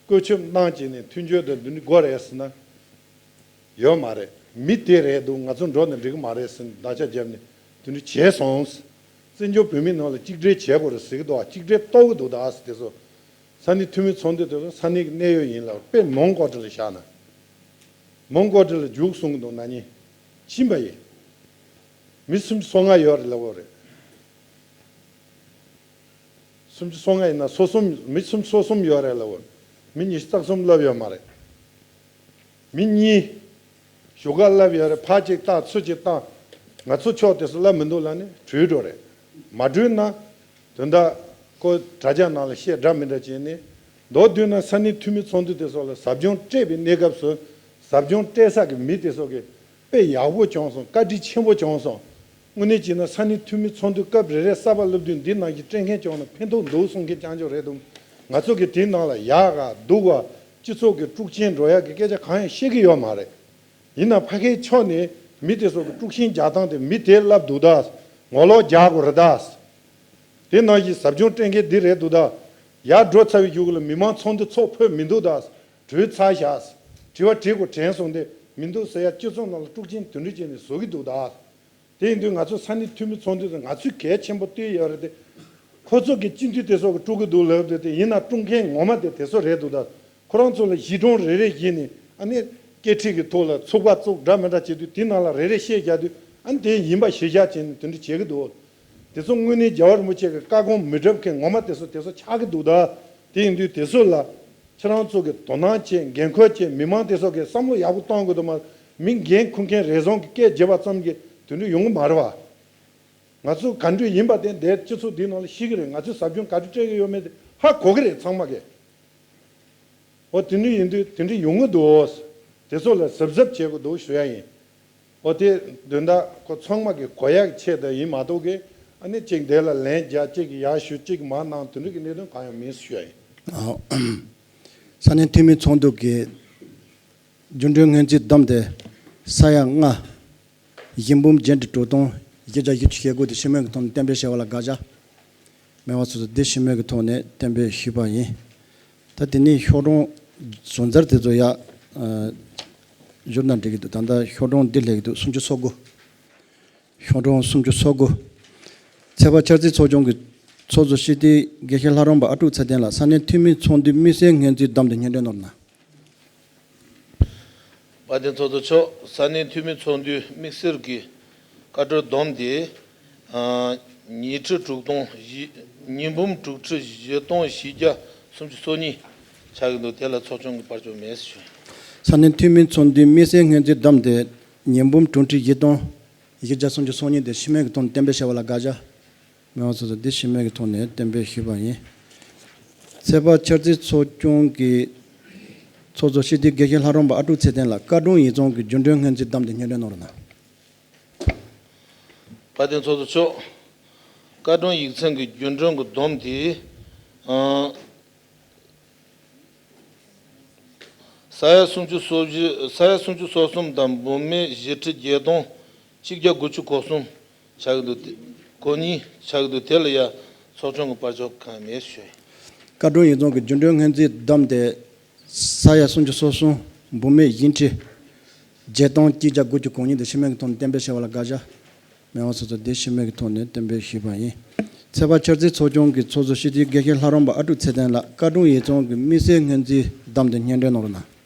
བཀོད་ཁྱབ་གནང་བྱས་ནས་མཐུན་འགྱུར་དང་འདི་འདྲ་དགོས་རེད་ཟེར་ན། ཡོད་མ་རེད། མི་དེ་རེད་འདུག་ང་ཚོ་འགྲོ་ནས་འགྲིག་གི་མ་རེད་ཟེར་བརྡ་ཆད་བརྒྱབ་ནས་དེ་འདྲ་བྱས་སོང་། བཙན་བྱོལ་བོད་མིའི་ནང་ལ་གཅིག་སྒྲིལ་བྱེད་དགོས་རེད་ཟེར་གི་འདུག་ཨ་གཅིག་སྒྲིལ་གཏོར་གི་འདུག་ད་ཟེར་དེ་ཚོ། ས་གནས་འཐུས་མི་ཚོགས་འདུ་དེ་ཚོ་ས་གནས་ཀྱི་གནད་ཡོད་ཡིན་ལ་དཔེ་མོན་གྷོ་ཊི་ལ་བཞག་ན། མོན་གྷོ་ཊི་ལ་རྒྱུགས་གསུང་གི་འདུག་ན་ནིང་ཕྱིན་པ་ཡིན། མི་སུམ་ཅུ་སོ་ལྔ་ཡོད་རེད་ལབ་ཡོད་རེད། སུམ་ཅུ་སོ་ལྔ་ཡིན་ན་སོ་གསུམ། མི་སུམ་ཅུ་སོ་གསུམ་ཡོད་རེད་ལབ་ཡོད། མི་ཉི་ཤུ་རྩ་གསུམ་ལབ་ཡོད་མ་རེད། མི་གཉིས། བཞུགས་སྒར་ལབ་ཡོད་རེད། ཕར་གཅིག་བཏང་ཚུར་གཅིག་བཏང་། ང་ཚོ་ཕྱོགས་དེ་ཚོ་ལབ་མི་འདུག་ལབ་ནས་བྲོས་འགྲོ་རེད། མ་བྲོས་ན། དོན་དག་ཁོ་དྲ་རྒྱ་ནང་ལ་བཤད་འདྲ་མི་འདྲ་བྱས་ནས། མདོར་བསྡུས་ན་ས་གནས་འཐུས་མི་ཚོགས་འདུ་དེ་ཚོ་ལ་ཟབ་སྦྱོང་སྤྲད་པའི་གནས་སྐབས་སུ། ཟབ་སྦྱོང་སྤྲད་ས་གི་མི་དེ་ཚོ་གི་དཔེ་ཡག་པོ་བྱུང་སོང་། བཀའ་དྲིན་ཆེན་པོ་བྱུང་སོང་། དངོས་གནས་བྱས་ན་ས་གནས་འཐུས་མི་ཚོགས་འདུ་སྐབས་རེ་རེ་གསར་པ་སླེབས་དུས་འདི་ནང་བཞིན་སྤྲད་མཁན་བྱུང་ན་ཕན་ཐོགས་འདུག་གསུང་མཁན་རྐྱང་རྐྱང་རེད་འདུག་ང་ཚོ་གི་དེའི་ནང་ལ་ཡག་ག་སྡུག་ག་སྤྱི་ཚོགས་ཀྱི་དཀྲུག་རྐྱེན་འགྲོ་ཡག་གི་སྐད་ཆ་གང་ཡང་བཤད་ཀྱི་ཡོད་མ་རེད། ཡིན་ན་ཕ་གིའི་ཕྱོགས་ནས་མི་དེ་ཚོ་གི་དཀྲུག་ཤིང་རྒྱག་སྟངས་དེ་མི་དེ་བསླབ་འདུག་ད། ངོ་ལོག་རྒྱག་དགོས་རེད་ད། དེ་ནང་བཞིན་ཟབ་སྦྱོང་སྤྲད་མཁན་འདི་རེད་འདུག་ད། ཡར་འགྲོ་ཚར་བའི་གཞུག་ལ་མི་མང་ཚོགས་འདུ་ཚོགས་ཕོད་མི་འདུག་ད། བྲོས་ཚར་བཞག་དྲི་བ་དྲི་དགོས་དྲན་སོང་སྟེ་མི་འདུག་ཟེར་ཡ། སྤྱི་ཚོགས་ནང་ལ་དཀྲུག་རྐྱེན་དེ་འདྲ་བྱས་ནས་བཟོ་གི་འདུག་ད། དེ་ཡིན་དུས་ང་ཚོ་ས་གནས་འཐུས་མི་ཚོགས་འདུ་དང་ང་ཚོས་གལ་ཆེན་པོ་བཏོན་ཡོད་རེད་དེ། ཁོ་ཚོ་གི་སྤྱི་འཐུས་དེ་ཚོ་གི་དཀྲུག་གི་འདུག་ལབ་དེ་དེ་ཡིན་ན་དཀྲུག་མཁན་ངོ་མ་དེ་དེ་ཚོ་རེད་འདུག་ད། ཁོ་རང་ཚོ་ལ་གཞིས་གྲོང་རེ་རེ་བཞིན་ནས་ཨ་ནི་སྐད་འཕྲིན་གི་ཐོག་ལ་ཚོགས་པ་བཙུགས་འདྲ་མི་འདྲ་བྱེད་དུས་དེ་ནང་ལ་རེ་རེ་བཤད་རྒྱག་དུས་ཨ་ནི་དེ་ཡིན་པ་གཞི་བཞག་བྱས་ནས་དེ་འདྲ་བྱེད་གི་འདུག་དེ་ཚོ་དངོས་གནས་རྒྱལ་བ་རིན་པོ་ཆེ་གི་བཀའ་དགོངས་མི་སྒྲུབ་མཁན་ངོ་མ་དེ་ཚོ་དེ་ཚོ་ཆགས་གི་འདུག་ད། དེ་ཡིན་དུས་དེ་ཚོ་ལ་ཁྱེད་རང་ཚོ་གི་དོ་སྣང་བྱེད། འགན་ཁུར་བྱེད། མི་མང་དེ་ཚོ་གི་བསམ་བློ་ཡག་པོ་གཏོང་དགོས་འདུག་མ། མི་འགན་འཁུར་མཁན་རེ་ཟུང་གི་སྐད་བརྗོད་པ་ཙམ་གྱིས་དེ་འདྲ་ཡོང་གི་མ་རེད་བ། ང་ཚོ་ག་འདྲ་ཡིན་པ་དེ་འདིར་སྤྱི་ཚོགས་འདིའི་ནང་ལ་ཤེས་ཀྱི་རེད། ང་ཚོས་ཟབ་སྦྱོང་ག་འདྲ་སྤྲད་ཀྱི་ཡོད་མེད་དེ་ཧ་གོ་གི་རེད་ཚང་མ་གིས། འོ་དེ་འདྲ་ཡིན་དུས་དེ་འདྲ་ཡོང་གི་འདུག་དེ་ཚོ་ལ་གཟབ་གཟབ་བྱེད་དགོས་འདུག་ཞུ་ཡ་ཡིན། འོ་དེ་དོན་དག་ཁོ་ཚང་མ་གི་གོ་ཡག་ཆེད་དུ་ཡིན་མ་གཏོགས་གི་ཨ་ནི་གཅིག་འདི་ལ་ལན་རྒྱག་གཅིག་གི་ཡར་ཞུ་གཅིག་གི་མར་གནང་དེ་འདྲ་གི་གནད་དོན་གང་ཡང་མིན་ཞུ་ཡ་ཡིན། ཨོ། ས་གནས་འཐུས་མི་ཚོགས་འདུ་གི་རྒྱུན་གྲོན་སྔོན་རྩིས་བསྡོམས་ཏེ་ས་ཡ་ལྔ། བཞི་འབུམ་བརྒྱད་ཁྲི་དྲུག་སྟོང་བཞི་བརྒྱ་བཞི་བཅུ་ཞེ་དགུ་དེ་ཕྱི་མོལ་གྱི་ཐོག་ནས་གཏན་འབེབས་བྱས་པ་ལ་དགག་བྱ། མེད་པ་སོ་སོ་དེ་ཕྱི་མོལ་གྱི་ཐོག་ནས་གཏན་འབེབས་ཞུས་པ་ཡིན། ད་དེ་ནས་ཤོག་གྲངས་ཟུར་འཛར་དེ་ཚོ་ཡ། ཨ། བསྒྱུར་ན་འགྲིག་གི་འདུག་ད་ལྟ་ཤོག་གྲངས་འདི་སླེབས་ཀྱི་འདུག་སུམ་ཅུ་སོ་དགུ། ཤོག་གྲངས་སུམ་ཅུ་སོ་དགུ། ཚོད་དཔག་འཆར་རྩིས་ཚོགས་ཆུང་གི་ཚོགས་གཙོ་སྤྱི་འཐུས་དགེ་བཤེས་ལྷ་རམས་པ་ཨ་ཀྲུག་ཚེ་བརྟན་ལགས། ས་གནས་འཐུས་མི་ཚོགས་འདུའི་དམིགས་བསལ་སྔོན་རྩིས་བསྡོམས་ཏེ་སྙན་སྒྲོན་ནོར་ན། དཔལ་ལྡན་ཚོགས་གཙོ་མཆོག་ས་གནས་འཐུས་མི་ཚོགས་འདུའི་དམིགས་བསལ་གྱི་བཀའ་འཁྲོལ་བསྡོམས་ཏེ། ཨ། ཉིས་ཁྲི་དྲུག་སྟོང་བཞི། ཉིས་འབུམ་དྲུག་ཁྲི་བཞི་སྟོང་བཞི་བརྒྱ་སུམ་ཅུ་སོ་གཉིས་ཆགས་ཀྱི་འདུག་དེ་ལ་ཚོགས་ཆུང་གི་བར་ཆད་མེད་ཞུ། ས་གནས་འཐུས་མི་ཚོགས་འདུའི་དམིགས་བསལ་སྔོན་རྩིས་བསྡོམས་ཏེ་ཉིས་འབུམ་དྲུག་ཁྲི་བཞི་སྟོང་བཞི་བརྒྱ་སུམ་ཅུ་སོ་གཉིས་དེ་ཕྱི་མོལ་གྱི་ཐོག་ནས་གཏན་འབེབས་བྱས་པ་ལ་དགག་བྱ། མེད་པ་སོ་སོ་དེ་ཕྱི་མོལ་གྱི་ཐོག་ནས་གཏན་འབེབས་ཞུས་པ་ཡིན། ཚོད་དཔག་འཆར་རྩིས་ཚོགས་ཆུང་གི་ཚོགས་གཙོ་སྤྱི་འཐུས་དགེ་བཤེས་ལྷ་རམས་པ་ཨ་ཀྲུག་ཚེ་བརྟན་ལགས། བཀའ་དྲུང་ཡིག་ཚང་གི་རྒྱུན་གྲོན་སྔོན་རྩིས་བསྡོམས་ཏེ་སྙན་སྒྲོན་གནང་རོགས་གནང་། དཔལ་ལྡན་ཚོགས་གཙོ་མཆོག་བཀའ་དྲུང་ཡིག་ཚང་གི་རྒྱུན་གྲོན་གྱི་བསྡོམས་དེ། ཨང་། ས་ཡ་སུམ་ཅུ་སོ་བཞི། ས་ཡ་སུམ་ཅུ་སོ་གསུམ་དང་འབུམ་མེད་བཞི་ཁྲི་བརྒྱད་སྟོང་གཅིག་བརྒྱ་དགུ་བཅུ་གོ་གསུམ་ཆགས་ཀྱི་འདུག་དེ་གོ་གཉིས་ཆགས་ཀྱི་འདུག་དེ་ལ་ཡ་ཚོགས་ཆུང་གི་བར་ཆད་གང་ཡང་མེད་ཞུ། བཀའ་དྲུང་ཡིག་ཚང་གི་རྒྱུན་གྲོན་སྔོན་རྩིས་བསྡོམས་ཏེ་ས་ཡ་སུམ་ཅུ་སོ་གསུམ། འབུམ་མེད་བཞི་ཁྲི་བརྒྱད་སྟོང་གཅིག་བརྒྱ་དགུ་བཅུ་གོ་གཉིས་དེ་ཕྱི་མོལ་གྱི་ཐོག་ནས་གཏན་འབེབས་བྱས་པ་ལ་དགག་བྱ། མེད་པ་སོ་སོ་དེ་ཕྱི་མོལ་གྱི་ཐོག་ནས་གཏན་འབེབས་ཞུས་པ་ཡིན། ཚོད་དཔག་འཆར་རྩིས་ཚོགས་ཆུང་གི་ཚོགས་གཙོ་སྤྱི་འཐུས་དགེ་བཤེས་ལྷ་རམས་པ་ཨ་ཀྲུག་ཚེ་བརྟན་ལགས། བཀའ་དྲུང་ཡིག་ཚང་གི་དམིགས་བསལ་སྔོན་རྩིས་བསྡོམས་ཏེ་སྙན་སྒྲོན་གནང་རོགས་གནང་།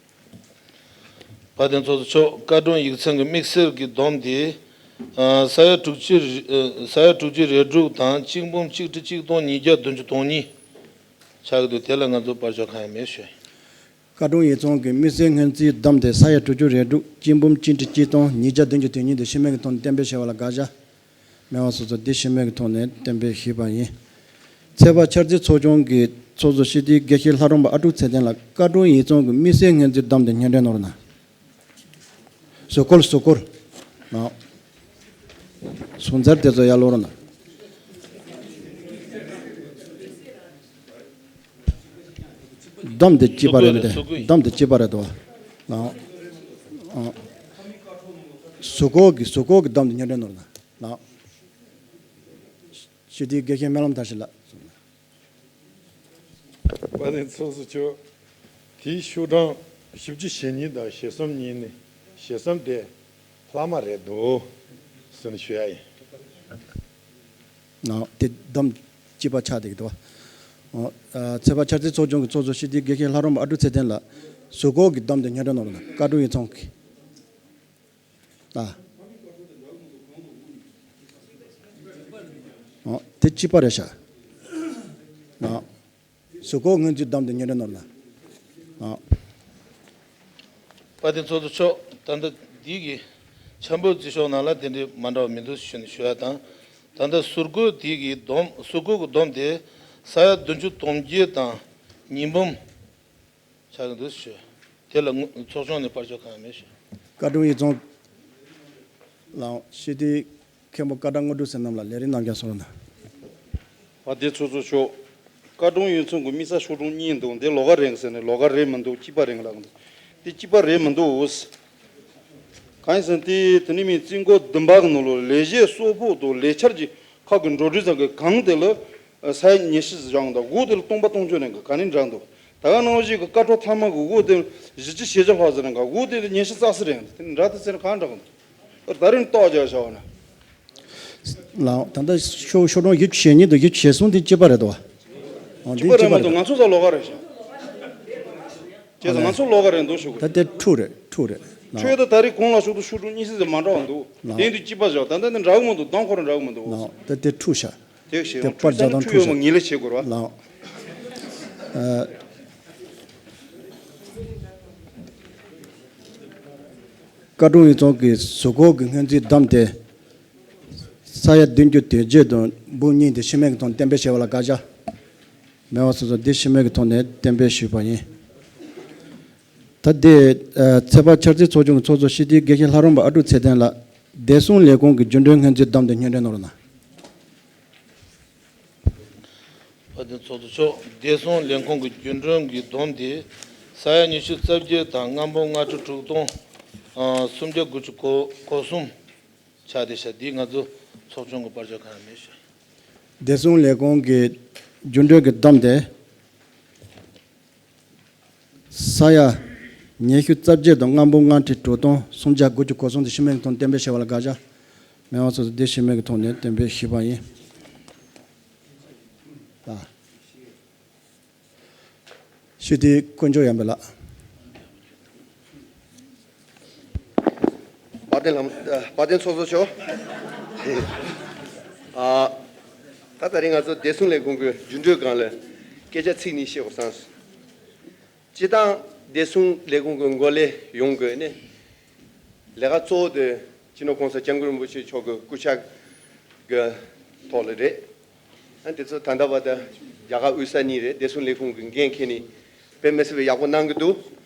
དཔལ་ལྡན་ཚོགས་གཙོ་མཆོག་བཀའ་དྲུང་ཡིག་ཚང་གི་དམིགས་བསལ་གྱི་བསྡོམས་དེ། ཨ། ས་ཡ་དྲུག་ཅུ། ཨ། ས་ཡ་དྲུག་ཅུ་རེ་དྲུག་དང་གཅིག་འབུམ་གཅིག་ཁྲི་གཅིག་སྟོང་ཉིས་བརྒྱ་བདུན་ཅུ་དོན་གཉིས་ཆགས་ཀྱི་འདུག་དེ་ལ་ང་ཚོ་བར་ཆད་གང་ཡང་མེད་ཞུ། བཀའ་དྲུང་ཡིག་ཚང་གི་དམིགས་བསལ་སྔོན་རྩིས་བསྡོམས་ཏེ་ས་ཡ་དྲུག་ཅུ་རེ་དྲུག། གཅིག་འབུམ་གཅིག་ཁྲི་གཅིག་སྟོང་ཉིས་བརྒྱ་བདུན་ཅུ་དོན་གཉིས་དེ་ཕྱི་མོལ་གྱི་ཐོག་ནས་གཏན་འབེབས་བྱས་པ་ལ་དགག་བྱ། མེད་པ་སོ་སོ་དེ་ཕྱི་མོལ་གྱི་ཐོག་ནས་གཏན་འབེབས་ཞུས་པ་ཡིན། ཚོད་དཔག་འཆར་རྩིས་ཚོགས་ཆུང་གི་ཚོགས་གཙོ་སྤྱི་འཐུས་དགེ་བཤེས་ལྷ་རམས་པ་ཨ་ཀྲུག་ཚེ་བརྟན་ལགས། བཀའ་དྲུང་ཡིག་ཚང་གི་དམིགས་བསལ་སྔོན་རྩིས་བསྡོམས་ཏེ་སྙན་སྒྲོན་གནང་རོགས་གནང་། ཟུར་བཀོལ། ཟུར་བཀོལ། ཨ། ཟུར་འཛར་དེ་ཚོ་ཡར་ལོག་རོགས་གནང་། བསྡོམས་དེ་གཅིག་པ་རེད་མི་འདུག་གཟུགས་པོ་ཡིན། བསྡོམས་དེ་གཅིག་པ་རེད་དོ། ལའོ། ཨ། གཟུགས་སྐོར་གྱི་གཟུགས་སྐོར་གྱི་བསྡོམས་དེ་སྔོན་འགྲོའི་ནོར་ན། ལའོ། ཞི་བདེའི་དགེ་བཤེས་སྨོན་ལམ་དར་ཞིང་ལགས། དཔལ་ལྡན་ཚོགས་གཙོ་མཆོག་དེའི་ཤོག་གྲངས་བཞི་བཅུ་ཞེ་གཉིས་དང་ཞེ་གསུམ་གཉིས་ནི་ཞེ་གསུམ་དེ་ལྷག་མ་རེད་འདུག་ཟེར་ནས་ཞུ་ཡ་ཡིན། ཨ། དེ་བསྡོམས་གཅིག་པ་ཆགས་བསྡད་ཀྱི་འདུག་ཨ། ཚོད་དཔག་འཆར་རྩིས་ཚོགས་ཆུང་གི་ཚོགས་གཙོ་ཞི་བདེའི་དགེ་བཤེས་ལྷ་རམས་པ་ཨ་ཀྲུག་ཚེ་བརྟན་ལགས། གཟུགས་སྐོར་གྱི་བསྡོམས་དེ་སྔོན་འགྲོའི་ནོར་ན། བཀའ་དྲུང་ཡིག་ཚང་གི། ཨ། ཨ། དེ་གཅིག་པ་རེད་ཤག་ཨ། གཟུགས་སྐོར་སྔོན་རྩིས་བསྡོམས་དེ་སྔོན་འགྲོའི་ནོར་ན། ཨ། དཔལ་ལྡན་ཚོགས་གཙོ་མཆོག་ད་ལྟ་འདི་གི་འཆར་འབུལ་རྩིས་ཤོག་ནང་ལ་དེ་འདྲའི་མ་འདྲ་བ་མི་འདུག་ཞུ་ནས་ཞུ་ཡ་དང་། ད་ལྟ་གཟུགས་སྐོར་དེ་གི་བསྡོམས། གཟུགས་སྐོར་གྱི་བསྡོམས་དེ་ས་ཡ་བདུན་ཅུ་དོན་བརྒྱད་དང་ཉིས་འབུམ་ཆགས་ཀྱི་འདུག་ཞུ། དེ་ལ་དངུལ་ཚོགས་ཆུང་ནས་པར་ཆ་གང་ཡང་མེད་ཞུ། བཀའ་དྲུང་ཡིག་ཚང་ལའོ། ཞི་བདེའི་མཁན་པོ་བཀའ་བྲག་དངོས་གྲུབ་ཟེར་རྣམས་ལ་ལས་རིམ་གནང་རྒྱུ་གསུངས་རོགས་གནང་། དཔལ་ལྡན་ཚོགས་གཙོ་མཆོག་བཀའ་དྲུང་ཡིག་ཚང་གི་དམིགས་བསལ་ཤོག་གྲངས་གཉིས་འདུག་འདི་ལོགས་ཀ་རེད་ཟེར་ནས་ལོགས་ཀ་རེད་མི་འདུག་གཅིག་པ་རེད་ལབ་འདུག་འདི་གཅིག་པ་རེད་མི་འདུག་གང་ཡིན་ཟེར་ན་དེ་དེ་ནི་མི་རྩིས་འགོ་བདུན་པ་གི་ནང་ལོ་ལས་བྱེད་གསོག་ཕོགས་དང་ལས་འཆར་གྱི་ཁག་གི་འགྲོ་གྲོན་ཚང་གི་གང་དེ་ལ་ས་ཡ་ཉི་ཤུ་བཞག་འདུག་འོ་དེ་ལ་སྟོང་པ་སྟོང་ཆོག་ནས་ག་ནས་འདྲ་འདུག་ད་ག་ནང་བཞིན་གྱི་བཀའ་འཁྲོལ་ཐ་མ་གི་འོ་དེ་བཞི་བཅུ་ཞེ་བརྒྱད་ལྷག་ཟེར་ནས་ག་འོ་དེ་ཉི་ཤུ་རྩ་གསུམ་རེད་འདུག་དེ་འདྲ་དེ་ཟེར་ན་གང་འདྲ་གི་འདུག་ད་རིང་རྟོགས་བྱ་བྱ་བ་ན། ལགས། ད་ལྟ་ཤོག་ཤོག་གྲངས་བཞི་བཅུ་ཞེ་གཉིས་དང་བཞི་བཅུ་ཞེ་གསུམ་དེ་གཅིག་པ་རེད་དོ། འོ་འདི་གཅིག་པ་རེད་མ་གཏོགས་ང་ཚོ་ཚོ་ལོགས་ཀ་རེད་ཤག་བྱས་ཙང་ང་ཚོ་ལོགས་ཀ་རེད་འདུག་ཞུ་གི། ད་དེ་འཁྲུག་རེད། འཁྲུག་རེད། ལགས། ཁྱོད་ད་ད་རེས་གོང་ལ་ཤོག་དུ་ཤོག་གྲངས་གཉིས་ཟེར་མ་འདྲ་བ་འདུག་ལགས། དེ་འདི་གཅིག་པ་བཞག་ད་ལྟ་འདི་འདྲ་གི་མ་འདུག་གདོང་ཁོ་རང་འདྲ་གི་མ་འདུག་ལགས། ད་དེ་འཁྲུག་ཤག་དེ་ཞེས་དེ་པར་བརྒྱ་ཐམ་ཐུག་ཡོད་མ་ངེས་ལེ་བྱེད་དགོས་ར། ལགས། ཨ། བཀའ་དྲུང་ཡིག་ཚང་གི་གཟུགས་སྐོར་གྱི་སྔོན་རྩིས་བསྡོམས་ཏེ། ས་ཡ་བདུན་ཅུ་དོན་བརྒྱད་དང་འབུམ་གཉིས་དེ་ཤི་རྨས་ཀྱི་ཐོག་གཏན་འབེབས་བྱས་པ་ལ་དགག་བྱ་མེད་པ་སོ་སོ་འདི་ཤི་རྨས་ཀྱི་ཐོག་ནས་གཏན་འབེབས་ཞུས་པ་ཡིན། ད་ལྟའི་ཚོད་དཔག་འཆར་རྩིས་ཚོགས་ཆུང་གི་ཚོགས་གཙོ་ཞི་བདེའི་དགེ་བཤེས་ལྷ་རམས་པ་ཨ་ཀྲུག་ཚེ་བརྟན་ལགས། བདེ་སྲུང་ལས་ཁུངས་ཀྱི་རྒྱུན་གྲོན་སྔོན་རྩིས་བསྡོམས་ཏེ་སྔོན་འགྲོའི་ནོར་ན། དཔལ་ལྡན་ཚོགས་གཙོ་མཆོག་བདེ་སྲུང་ལས་ཁུངས་ཀྱི་རྒྱུན་གྲོན་གྱི་བསྡོམས་ཏེ་ས་ཡ་ཉི་ཤུ་རྩ་བརྒྱད་དང་ལྔ་འབུམ་ལྔ་ཁྲི་དྲུག་སྟོང་སུམ་བརྒྱ་དགུ་བཅུ་གོ་གོ་གསུམ་ཆགས་བསྡད་ཤག་འདི་ང་ཚོ་ཚོགས་ཆུང་གི་པར་ཆ་གང་ཡང་མེད་ཤག་བདེ་སྲུང་ལས་ཁུངས་ཀྱི་རྒྱུན་གྲོན་གྱི་བསྡོམས་ཏེ། ས་ཡ་ཉི་ཤུ་རྩ་བརྒྱད་དང་ལྔ་འབུམ་ལྔ་ཁྲི་དྲུག་སྟོང་སུམ་བརྒྱ་དགུ་བཅུ་གོ་གསུམ་དེ་ཤི་རྨས་ཀྱི་ཐོག་གཏན་འབེབས་བྱས་པ་ལ་དགག་བྱ་མེད་པ་སོ་སོ་དེ་ཤི་རྨས་ཀྱི་ཐོག་ནས་གཏན་འབེབས་ཞུས་པ་ཡིན། ལགས། ཞི་བདེའི་དཀོན་མཆོག་ཡར་འཕེལ་ལགས། དཔལ་ལྡན་ལམ། དཔལ་ལྡན་ཚོགས་གཙོ་མཆོག་ཨ། ད་ད་རིང་ང་ཚོ་བདེ་སྲུང་ལས་ཁུངས་ཀྱི་རྒྱུན་གྲོན་སྒང་ལ་སྐད་ཆ་ཚིག་གཉིས་བཤད་དགོས་བསམས་སོང་། སྤྱིར་བཏང་བདེ་སྲུང་ལས་ཁུངས་ཀྱི་འགོ་ལས་ཡོང་དགོས་ནས་ལས་ཀ་གཙོ་བོ་དེ་སྤྱི་ནོར་གོང་ས་སྐྱབས་མགོན་རིན་པོ་ཆེ་མཆོག་གི་སྐུ་ཕྱྭ་གི་ཐོག་ལ་རེད། ཨ་དེ་ཚོ་ད་ལྟ་བར་དུ་རྒྱ་གར་དབུས་ས་གཉིས་རེད། བདེ་སྲུང་ལས་ཁུངས་ཀྱི་འགན་འཁྱེར་ནས་དཔེ་མི་སྲིད་པའི་ཡག་པོ་གནང་གི་འདུག་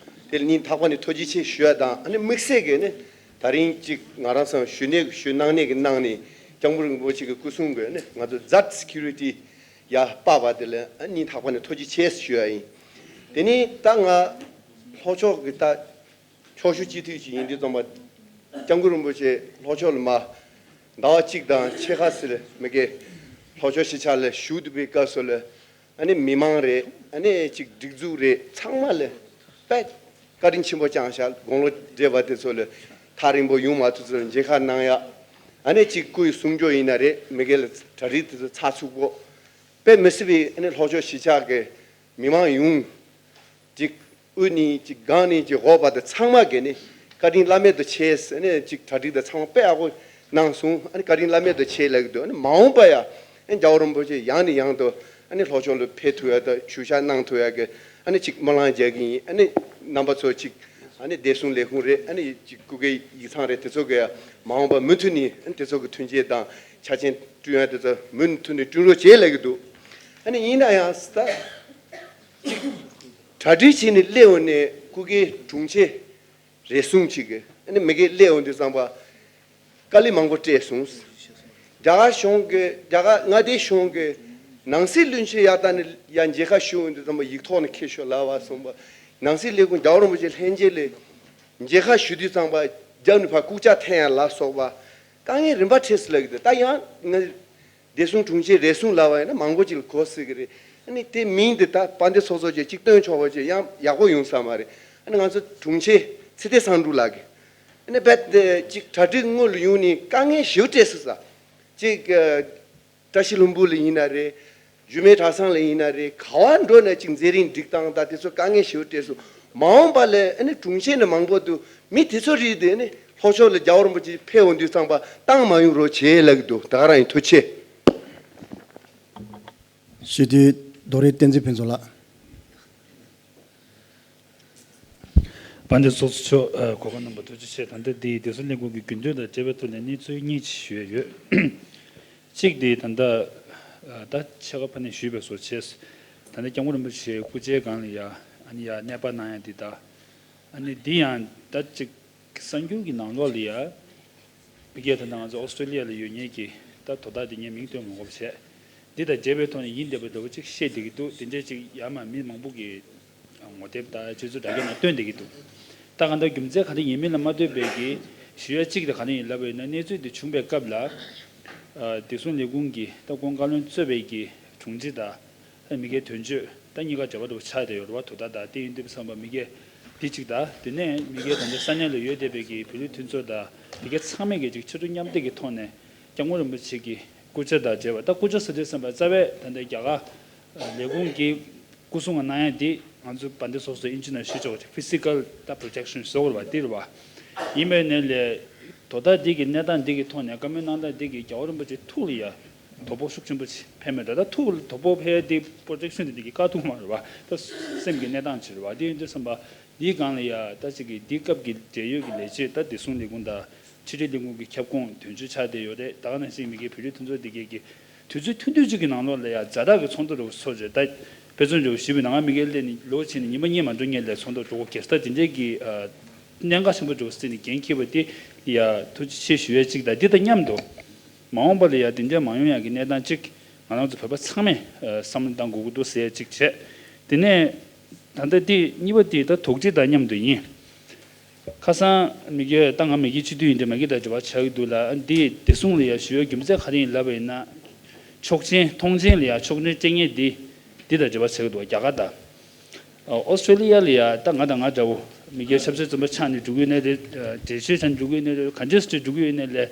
དེ་ལ་སྙིང་ཐག་པ་ནས་ཐུགས་རྗེ་ཆེ་ཞུ་ཡ་དང་། ཨ་ནི་དམིགས་བསལ་གྱིས་ནི་ད་རིང་ཅིག་ང་རང་ཚོ་ཞུ་ནས་ཞུ་གནང་ནས་ཀྱི་གནང་ནས་སྐྱབས་མགོན་རིན་པོ་ཆེ་གི་སྐུ་གསུང་གི་ནི་ང་ཚོ་མཛད་སི་ཁུ་རི་ཊི་ཡར་སྤར་བ་དེ་ལ་ཨ་སྙིང་ཐག་པ་ནས་ཐུགས་རྗེ་ཆེ་ཞུ་ཡ་ཡིན། དེ་ནས་ད་ང་ལྷོ་ཕྱོགས་ཀྱི་ད་ཕྱོགས་བཞུགས་སྤྱི་འཐུས་ཅིག་ཡིན་དུས་ཙམ་པ་སྐྱབས་མགོན་རིན་པོ་ཆེ་ལྷོ་ཕྱོགས་ལ་མར་ཟླ་བ་གཅིག་དང་ཕྱེད་ཀ་ཙམ་མ་གཏོགས་ལྷོ་ཕྱོགས་གཞིས་ཆགས་ལ་བཞུགས་བསྡད་པའི་སྐབས་སུ་ལ་ཨ་ནི་མི་མང་རེད། ཨ་ནི་ཅིག་སྒྲིག་འཛུགས་རེད། ཚང་མ་ལ་དཔེ་བཀའ་དྲིན་ཆེན་པོ་བསྐྱངས་ཤག་དགུང་ལོ་བགྲེས་པ་དེ་ཚོ་ལ་ཐག་རིང་པོ་ཡོང་མ་ཐུབ་ཚུལ་མཇལ་ཁ་གནང་ཡ། ཨ་ནི་ཅིག་སྐུའི་གསུང་ཆོས་ཡིན་ན་རེད། མ་གཏོགས་ལ་གྲ་སྒྲིག་དེ་ཚོ་ཚགས་ཚུད་པོ། དཔེ་མི་སྲིད་པའི་ཨ་ནི་ལྷོ་ཕྱོགས་གཞིས་ཆགས་ཀྱི་མི་མང་ཡོངས་ཅིག་དབུས་ནས་ཅིག་སྒང་ནས་ཅིག་འོག་བར་དུ་ཚང་མ་གིས་ནི་བཀའ་དྲིན་བླ་མེད་དུ་ཆེ་ཟེར་ནས་ཅིག་གྲ་སྒྲིག་དང་ཚང་མ་དཔེ་ཡག་པོ་གནང་སོང་། ཨ་ནི་བཀའ་དྲིན་བླ་མེད་དུ་ཆེ་ལབ་ཀྱི་འདུག་ཨ་ནི་མ་འོངས་པ་ཡ་ཨ་ནི་རྒྱལ་བ་རིན་པོ་ཆེ་ཡང་ནས་ཡང་དུ་ཨ་ནི་ལྷོ་ཕྱོགས་ལ་ཕེབས་ཐུབ་ཡ་དང་ཞུ་བཞག་གནང་ཐུབ་ཡ་གི་ཨ་ནི་ཅིག་སྨོན་ལམ་རྒྱག་གི་ཡིན། ཨ་ནི་རྣམ་པ་ཚོ་ཅིག་ཨ་ནི་བདེ་སྲུང་ལས་ཁུངས་རེད། ཨ་ནི་ཅིག་སྐུ་སྒེར་ཡིག་ཚང་རེད། དེ་ཚོ་གིས་ཡ་མ་འོངས་པ་མུ་མཐུད་ནས་ཨ་ནི་དེ་ཚོ་གི་མཐུན་རྐྱེན་དང་ཆ་རྐྱེན་བསྐྲུན་ཡ་དེ་ཚོ་མུ་མཐུད་ནས་བསྐྲུན་རོགས་བྱེད་ལབ་ཀྱི་འདུག་ཨ་ནི་ཡིན་ན་ཡང་ད་གྲ་སྒྲིག་བྱས་ནས་སླེབས་འོང་ནས་སྐུ་སྒེར་དྲུང་ཆེ་རེ་ཟུང་ཅིག་གིས་ཨ་ནི་མ་གཏོགས་སླེབས་འོང་དུས་ཙམ་པ་དཀའ་ལས་མང་པོ་སྤྲད་སོང་། རྒྱ་གར་གཞུང་གི་རྒྱ་གར་མངའ་སྡེ་གཞུང་གི་ ནང་སྲིད་བློན་ཆེན་ཡག་ད་ནི་ཡང་མཇལ་ཁ་ཞུ་འོང་དུས་ཙམ་པ་ཡིག་ཐོག་ནས་ཁྱེར་ཤོག་ལབ་པ་སོང་པ། ནང་སྲིད་ལས་ཁུངས་རྒྱལ་བ་རིན་པོ་ཆེ་ལྷན་རྒྱས་ལས་མཇལ་ཁ་ཞུ་དུས་ཙམ་པ་རྒྱབ་ནས་ཕར་རྐུབ་ཀྱག་འཐེན་ཡ་ལ་སོགས་པ་དཀའ་ངལ་རིམ་པ་འཕྲད་སྲིད་ལབ་ཀྱི་འདུག་ད་ཡང་ང་བདེ་སྲུང་དྲུང་ཆེ་རེ་ཟུང་ལབ་པ་ཡིན་ན་མང་པོ་ཅིག་ལ་གོ་སྲིད་ཀྱི་རེད། ཨ་ནི་དེ་མིང་འདི་ད་དཔལ་ལྡན་ཚོགས་གཙོ་ཅེས་གཅིག་བཏོན་ཆོག་པ་ཅེས་ཡང་ཡག་པོ་ཡོང་ས་མ་རེད། ཨ་ནི་ང་ཚོ་དྲུང་ཆེ་ཚེ་བརྟན་བསམ་འགྲུབ་ལགས་ཀྱིས་ཨ་ནི་རྦད་དེ་གཅིག་གྲ་སྒྲིག་སྔོན་ལ་ཡོང་ནས་དཀའ་ངལ་ཞེ་པོ་འཕྲད་སྲིད་ས་གཅིག་བཀྲ་ཤིས་ལྷུན་པོ་ལ་ཡིན་ན་རེད། རྒྱུད་སྨད་གྲྭ་ཚང་ལ་ཡིན་ན་རེད། ག་བ་འགྲོ་ན་གཅིག་མཛད་རིམ་སྒྲིག་སྟངས་དང་དེ་ཚོ་དཀའ་ངལ་ཞེ་པོ་འཕྲད་སོང་། མ་འོངས་པ་ལ་ཨ་ནི་དྲུང་ཆེ་ནས་མང་པོ་འདུག་མི་དེ་ཚོ་རིགས་དེ་ཨ་ནི་ལྷོ་ཕྱོགས་ལ་རྒྱལ་བ་རིན་པོ་ཆེ་ཕེབས་འོང་དུས་ཙམ་པ་བཏང་མ་ཡོང་རོགས་བྱེད་ལབ་ཀྱི་འདུག་ད་ག་རང་ཡིན། ཐུགས་རྗེ་ཆེ། སྤྱི་འཐུས་རྡོ་རིང་བསྟན་འཛིན་ཕུན་ཚོགས་ལགས། དཔལ་ལྡན་ཚོགས་གཙོ་མཆོག་ཨ། གོ་སྐབས་གནང་བར་ཐུགས་རྗེ་ཆེ། ད་ལྟ་འདི་བདེ་སྲུང་ལས་ཁུངས་ཀྱི་རྒྱུན་ལྡན་དང་འབྲེལ་བའི་ཐོག་ནས་གནས་ཚུལ་གཉིས་ཅིག་ཞུ་ཡས་ཡོད། གཅིག་འདི་ད་ལྟ་ཨ། ད་ཕྱེད་ཀ་ཕ་ནས་ཞུས་པའི་བཟོ་བྱས། ད་ལྟ་སྐྱབས་མགོན་རིན་པོ་ཆེའི་སྐུ་ཕྱྭའི་སྒང་ལ་ཡ་ཨ་ནི་ཡ་གནས་སྤར་གནང་ཡ་འདི་དང་། ཨ་ནི་འདི་ཡང་ད་ཅིག་གསར་འགྱུར་གྱི་ནང་ལོགས་ལ་ཡ། མི་སྒེར་དང་ང་ཚོ་ཨོ་སི་ཀྲོ་ལི་ཡ་ལ་ཡོད་མཁན་གྱི་ད་དོ་བདག་དེ་ངས་མིང་བཏོན་མ་དགོས་པ་བྱས། འདི་དང་འབྲེལ་བའི་ཐོག་ནས་ཡིན་བསྡད་པ་འདྲ་བོ་ཅིག་བཤད་བསྡད་ཀྱི་འདུག་དེ་འདྲས་ཅིག་ཡར་མར་མི་མང་པོ་གིས་ངོ་དེབ་དང་སྤྱི་ཚོགས་དྲ་རྒྱ་ནང་བཏོན་བསྡད་ཀྱི་འདུག་ད་གང་ལྟར་རྒྱུ་མཚན་ག་རེ་ཡིན་མིན་ལ་མ་ལྟོས་པའི་གི་ཞུ་ཡ་གཅིག་དེ་ག་རེ་ཡིན་ལབ་པ་ཡིན་ན། གནས་ཚུལ་འདི་བྱུང་པའི་སྐབས་ལ་བདེ་སྲུང་ལས་ཁུངས་ཀྱི་ད་ཁོང་བཀའ་བློན་གཙོས་པའི་གི་དྲུང་ཆེ་དང་། མི་སྒེར་དོན་གཅོད་ད་གཉིས་ཀ་འབྲེལ་བ་འདྲ་བོ་ཆགས་བསྡད་ཡོད་རེད་བ། དོ་བདག་དང་དེ་ཡིན་དུས་ཙམ་པ་མི་སྒེར་འདི་གཅིག་དང་། དེ་ནས་མི་སྒེར་ད་ལྟ་ས་གནས་ལ་ཡོད་བསྡད་པའི་གི་བོད་རིགས་མཐུན་ཚོགས་དང་དེ་གའི་ཚང་མས་གི་ཅིག་ཕྱི་དྲོ་མཉམ་འདེགས་ཀྱི་ཐོག་ནས་སྐྱབས་མགོན་རིན་པོ་ཆེ་གི་སྐུ་ཕྱྭ་དང་འབྲེལ་བ། ད་སྐུ་ཕྱྭ་ཟེར་དུས་ཙམ་པ་རྩ་བའི་ད་ལྟ་རྒྱ་གར་ལས་ཁུངས་ཀྱི་སྐུ་སྲུང་གནང་ཡ་འདི་ང་ཚོ་དཔལ་ལྡན་ཚོགས་གཙོ་ཨིན་ཇི་ནང་ཞུས་ཆོག་པ་ཕི་སི་ཀལ་ད་པོ་རོ་ཊེག་ཤན་ཟེར་བ་འདི་རེད་བ། ཡིན་པའི་ནས་ལས་དོ་བདག་འདི་གི་གནས་སྟངས་འདི་གི་ཐོག་ནས་བཀའ་མོལ་གནང་སྟངས་འདི་གི་རྒྱལ་བ་རིན་པོ་ཆེ་ཐུགས་ལ་ཡ་དོ་ཕོག་ཤུགས་ཆེན་པོ་ཅིག་ཕེབས་མེད་འགྲོ། ད་ཐུགས་ལ་དོ་ཕོག་ཕེབས་ཏེ་པོ་རོ་ཊེག་ཤན་དེ་འདི་གི་དཀའ་ཐུབ་མ་རེད་བ། ད་སེམས་ཀྱི་གནས་སྟངས་ཅིག་རེད་བ། དེ་ཡིན་དུས་ཙམ་པ་འདིའི་སྒང་ལ་ཡ་ད་ཅིག་གི་འདི་སྐབས་ཀྱི་འབྲེལ་ཡོད་ཀྱི་ལས་བྱེད་ད་བདེ་སྲུང་ལས་ཁུངས་དང་ཕྱི་དྲིལ་ལས་ཁུངས་ཀྱི་ཁྱབ་ཁོངས་དོན་གཅོད་ཆགས་བསྡད་ཡོད་རེད། ད་ག་ནང་བཞིན་མི་སྒེར་བོད་རིགས་མཐུན་ཚོགས་འདི་གའི་གི་དུས་ཚོད་ཐུང་ཐུང་ཅིག་གི་ནང་ལོགས་ལ་ཡ་ཛ་དྲག་གི་ཚོགས་འདུ་འདྲ་བོ་ཚོགས་རྗེས་ད་དཔེ་མཚོན་འདྲ་བོ་ཞུས་པ་ཡིན་ན། ང་མི་སྒེར་སླེབས་ནས་ལོ་ཕྱིན་ནས་ཉི་མ་གཉིས་མ་འགྲོ་སྔོན་ལ་ཚོགས་འདུ་འགྲོ་དགོས་གལ་སྲིད་ད་དེ་འདྲའི་གི་གནད་འགག་ཆེན་པོ་འདྲ་བོ་བརྩིས་ནས་འགན་འཁྱེར་བ་དེ་ལ་ཡ་ཐུགས་རྗེ་ཆེ་ཞུ་ཡ་གཅིག་དང་། འདི་དང་མཉམ་དུ། མ་འོངས་པ་ལ་ཡ་དེ་འདྲ་མ་ཡོང་ཡག་གི་གནས་སྟངས་གཅིག་ང་རང་ཚོ་བོད་པ་ཚང་མས་ཨ། བསམ་བློ་བཏང་དགོས་ཀྱི་འདུག་ཟེར་ཡ་གཅིག་བྱས། དེ་ནས་ད་ལྟ་དེ་གཉིས་པ་དེ་ད་དོགས་འདྲི་དང་མཉམ་དུ་ཡིན། ཁ་སང་མི་སྒེར་ད་ང་མི་སྒེར་སྤྱི་འཐུས་ཡིན་དེ་མ་གི་དང་འབྲེལ་བ་ཆགས་ཀྱི་འདུག་ལ། འདི་བདེ་སྲུང་ལ་ཡ་ཞུ་ཡ་རྒྱུ་མཚན་ག་རེ་ཡིན་ལབ་པ་ཡིན་ན། ཆོག་མཆན་ཐོངས་མཆན་ལ་ཡ་ཆོག་མཆན་སྤྲད་མཁན་འདི་འདི་དང་འབྲེལ་བ་ཆགས་ཀྱི་འདུག་རྒྱ་གར་དང་། ཨོ་སི་ཀྲོ་ལི་ཡ་ལ་ཡ་ད་ང་དང་ང་འདྲ་བོ་མི་སྒེར་ཆབ་སྲིད་བཙོན་པ་ཆགས་ནས་འགྲོ་གི་ཡོད་ནའི་རེད། འགྲེལ་བཤད་ཆགས་ནས་འགྲོ་གི་ཡོད་ནའི་རེད། ག་འདྲས་སེ་འགྲོ་གི་ཡོད་ནའི་ལས།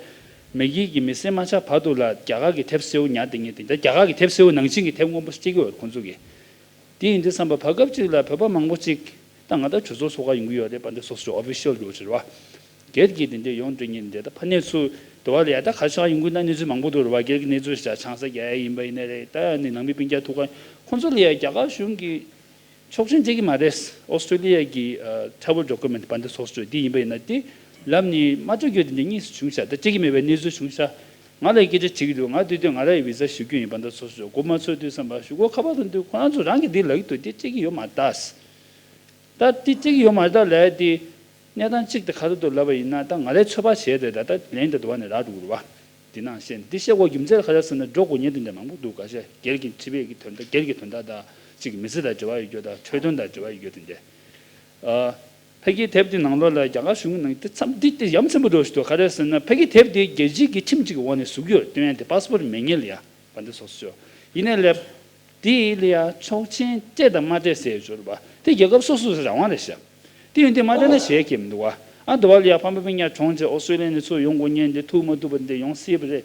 མི་སྒེར་གྱི་མི་སེར་མ་ཆགས་བར་དུ་ལ་རྒྱ་གར་གྱི་དེབ་གསལ་བོ་ཉར་བསྡད་མཁན་དེ་འདྲ། རྒྱ་གར་གྱི་དེབ་གསལ་བོ་ནང་བཞིན་གྱི་དེབ་སྔོན་པོ་སྤྲད་ཀྱི་ཡོད་རེད་ཁོང་ཚོ་གིས། དེ་ཡིན་དུས་ཙམ་པ་བར་སྐབས་ཅིག་ལ་བོད་པ་མང་པོ་ཅིག་ད་ང་ད་གྲོས་ཚོགས་ཚོགས་ཁག་ཡོང་གི་ཡོད་རེད། དཔལ་ལྡན་ཚོགས་གཙོ་ཨོ་ཕི་ཤལ་འགྲོ་ཕྱིར་བ། སྒེར་གྱི་དེ་འདྲ་ཡོང་འགྲོ་མཁན་དེ་འདྲ་ད་ཕར་གནས་ཚུལ་དུ་བ་ལ་ཡ་ད་ག་ཤག་ཡོང་གི་ན་གནས་ཚུལ་མང་པོ་འདུག་རེད་བ། སྒེར་གྱི་གནས་ཚུལ་ཞིག་ཆང་ས་རྒྱག་ཡ་ཡིན་པ་ཡིན་ན་རེད། ད་ནི་ནང་མི་སྤུན་ཀྱག་ཐུག་ག་ཁོང་ཚོ་ལ་ཡ་རྒྱ་གར་གཞུང་གིས་ཆོག་མཆན་སྤྲད་ཀྱི་མ་རེད། ཨོ་སི་ཀྲོ་ལི་ཡ་གི་ཨ། ཊ་རེ་ཝལ་ཌོ་ཀུ་མེན་ཊི་དཔལ་ལྡན་ཚོགས་གཙོ་འདི་ཡིན་པ་ཡིན་ན་དེ་ལབ་ནས་མ་སྤྲོད་རྒྱུ་དེ་འདྲ་གཉིས་སུ་བྱུང་ཤག་ད་སྤྲད་ཀྱི་མེད་པའི་གནས་ཚུལ་བྱུང་ཤག་ང་ལ་སྐད་ཆ་དྲིས་ཀྱི་འདུག་ང་དེ་དུས་ང་རང་ཡི་བི་ཟ་ཞུ་རྒྱུ་ཡིན་དཔལ་ལྡན་ཚོགས་གཙོ། སྒོ་མ་ཚུགས་དུས་ཙམ་པ་ཞུ་སྒོ་ཁ་པར་དུ་འདུག་ཁོ་རང་ཚོ་རང་གིས་འདི་ལབ་ཀྱི་འདུག་དེ་སྤྲད་ཀྱི་ཡོད་མ་རེད་ད། ད་དེ་སྤྲད་ཀྱི་ཡོད་མ་རེད་ད་ལབ་ཡ་དེ་གནས་སྟངས་གཅིག་དེ་ག་རེ་འདུག་ལབ་པ་ཡིན་ན། ད་ང་རའི་ཚོད་དཔག་བྱས་ཏེ་ད་ལྟ་ལན་དེ་འདྲ་བ་ནས་རག་འགྲོ་གི་རེད་བ། འདི་ནང་བཤད་འདི་བཤད་དགོས་རྒྱུ་མཚན་ག་རེ་ཟེར་ན། འགྲོ་དགོས་མཁན་དེ་འདྲ་མང་པོ་འདུག་ག་ཤེད་སྒེར་གྱི་ཁྲི་པའི་གི་དོན་དག་སྒེར་གྱི་དོན་དག་དང་གཅིག་མི་ཚེ་དང་འབྲེལ་བ་ཡོད་རྒྱུ་དང་འཕྲོད་བསྟེན་དང་འབྲེལ་བ་ཡོད་རྒྱུ་དེ་འདྲ། ཨ། ཕ་གིའི་དེབ་དེ་ནང་ལོགས་ལ་རྒྱ་གར་གཞུང་གི་ནང་དེ་མཚམས་འདི་དེ་ཡ་མཚན་པོ་འགྲོ་ཞིག་འདུག་ག་རེ་ཟེར་ན་ཕ་གིའི་དེབ་དེ་རྒྱལ་སྤྱིའི་གི་ཁྲིམས་གཅིག་གི་འོག་ནས་བཟོ་རྒྱུ་སྟོན་ཡ་དེ་པ་སི་པོར་མེད་མཁན་ལ་ཡ་དཔལ་ལྡན་ཚོགས་གཙོ། ཡིན་ནའི་ལས་དེ་ལ་ཡ་ཆོག་མཆན་སྤྲད་དང་མ་སྤྲད་ཟེར་ཡ་ཅིག་ཡོད་རེད་པ། དེ་རྒྱལ་ཁབ་སོ་སོ་སོའི་རང་དབང་རེད་ཤག་དེ་ཡིན་དུས་མ་སྤྲད་ན་བྱེད་ཡ་གང་ཡང་མི་འདུག་ག་ཨ། འདི་བ་ལ་ཡ་ཕ་མ་སྤུན་ཀྱག་གྲོངས་རྗེས་ཨོ་སི་ཀྲོ་ལི་ཡ་ནས་ཚུར་ཡོང་དགོས་མཁན་དེ་ཐུག་མ་ཐུབ་པ་དེ་འདྲ་ཡོང་སྲིད་པ་རེད།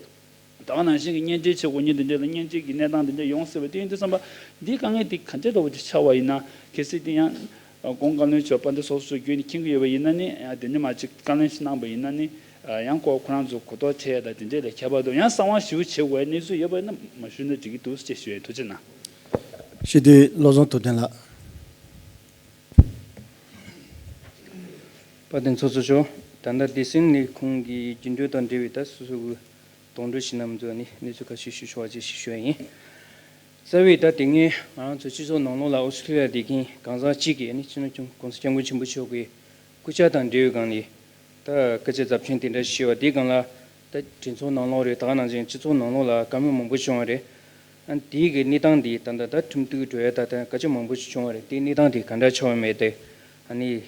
ད་ག་ནང་བཞིན་གྱི་གཉེན་འབྲེལ་བྱེད་དགོས་མཁན་དེ་འདྲ་ལ་གཉེན་འབྲེལ་གྱི་གནས་སྟངས་དེ་འདྲ་ཡོང་སྲིད་པ། དེ་ཡིན་དུས་ཙམ་པ་འདིའི་དཀའ་ངལ་དེ་ག་འདྲ་འདྲ་བོ་ཅིག་ཆགས་པ་ཡིན་ན། གལ་སྲིད་དེ་ཡང་ཨ། ཁོང་བཀའ་བློན་མཆོག་དཔལ་ལྡན་ཚོགས་གཙོ་བརྒྱུད་ནས་མཁྱེན་གྱི་ཡོད་པ་ཡིན་ན་ནི། ཨ། དེ་འདྲ་མ་ཅིག་བཀའ་ལན་ཞིག་གནང་པ་ཡིན་ན་ནི། ཨ། ཡང་ཁོ་ཁོ་རང་ཚོ་གོ་རྟོགས་འཕྲད་ཡ་དང་དེ་འདྲ་ལ་ཁྱད་པར་འདུག་ཡང་གསང་བ་ཞིབ་པོ་བྱེད་དགོས་ཡ་གནས་ཚུལ་ཡོད་པ་ཡིན་ན་མ་ཞུས་ན་འགྲིག་གི་འདུག་ཅེས་ཞུ་ཡ་ཡིན། ཐུགས་རྗེ་གནང་། སྤྱི་འཐུས་བློ་བཟང་ཐུབ་བསྟན་ལགས། དཔལ་ལྡན་ཚོགས་གཙོ་མཆོག་ད་ལྟ་བདེ་སྲུང་ལས་ཁུངས་ཀྱི་རྒྱུན་གྲོན་དང་འབྲེལ་བའི་ད་སོ་སོ་གི་གདོང་གྲོལ་ཞིག་གནང་མི་འདུག་ནི་གནས་ཚུལ་ཁ་ཤས་ཞུ་ཆོག་པ་ཅིག་ཞུ་ཞུ་ཡ་ཡིན། རྩ་བའི་ད་དེ་སྔའི་ང་རང་ཚོ་སྤྱི་ཚོགས་ནང་ལོགས་ལ་ཨོ་སི་ཀྲོ་ལི་ཡ་བསྡད་མཁན་གང་ཟག་གཅིག་གིས་ནི་སྤྱི་ནོར་༸གོང་ས་༸སྐྱབས་མགོན་ཆེན་པོ་མཆོག་གི་སྐུ་ཕྱྭ་དང་འབྲེལ་བའི་སྒང་ལ་ད་སྐུ་ཕྱྭ་ཚབ་ཆེན་དེ་འདྲ་ཞུས་པ་དེའི་སྒང་ལ་ད་གྲོས་ཚོགས་ནང་ལོགས་རེད། ད་ག་ནང་བཞིན་སྤྱི་ཚོགས་ནང་ལོགས་ལ་བཀའ་མོལ་མང་པོ་བྱུང་བ་རེད། ཨ་དེའི་གི་གནས་སྟངས་འདི་ད་ལྟ་ད་ཁྲིམས་གཏུག་འགྲོ་ཡ་ད་ད་སྐད་ཆ་མང་པོ་ཞིག་བྱུང་བ་རེད། དེའི་གནས་སྟངས་འདི་ག་འདྲ་ཆགས་ཡོད་མེད་དེ་ཨ་ནི་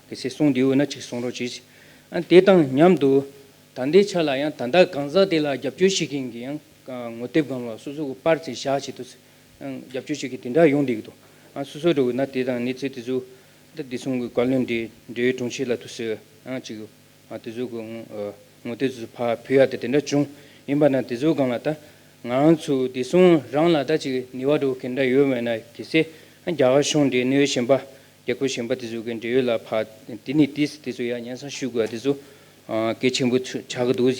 གལ་སྲིད་གསུང་བདེ་འོས་ན་ཅིག་གསུང་རོགས་གྱིས། ཨ་དེ་དང་མཉམ་དུ་ད་ལྟའི་ཆ་ལ་ཡང་ད་ལྟ་གང་ཟག་དེ་ལ་རྒྱབ་སྐྱོར་བྱེད་མཁན་གྱི་ཡང་ངོ་དེབ་སྒང་ལ་སོ་སོ་གི་པར་ཅིག་བཞག་བྱེད་དུ་ཡང་རྒྱབ་སྐྱོར་བྱེད་མཁན་དེ་འདྲ་ཡོང་བསྡད་ཀྱི་འདུག་ཨ་སོ་སོ་འགྲོ་གི་ན་དེ་དང་གནས་ཚུལ་དེ་ཚོ་ད་བདེ་སྲུང་གི་བཀའ་བློན་འདི་འབྲེལ་ཡོད་དྲུང་ཆེ་ལ་དུ་ཟེར་ཡང་ཅིག་ཨ་དེ་ཚོ་གི་ངོ་དེ་ཚོ་ཕར་ཕུལ་ཡ་དེ་དེ་འདྲ་བྱུང་ཡིན་པ་ན་དེ་ཚོའི་སྒང་ལ་ད་ང་རང་ཚོ་བདེ་སྲུང་རང་ལ་ད་ཅིག་ནུས་པ་འགྲོ་གི་འདྲ་ཡོད་མེད་ན་གལ་སྲིད་རྒྱ་གར་གཞུང་འབྲེལ་གནས་ཡུལ་གཞན་པ་རྒྱལ་ཁབ་གཞན་པ་དེ་ཚོ་གི་འབྲེལ་ཡོད་ལ་ཕར་དེ་ནི་དེ་དེ་ཚོ་ཡ་སྙན་སེང་ཞུ་དགོས་དེ་ཚོ་གལ་ཆེན་པོ་ཆགས་ཀྱི་འདུག་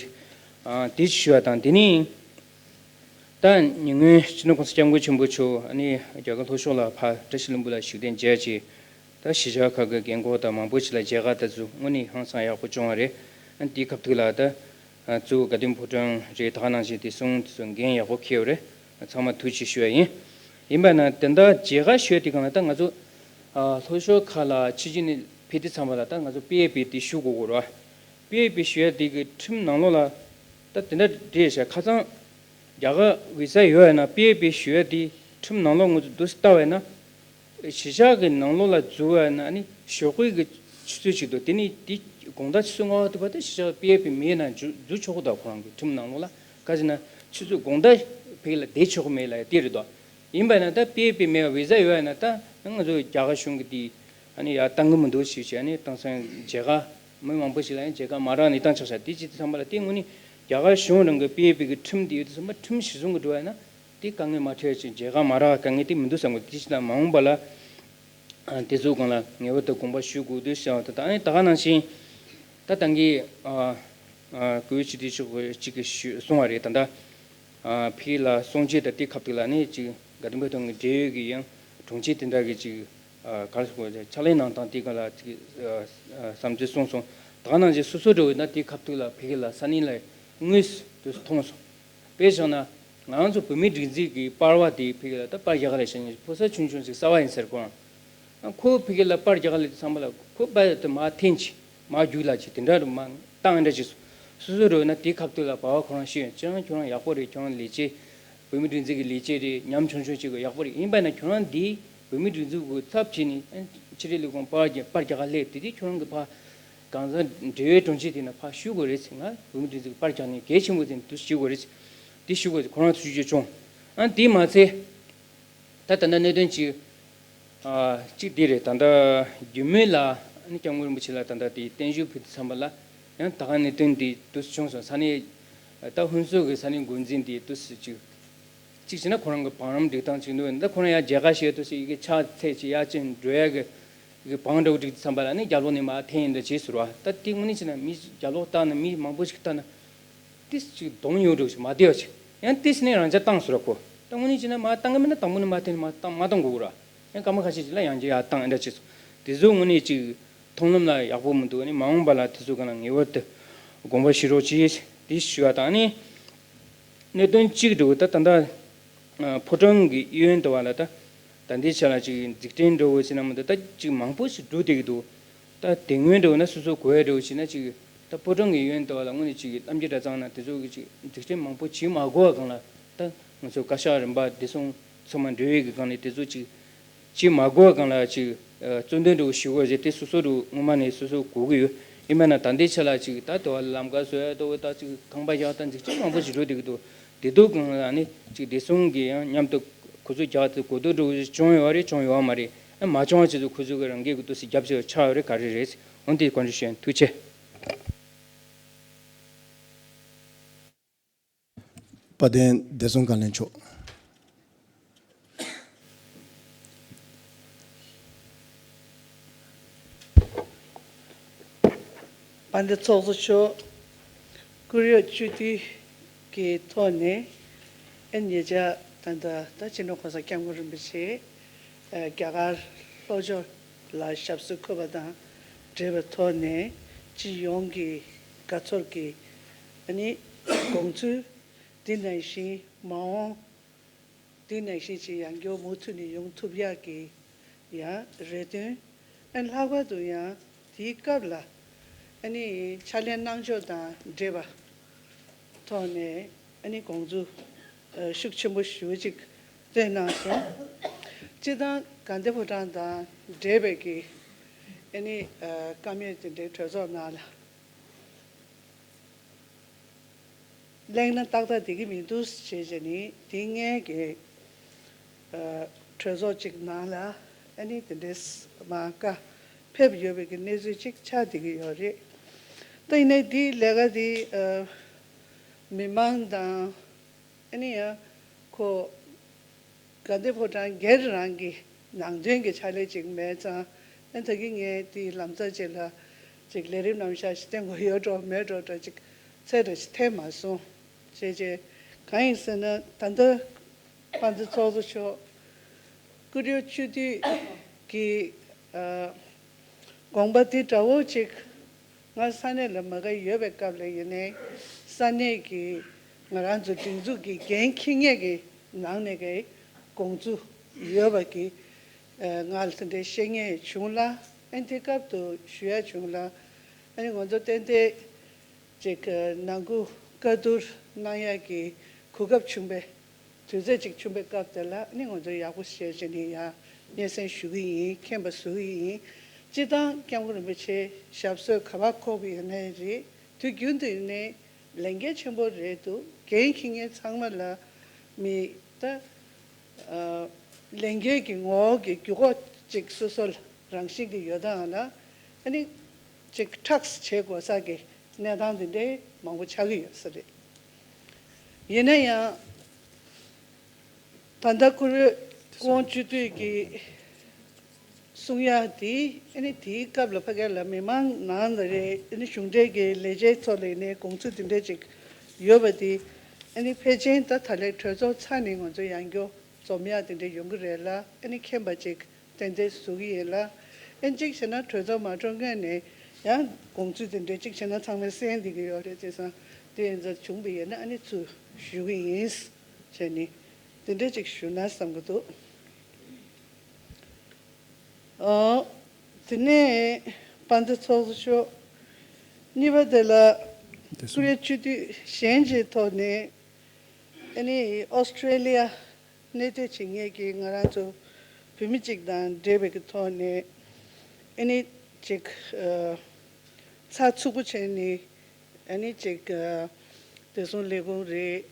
དེ་ཞུ་བ་དང་དེ་ནི། ད་ཉེ་སྔོན་སྤྱི་ནོར་༸གོང་ས་༸སྐྱབས་མགོན་ཆེན་པོ་མཆོག་ཨ་ནི་རྒྱ་གར་ལྷོ་ཕྱོགས་ལ་ཕར་བཀྲ་ཤིས་ལྷུན་པོ་ལ་བཞུགས་གདན་མཇལ་རྗེས་ད་གཞིས་ཆགས་ཁག་གི་རྒན་འཁོགས་དང་མང་པོ་ཞིག་ལ་མཇལ་ཁ་དེ་ཚོ་དངོས་གནས་ཧང་སང་ཡག་པོ་བྱུང་བ་རེད། ཨ་ནི་དེའི་སྐབས་ཐོག་ལ་ད་གཙོ་བོ་དགའ་ལྡན་ཕོ་བྲང་རེད། ད་ག་ནང་བཞིན་བདེ་སྲུང་དེ་ཚོ་འགན་ཡག་པོ་འཁྱེར་ཡོད་རེད། ཚང་མ་ཐུགས་རྗེ་ཆེ་ཞུ་བ་ཡིན། ཡིན་པ་ན་དེ་འདྲ་མཇལ་ཁ་ཞུ་ཡ་དེ་གང་ལ་ད་ང་ཚོ་ལྷོ་ཕྱོགས་ཁག་ལ་ཕྱི་རྒྱལ་ནས་ཕེབས་དུས་ཙམ་པ་ལ་ད་ང་ཚོ་པི་ཨེ་པི་དེ་ཞུ་དགོས་དགོས་རེད་བ། པི་ཨེ་པི་ཞུ་ཡ་དེ་གི་ཁྲིམས་ནང་ལོགས་ལ་ད་དེ་འདྲ་རེད་ཤག་ཁ་སང་རྒྱ་གར་བི་ས་ཡོད་ཡ་ན་པི་ཨེ་པི་ཞུ་ཡ་དེ་ཁྲིམས་ནང་ལོགས་ངོས་སུ་འདུག་སེ་ལྟ་བ་ཡིན་ན། གཞིས་ཆགས་ཀྱི་ནང་ལོགས་ལ་འཛུལ་བ་ཡིན་ན་ནི་ཞོགས་པའི་གི་ཆུ་ཚོད་ཅིག་འདུག་དེ་ནི་དེ་དགོང་དག་ཆུ་ཚོད་ལྔ་པ་དུ་བ་དེ་གཞིས་ཆགས་པི་ཨེ་པི་མེད་ན་འཛུལ་འཛུལ་ཆོག་གི་འདུག་ཁོ་རང་གི་ཁྲིམས་ནང་ལོགས་ལ་ག་ཅི་ན་ཆུ་ཚོད་དགོང་དག་ཕ་གི་ལ་བསྡད་ཆོག་གི་མེད་ལ་ཡ་དེ་རེད་དོ། ཡིན་པ་ཡིན་ན་ད་པི་ཨེ་པི་མེད་པ་བི་ས་ཡོད་ཡ་ན་ད་ང་ཚོ་རྒྱ་གར་གཞུང་གི་དེ། ཨ་ནི་ཡར་བཏང་གི་མི་འདུག་ཞེས་བྱས་ནས་བཏང་སོང་། མཇལ་ཁ་མི་མང་པོ་ཞིག་ལ་ཡང་མཇལ་ཁ་མ་རག་ནས་བཏང་ཆགས་ཤག་དེ་ཅི་ཙམ་པ་ལ་དེ་དངོས་གནས་རྒྱ་གར་གཞུང་རང་གི་པི་ཨེ་པི་གི་ཁྲིམས་དེ་ཡོད་དུས་ཙམ་པ་ཁྲིམས་གཞི་བཟུང་གི་འགྲོ་བ་ཡིན་ན་དེ་དཀའ་ངལ་མ་འཕྲད་ཅིག་མཇལ་ཁ་མ་རག་དཀའ་ངལ་དེ་མི་འདུག་བསམ་གི། དེ་ཅི་ལྟར་མ་འོངས་པ་ལ་ཨ་དེ་ཚོའི་སྒང་ལ་ངེས་པར་དུ་དགོངས་པ་ཞུ་དགོས་འདུག་བཤད་པ་དང་། ཨ་ནི་ད་ག་ནང་བཞིན་ད་ད་གིན་ཨ་ཨ་གུས་ཞི་བདེ་ཤོག་གཅིག་གིས་ཞུ་གསུངས་པ་རེད། ད་ལྟ་ཨ་ཕ་གི་ལ་སྲུང་བྱེད་དང་དེ་ཁ་ཐུག་ལ་ནི་ཅིག་དགའ་ལྡན་ཕོ་བྲང་གི་འབྲེལ་ཡོད་ཀྱི་ཡང་དྲུང་ཆེ་དེ་འདྲ་གི་ཅིག་ཨ་ག་རེ་ཟེར་དགོས་རེད། ཕྱག་ལས་གནང་སྟངས་དེ་ག་ལ་ཅིག་ཨ་ཨ་བསམ་ཚུལ་གསུངས་སོང་། ད་ག་ནང་བཞིན་སོ་སོ་འགྲོ་འོས་ན་དེ་ཁ་ཐུག་ལ་ཕ་གི་ལ་ས་གནས་ལ་དངོས་སུ་དུ་མཐོང་སོང་། དཔེ་བཞག་ན་ང་ཚོ་བོད་མིའི་སྒྲིག་འཛུགས་ཀྱི་པར་བ་དེ་ཕ་གི་ལ་ད་པར་རྒྱག་ག་ལ་བྱས་ནས་ཕོ་གསར་ཆུང་ཆུང་ཞིག་གསར་བ་ཡིན་ཟེར་གོ། ཨ་ཁོ་ཕ་གི་ལ་པར་རྒྱག་ག་ལ་དུས་ཙམ་པ་ལ་ཁོ་པར་དེ་མར་འཐེན་ཅིག་མར་རྒྱུགས་ལ་ཅིག་དེ་འདྲ་རུ་མར་བཏང་འདྲ་ཅིག་སོ་སོ་འགྲོ་འོས་ན་དེ་ཁ་ཐུག་ལ་པར་བ་ཁོ་རང་ཤེས་ཡོད། ཅང་ཁྱོད་རང་ཡག་པོ་རེད། ཁྱོད་རང་ལས་བྱེད་བོད་མིའི་སྒྲིག་འཛུགས་ཀྱི་ལས་བྱེད་རེད། ཉམ་ཆུང་ཆུང་ཅིག་གི་ཡག་པོ་རེད། ཡིན་པ་ན་ཁྱོད་རང་འདི་བོད་མིའི་སྒྲིག་འཛུགས་ཀྱི་ཚབ་བྱས་ནས་ཕྱི་དྲིལ་ལས་ཁུངས་པར་རྒྱག་པར་རྒྱག་ག་སླེབས་དེ་དེ་ཁྱོད་རང་གི་ཕ་གང་ཟག་འབྲེལ་ཡོད་དྲུང་ཆེ་དེ་ན་ཕར་ཞུ་དགོས་རེད་ཟེར། ང་བོད་མིའི་སྒྲིག་འཛུགས་ཀྱི་པར་རྒྱག་ནས་གལ་ཆེན་པོ་དེ་འདུག་ཞུ་དགོས་རེད་ཟེར། དེ་ཞུ་དགོས་ཟེར་ཁོ་རང་ཚོས་ཞུ་རྒྱུ་བྱུང་། ཨ་དེ་མ་ཚད། ད་ད་ལྟ་གནད་དོན་གཅིག་ཨ་གཅིག་འདི་རེད། ད་ལྟ་རྒྱུ་མེད་ལ་ཨ་ནི་སྐྱབས་མགོན་རིན་པོ་ཆེ་ལ་ད་ལྟ་དེ་བརྟན་བཞུགས་ཕུལ་དུས་ཙམ་པ་ལ་ཡང་ད་ག་གནད་དོན་འདི་འདུག་སེ་བྱུང་སོང་། ས་གནས་ད་ཧུན་སུར་གྱི་ས་གནས་འགོ་འཛིན་འདི་འདུག་སེ་གཅིག་གཅིག་བྱས་ན་ཁོ་རང་གི་བང་རིམ་སྒྲིག་སྟངས་གཅིག་འདུག་ད་ཁོ་རང་ཡར་མཇལ་ཁ་བྱས་འདུག་སེ་ཡི་གེ་ཕྱག་འཚལ་ཅིག་ཡར་ཅིག་འགྲོ་ཡ་གི་ཡི་གེ་བང་འདྲ་བོ་སྒྲིག་དུས་ཙམ་པ་ལ་ནི་རྒྱབ་ལོགས་ནས་མར་འཐེན་ཡིན་འདྲ་བྱས་ཟེར་བ། ད་དེ་དངོས་གནས་བྱས་ན་མི་རྒྱབ་ལོགས་བལྟས་ན་མི་མང་པོ་ཞིག་བལྟས་ན། ཏིས་ཅིག་གདོང་ཡོད་འགྲོ་ཞིག་མ་བདེ་བ་ཅིག་ཡང་ཏིས་ནས་རང་ཅག་བཏང་ཟེར་ར་ཁོ། ད་དངོས་གནས་བྱས་ན་མ་བཏང་གི་མིན་ན་དང་པོ་ནས་མ་བཏང་མ་བཏང་མ་བཏང་དགོས་ར། ཡང་སྐར་མ་ཁ་ཤས་ཅིག་ལ་ཡང་ཅིག་ཡར་བཏང་ཨེ་འདྲ་ཅིག་སོང་། དེ་ཚོ་དངོས་གནས་ཅིག་མཐོང་ལམ་ལ་ཡག་པོ་མི་འདུག་ཨ་ནི་མ་འོངས་པ་ལ་དེ་ཚོ་ག་ན་ངེས་པར་དུ་དགོངས་པ་བཞེས་རོགས་གྱིས་དེ་ཞུ་བ་དང་ཨ་ནི། གནད་དོན་གཅིག་འདུག་ད་ད་ལྟ་ཕོ་བྲང་གི་གཡས་གཡོན་དུ་བ་ལ་ད་ད་ལྟའི་ཆ་ལ་ཅིག་འཛུགས་སྐྲུན་འགྲོ་དགོས་ཟེར་ན་མི་འདུག་ད་ཅིག་མང་པོ་ཞིག་འགྲོ་བསྡད་ཀྱི་འདུག་ད་དེ་སྔོན་འདྲ་བོ་ན་སོ་སོ་གོ་ཡ་འདྲ་བོ་བྱས་ན་ཅིག་ད་ཕོ་བྲང་གི་ཡོན་ཏོ་ལ་དངོས་གནས་ཅིག་གཏམ་རྒྱུད་འདྲ་བཏང་ན་དེ་ཚོ་གི་ཅིག་འཛུགས་སྐྲུན་མང་པོ་བྱེད་མ་དགོས་པ་སྒང་ལ་ད་ང་ཚོ་བཀའ་ཤག་རིམ་པ་བདེ་སྲུང་ཚང་མ་འབྲེལ་ཡོད་ཀྱི་སྒང་ནས་དེ་ཚོ་ཅིག་བྱེད་མ་དགོས་པ་སྒང་ལ་ཅིག་གཙོ་འདོན་འདྲ་བོ་ཞུ་དགོས་ཟེར་དེ་སོ་སོ་རུ་སྔོན་མ་ནས་སོ་སོ་གོ་གི་ཡོད། ཡིན་པ་ན་ད་ལྟའི་ཆ་ལ་ཅིག་ད་དེ་བ་ལམ་ཁ་བཟོ་ཡ་འདྲ་བོ་ད་ཅིག་ཁང་པ་བཞག་ད་འཛུགས་སྐྲུན་མང་པོ་ཞིག་འགྲོ་བསྡད་ཀྱི་འདུག་དེ་དུས་སྒང་ལ་ནི་ཅིག་བདེ་སྲུང་གི་ཡང་མཉམ་དུ་ཁོ་ཚོ་རྒྱག་དེ་གོ་རྟོགས་འདྲ་བོ་བྱུང་ཡོད་རེད་བྱུང་ཡོད་མ་རེད། ཨ་མ་བྱུང་བ་ཆེད་དུ་ཁོ་ཚོ་གི་རང་སྒེར་གྱི་ཏོག་ཙམ་རྒྱབ་སྐྱོར་ཆགས་ཡོད་རེད་ག་རེ་རེད། འོན་ཏེ་བཀའ་འདྲི་ཞུ་ཡིན། ཐུགས་རྗེ་ཆེ། དཔལ་ལྡན་བདེ་སྲུང་བཀའ་བློན་མཆོག་དཔལ་ལྡན་ཚོགས་གཙོ་མཆོག་བཀུར་འོས་སྤྱི་འཐུས་ཀྱི་ཐོག་ནས་ཨེ་ཉེ་ཆར་ད་ལྟ་ད་སྤྱི་ནོར་༸གོང་ས་༸སྐྱབས་མགོན་རིན་པོ་ཆེ་རྒྱ་གར་ལྷོ་ཕྱོགས་ལ་ཞབས་སོར་འཁོད་པ་དང་འབྲེལ་བའི་ཐོག་ནས་སྤྱི་ཡོངས་ཀྱི་དགའ་ཚོར་གྱི་ཨ་ནི་དགོངས་ཚུལ། དེ་ནང་བཞིན་མ་འོངས་དེ་ནང་བཞིན་ཅིག་ཡང་བསྐྱར་མུ་མཐུད་ནས་ཡོང་ཐུབ་ཡག་གི་ཡང་རེ་འདུན། ཨ་ནི་ལྷག་པར་དུ་ཡང་དེའི་སྐབས་ལ་ཨ་ནི་ཕྱག་ལས་གནང་ཕྱོགས་དང་འབྲེལ་བ་ཐོག་ནས་ཨ་ནི་དགོངས་ཚུལ་ ཤུགས་ཆེན་པོ་ཞེ་པོ་ཅིག་བཏོན་གནང་སོང་། སྤྱིར་བཏང་དགའ་ལྡན་ཕོ་བྲང་དང་འབྲེལ་བའི་གི་ཨ་ནི་བཀའ་མོལ་དེ་འདྲའི་གྲོས་ཚོགས་ནང་ལ། གླེང་ན་ཏག་ཏག་བསྡད་ཀྱི་མི་འདུག་ཅེས་བྱས་ནས་དེ་སྔའི་གི་གྲོས་ཚོགས་ཅིག་ནང་ལ་ཨ་ནི་དེ་འདྲའི་མ་བཀའ་ཕེབས་ཡོད་པའི་གི་གནས་ཚུལ་ཅིག་ཆགས་བསྡད་ཀྱི་ཡོད་རེད། ད་ཡིན་ནའི་དེའི་ལས་ཀ་དེ་མི་མང་དང་ཨ་ནི་ཡང་ཁོ་དགའ་ལྡན་ཕོ་བྲང་སྒེར་རང་གི་ནང་དོན་གྱི་ཕྱག་ལས་ཅིག་མེད་ཙང་། ཨ་ད་གིན་ངས་དེའི་ལམ་སང་ཅིག་ལ་ཅིག་ལས་རིམ་རྣམ་གཞག་ཞིག་བསྟན་དགོས་ཡོད་འགྲོ་མེད་འགྲོ་འདྲ་ཅིག་ཚད་འདྲ་ཞིག་འཐེན་མ་སོང་། བྱས་རྗེས་གང་ཡིན་ཟེར་ན། ད་ལྟ་དཔལ་ལྡན་ཚོགས་གཙོ་མཆོག་ཀུ་རེ་སྤྱི་འཐུས་ཀྱི་ཨ་དགོངས་པ་དེ་འདྲ་བོ་ཅིག་ང་ས་གནས་ལ་མ་དགའ་ཡོད་པའི་སྐབས་ལ་ཡིན་ནའི། ས་གནས་ཀྱི་ང་རང་ཚོ་སྒྲིག་འཛུགས་ཀྱི་འགན་འཁྱེར་མཁན་གྱི་ནང་ནས་ཀྱི་དགོངས་ཚུལ་ཡོད་པ་གི་ང་ལ་དེ་འདྲའི་བཤད་མཁན་བྱུང་ལ། ཨ་ནི་དེ་སྐབས་དུ་ཞུ་ཡ་བྱུང་ལ། ཨ་ནི་ང་ཚོ་ཏན་ཏན་ཅིག་ནང་ཁུལ་བཀའ་བསྡུར་གནང་ཡ་གི་གོ་སྐབས་བྱུང་པའི་དུས་ཚོད་ཅིག་བྱུང་པའི་སྐབས་དེ་ལ། ཨ་ནི་ང་ཚོ་ཡག་པོ་བྱས་བྱས་ནས་ཡ་སྙན་སེང་ཞུ་གི་ཡིན། མཁྱེན་པ་བཟོ་གི་ཡིན། སྤྱིར་བཏང་སྐྱབས་མགོན་རིན་པོ་ཆེ་ཞབས་སོར་ག་པར་འཁོད་པ་ཡིན་ནའི་རེད། དུས་རྒྱུན་དུ་ཡིན་ནའི་ལས་འགན་ཆེན་པོ་རེད་འདུག་འགན་འཁྱེར་མཁན་ཚང་མ་ལ་མི་ད་ཨ་ལས་འགན་གྱི་ངོ་བོ་གི་རྒྱུ་ཁོག་ཅིག་སོ་སོ་ལ་རང་བཞིན་གྱི་ཡོད་དང་ལ། ཨ་ནི་ཅིག་ཁྲག་བྱེད་དགོས་ས་གི་གནས་སྟངས་འདི་འདྲའི་མང་པོ་ཆགས་ཀྱི་ཡོད་ས་རེད། ཡིན་ན་ཡང་། ད་ལྟ་ཀུ་རེ་སྐུ་ངོ་སྤྱི་འཐུས་ཀྱིས་གསུང་ཡག་དེ། ཨ་ནི་དེའི་སྐབས་ལ་ཕ་གི་ལ་མི་མང་ནང་ལ་རེད། ཨ་ནི་གཞུང་འབྲེལ་གྱི་ལས་བྱེད་ཚོ་ལ་ཡིན་ནའི་དགོངས་ཚུལ་དེ་འདྲ་ཅིག་ཡོད་པ་དེ། ཨ་ནི་ཕལ་ཆེར་ད་ད་ལན་གྲོས་ཚོགས་ཚར་ནས་ང་ཚོ་ཡང་བསྐྱར་འཛོམས་ཡག་དེ་འདྲ་ཡོང་གི་རེད་ལ། ཨ་ནི་མཁྱེན་པ་ཅིག་ཏན་ཏན་བཟོ་གི་ཡིན་ལ། ཨ་ནི་གཅིག་བྱས་ན་གྲོས་ཚོགས་མ་འགྲོ་སྔོན་ནས་ཡང་དགོངས་ཚུལ་དེ་འདྲ་གཅིག་བྱས་ན་ཚང་མས་གསན་བསྡད་ཀྱི་ཡོད་རེད། དེ་སང་དེ་ཡིན་ཙང་བྱུང་པ་ཡིན་ན་ཨ་ནི་ཚུར་ཞུ་གི་ཡིན། བྱས་ནས་དེ་འདྲ་ཅིག་ཞུ་ན་བསམ་གྱི་འདུག་ཨོ། དེ་ནས་དཔལ་ལྡན་ཚོགས་གཙོ་མཆོག་གཉིས་པ་དེ་ལ། དེ་ཀུ་རེ་སྤྱི་འཐུས་གཞན་གྱི་ཐོག་ནས་ཨ་ནི་ཨོ་སི་ཀྲེ་ལི་ཡ་གནས་སྡོད་བྱེད་མཁན་གྱི་ང་རང་ཚོ་བོད་མི་གཅིག་དང་འབྲེལ་བའི་གི་ཐོག་ནས་ཨ་ནི་ཅིག་ཨ་ཚགས་ཚུད་པོ་བྱས་ནས། ཨ་ནི་ཅིག་ཨ་བདེ་སྲུང་ལས་ཁུངས་རེད།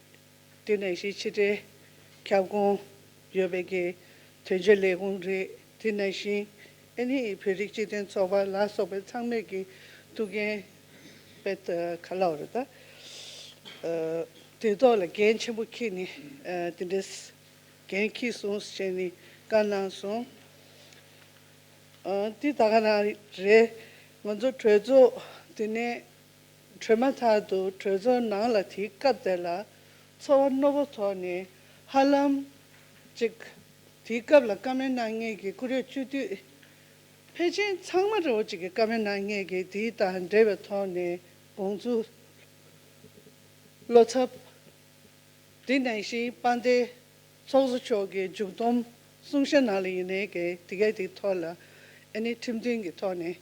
དེ་ནང་བཞིན་ཕྱི་འབྲེལ་ཁྱབ་ཁོངས་ཡོད་པའི་གི་དོན་གཅོད་ལས་ཁུངས་རེད། དེ་ནང་བཞིན་ཨ་ནི་བོད་རིགས་སྤྱི་མཐུན་ཚོགས་པ་ལ་སོགས་པའི་ཚང་མས་ཀྱི་ཐུགས་འགན་དཔེ་ད་ག་ལབ་རེད་ད། ཨ་དེ་ཐོག་ལ་འགན་ཆེན་པོ་འཁྱེར་ནས། ཨ་དེ་འདྲའི་འགན་འཁྱེར་སོང་ཟེར་ནས་བཀའ་གནང་སོང་། ཨ་འདི་ད་ག་རང་རེད། ང་ཚོ་གྲོས་ཚོགས་དེ་ནས་གྲོལ་མ་ཐག་ཏུ་གྲོས་ཚོགས་ནང་ལ་དེའི་སྐབས་དེ་ལ་ཚོར་བ་རྣོ་པོ་ཐོག་ནས་ཧ་ལམ་ཅིག་དེའི་སྐབས་ལ་བཀའ་མོལ་གནང་མཁན་གྱི་ཀུ་རེ་སྤྱི་འཐུས་ཕལ་ཆེར་ཚང་མ་རེད་བ། ཅིག་གི་བཀའ་མོལ་གནང་མཁན་གྱི་དེའི་དང་འབྲེལ་བའི་ཐོག་ནས་དགོངས་ཚུལ། བློ་འཚབ། དེ་ནང་བཞིན་དཔལ་ལྡན་ཚོགས་གཙོ་མཆོག་གི་མཇུག་བསྡོམས་གསུང་བཤད་ནང་ལ་ཡིན་ནའི་གི་དེ་གའི་དེའི་ཐོག་ལ་ཨ་ནི་ཁྲིམས་མཐུན་གྱི་ཐོག་ནས་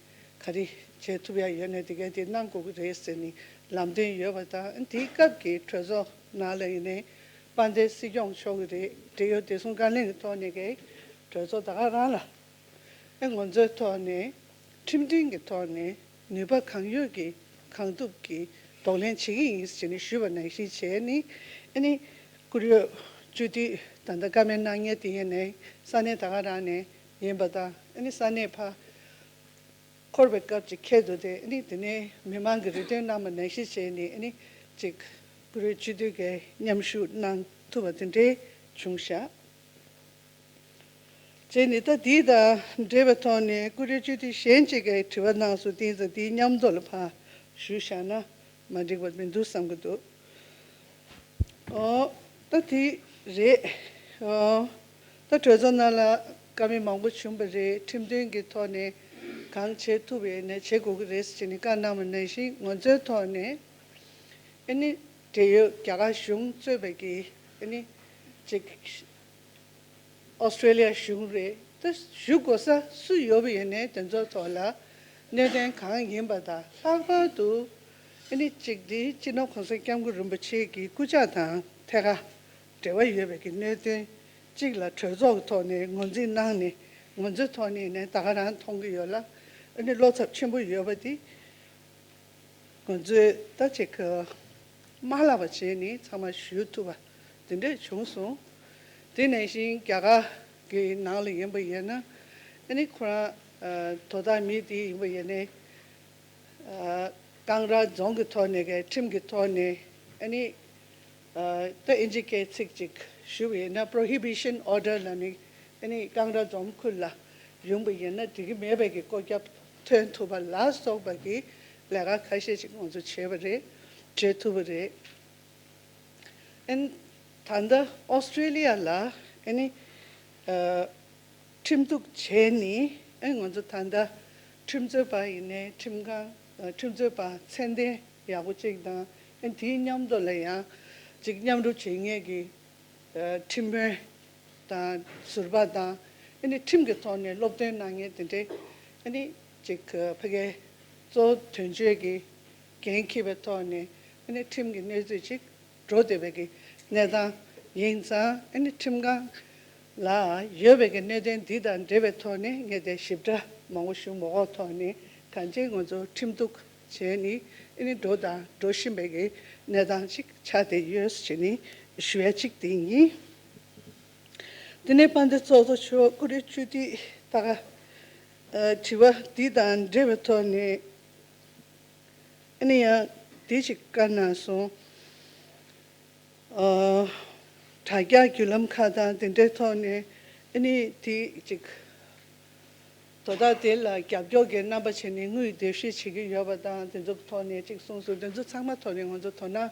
ག་རེ་བྱེད་ཐུབ་ཡ་ཡོད་ནའི་དེ་གའི་དེ་གནང་དགོས་ཀྱི་རེད་ཟེར་ནས་ལམ་སྟོན་ཡོད་པ་དང་། དེའི་སྐབས་ཀྱི་གྲོས་ཚོགས་ནང་ལ་ཡིན་ནའི་དཔལ་ལྡན་སྲིད་སྐྱོང་མཆོག་གི་རེད། འབྲེལ་ཡོད་བདེ་སྲུང་བཀའ་བློན་གྱི་ཐོག་ནས་གི་གྲོས་ཚོགས་ད་ག་རང་ལ། ཨེ་ང་ཚོའི་ཐོག་ནས་ཁྲིམས་མཐུན་གྱི་ཐོག་ནས་ནུས་པ་གང་ཡོད་ཀྱིས་གང་ཐུབ་ཀྱིས་གདོང་ལེན་བྱེད་ཀྱི་ཡིན་ཟེར་ནས་ཞུས་པ་ནང་བཞིན་བྱས་ནས། ཨ་ནི་ཀུ་རེ་སྤྱི་འཐུས་ད་ལྟ་བཀའ་མོལ་གནང་མཁན་དེ་ཡིན་ནའི་ས་གནས་ད་ག་རང་ནས་ཡིན་པ་དང་། ཨ་ནི་ས་གནས་ཕར་འཁོར་བའི་སྐབས་ཅིག་འཁེལ་འདུག་སྟེ། ཨ་ནི་དེ་ནས་མི་མང་གི་རེ་འདུན་གནང་བ་ནང་བཞིན་བྱས་ནས། ཨ་ནི་ཅིག་ཀུ་རེ་སྤྱི་འཐུས་ཀྱིས་མཉམ་ཞུགས་གནང་ཐུབ་པ་དེ་འདྲའི་བྱུང་ཤག་བྱས་ནས་ད་དེ་དང་འབྲེལ་བའི་ཐོག་ནས་ཀུ་རེ་སྤྱི་འཐུས་གཞན་གཅིག་གིས་དྲི་བ་གནང་སོང་། དེ་ཡིན་ཙང་དེའི་མཉམ་དུ་ལ་ཕར་ཞུས་བཞག་ན་མ་འགྲིག་པ་མི་འདུག་བསམ་གྱི་འདུག་ཨོ། ད་དེ་རེད། ཨོ། ད་གྲོས་ཚོགས་ནང་ལ་བཀའ་མོལ་མང་པོ་བྱུང་བ་རེད། ཁྲིམས་མཐུན་གྱི་ཐོག་ནས་གང་བྱེད་ཐུབ་ཡོད་ན་བྱེད་དགོས་ཀྱི་རེད་ཟེར་ནས་བཀའ་གནང་བ་ནང་བཞིན་ང་ཚོའི་ཐོག་ནས་ཨ་ནི་འབྲེལ་ཡོད་རྒྱ་གར་གཞུང་གཙོས་པའི་གི་ཨ་ནི་ཅིག་ཨོ་སི་ཀྲེ་ལི་ཡ་གཞུང་རེད། ད་ཞུ་དགོས་ས་སུ་ཡོད་པ་ཡིན་ནའི་དེ་ཚོའི་ཐོག་ལ་གནད་དོན་གང་ཡིན་པ་དང་། ལྷག་པར་དུ་ཨ་ནི་གཅིག་འདི་སྤྱི་ནོར་༸གོང་ས་༸སྐྱབས་མགོན་རིན་པོ་ཆེ་གི་སྐུ་ཕྱྭ་དང་ཐད་ཀར་ འབྲེལ་བ་ཡོད་པའི་གི་གནད་དོན་གཅིག་ལ་གྲོས་ཚོགས་ཀྱི་ཐོག་ནས་ངོས་འཛིན་གནང་ནས། ང་ཚོའི་ཐོག་ནས་ནས་ད་ག་རང་མཐོང་གི་ཡོད་ལ། ཨ་ནི་བློ་འཚབ་ཆེན་པོ་ཡོད་པ་དེ། ང་ཚོས་ད་ཅིག་མ་ལྷག་པ་བྱས་ནས་ཚང་མ་ཞུ་ཐུབ་པ་དེ་འདྲས་བྱུང་སོང་། དེ་ནང་བཞིན་རྒྱ་གར་གྱི་ནང་ལ་ཡིན་པ་ཡིན་ན། ཨ་ནི་ཁོ་རང་ཨ་དོ་བདག་མི་དེ་ཡིན་པ་ཡིན་ནའི། ཨ་ཀང་ར་རྫོང་གི་ཐོག་ནས་གི་ཁྲིམས་ཀྱི་ཐོག་ནས། ཨ་ནི་ཨ་ད་ཨིན་ཇི་སྐད་ཚིག་ཅིག་ཞུ་བ་ཡིན་ན། Prohibition Order ལབ་ནི། ཨ་ནི་ཀང་ར་རྫོང་ཁུལ་ལ་ཡོང་པ་ཡིན་ན་འགྲིག་གི་མེད་པའི་གི་བཀོད་ཁྱབ་ཐོན་ཐུབ་པ་ལ་སོགས་པ་གི་ལས་ཀ་ཁ་ཤས་ཅིག་ང་ཚོ་བྱས་པ་རེད། བྱེད་ཐུབ་པ་རེད། ཨན། ད་ལྟ་ཨོ་སི་ཀྲི་ལི་ཡ་ལ་ཨ་ནི་ཨ་ཁྲིམས་གཏུག་བྱས་ནི། ཨན། ང་ཚོ་ད་ལྟ་ཁྲིམས་རྩོད་པ་ཡིན་ནའི་ཁྲིམས་ཁང་། ཨ་ཁྲིམས་རྩོད་པ་ཚད་ལྡན་ཡག་པོ་ཅིག་དང་། ཨན། དེའི་མཉམ་དུ་ལ་ཡང་ཅིག་མཉམ་རུབ་བྱེད་མཁན་གྱི་ཨ་ཁྲིམས་དཔོན་དང་ཟུར་པ་དང་། ཨ་ནི་ཁྲིམས་ཀྱི་ཐོག་ནས་སློབ་སྟོན་གནང་མཁན་དེ་འདྲའི། ཨ་ནི་ཅིག་ཕ་གའི་གཙོ་བོ་དོན་གཅོད་ཀྱི་འགན་འཁྱེར་བའི་ཐོག་ནས། ཨ་ནི་ཁྲིམས་ཀྱི་གནས་ཚུལ་ཅིག་འགྲོ་བསྡད་པའི་གི་གནས་སྟངས་ཡིན་ཙང་། ཨ་ནི་ཁྲིམས་ཁང་ལ་ཡོད་པའི་གི་གནད་དོན་འདི་དང་འབྲེལ་བའི་ཐོག་ནས་ངས་དེ་ཞིབ་ཕྲ་མང་པོ་ཞུ་མ་དགོས་ཐོག་ནས། གང་ཅི་ང་ཚོ་ཁྲིམས་གཏུག་བྱས་ནི། ཨ་ནི་འགྲོ་དང་འགྲོ་བཞིན་པའི་གི་གནས་སྟངས་ཅིག་ཆགས་བསྡད་ཡོད་ཟེར་ནི་ཞུ་ཡ་གཅིག་དེ་ཡིན། དེ་ནས་དཔལ་ལྡན་ཚོགས་གཙོ་མཆོག་སྐུ་མགྲོན་བཅུ་གཅིག་ད་ག་ཨ་དྲི་བ་འདི་དང་འབྲེལ་བའི་ཐོག་ནས། ཨ་ནི་ཡང་དེ་ཅིག་བཀའ་གནང་སོང་། ཨ་དྲ་རྒྱ་བརྒྱུད་ལམ་ཁག་དང་དེ་འདྲའི་ཐོག་ནས། ཨ་ནི་དེ་ཅིག་དོ་བདག་དེ་ལ་རྒྱབ་སྐྱོར་གྱི་རྣམ་པ་བྱས་ནས་དངུལ་འདེབས་གཤིས་བྱེད་ཀྱི་ཡོད་པ་དང་། དེ་ཚོ་ཐོག་ནས་ཅིག་གསུངས་སོང་། དེ་ཚོ་ཚང་མ་ཐོག་ནས་ང་ཚོ་དོ་སྣང་བྱེད་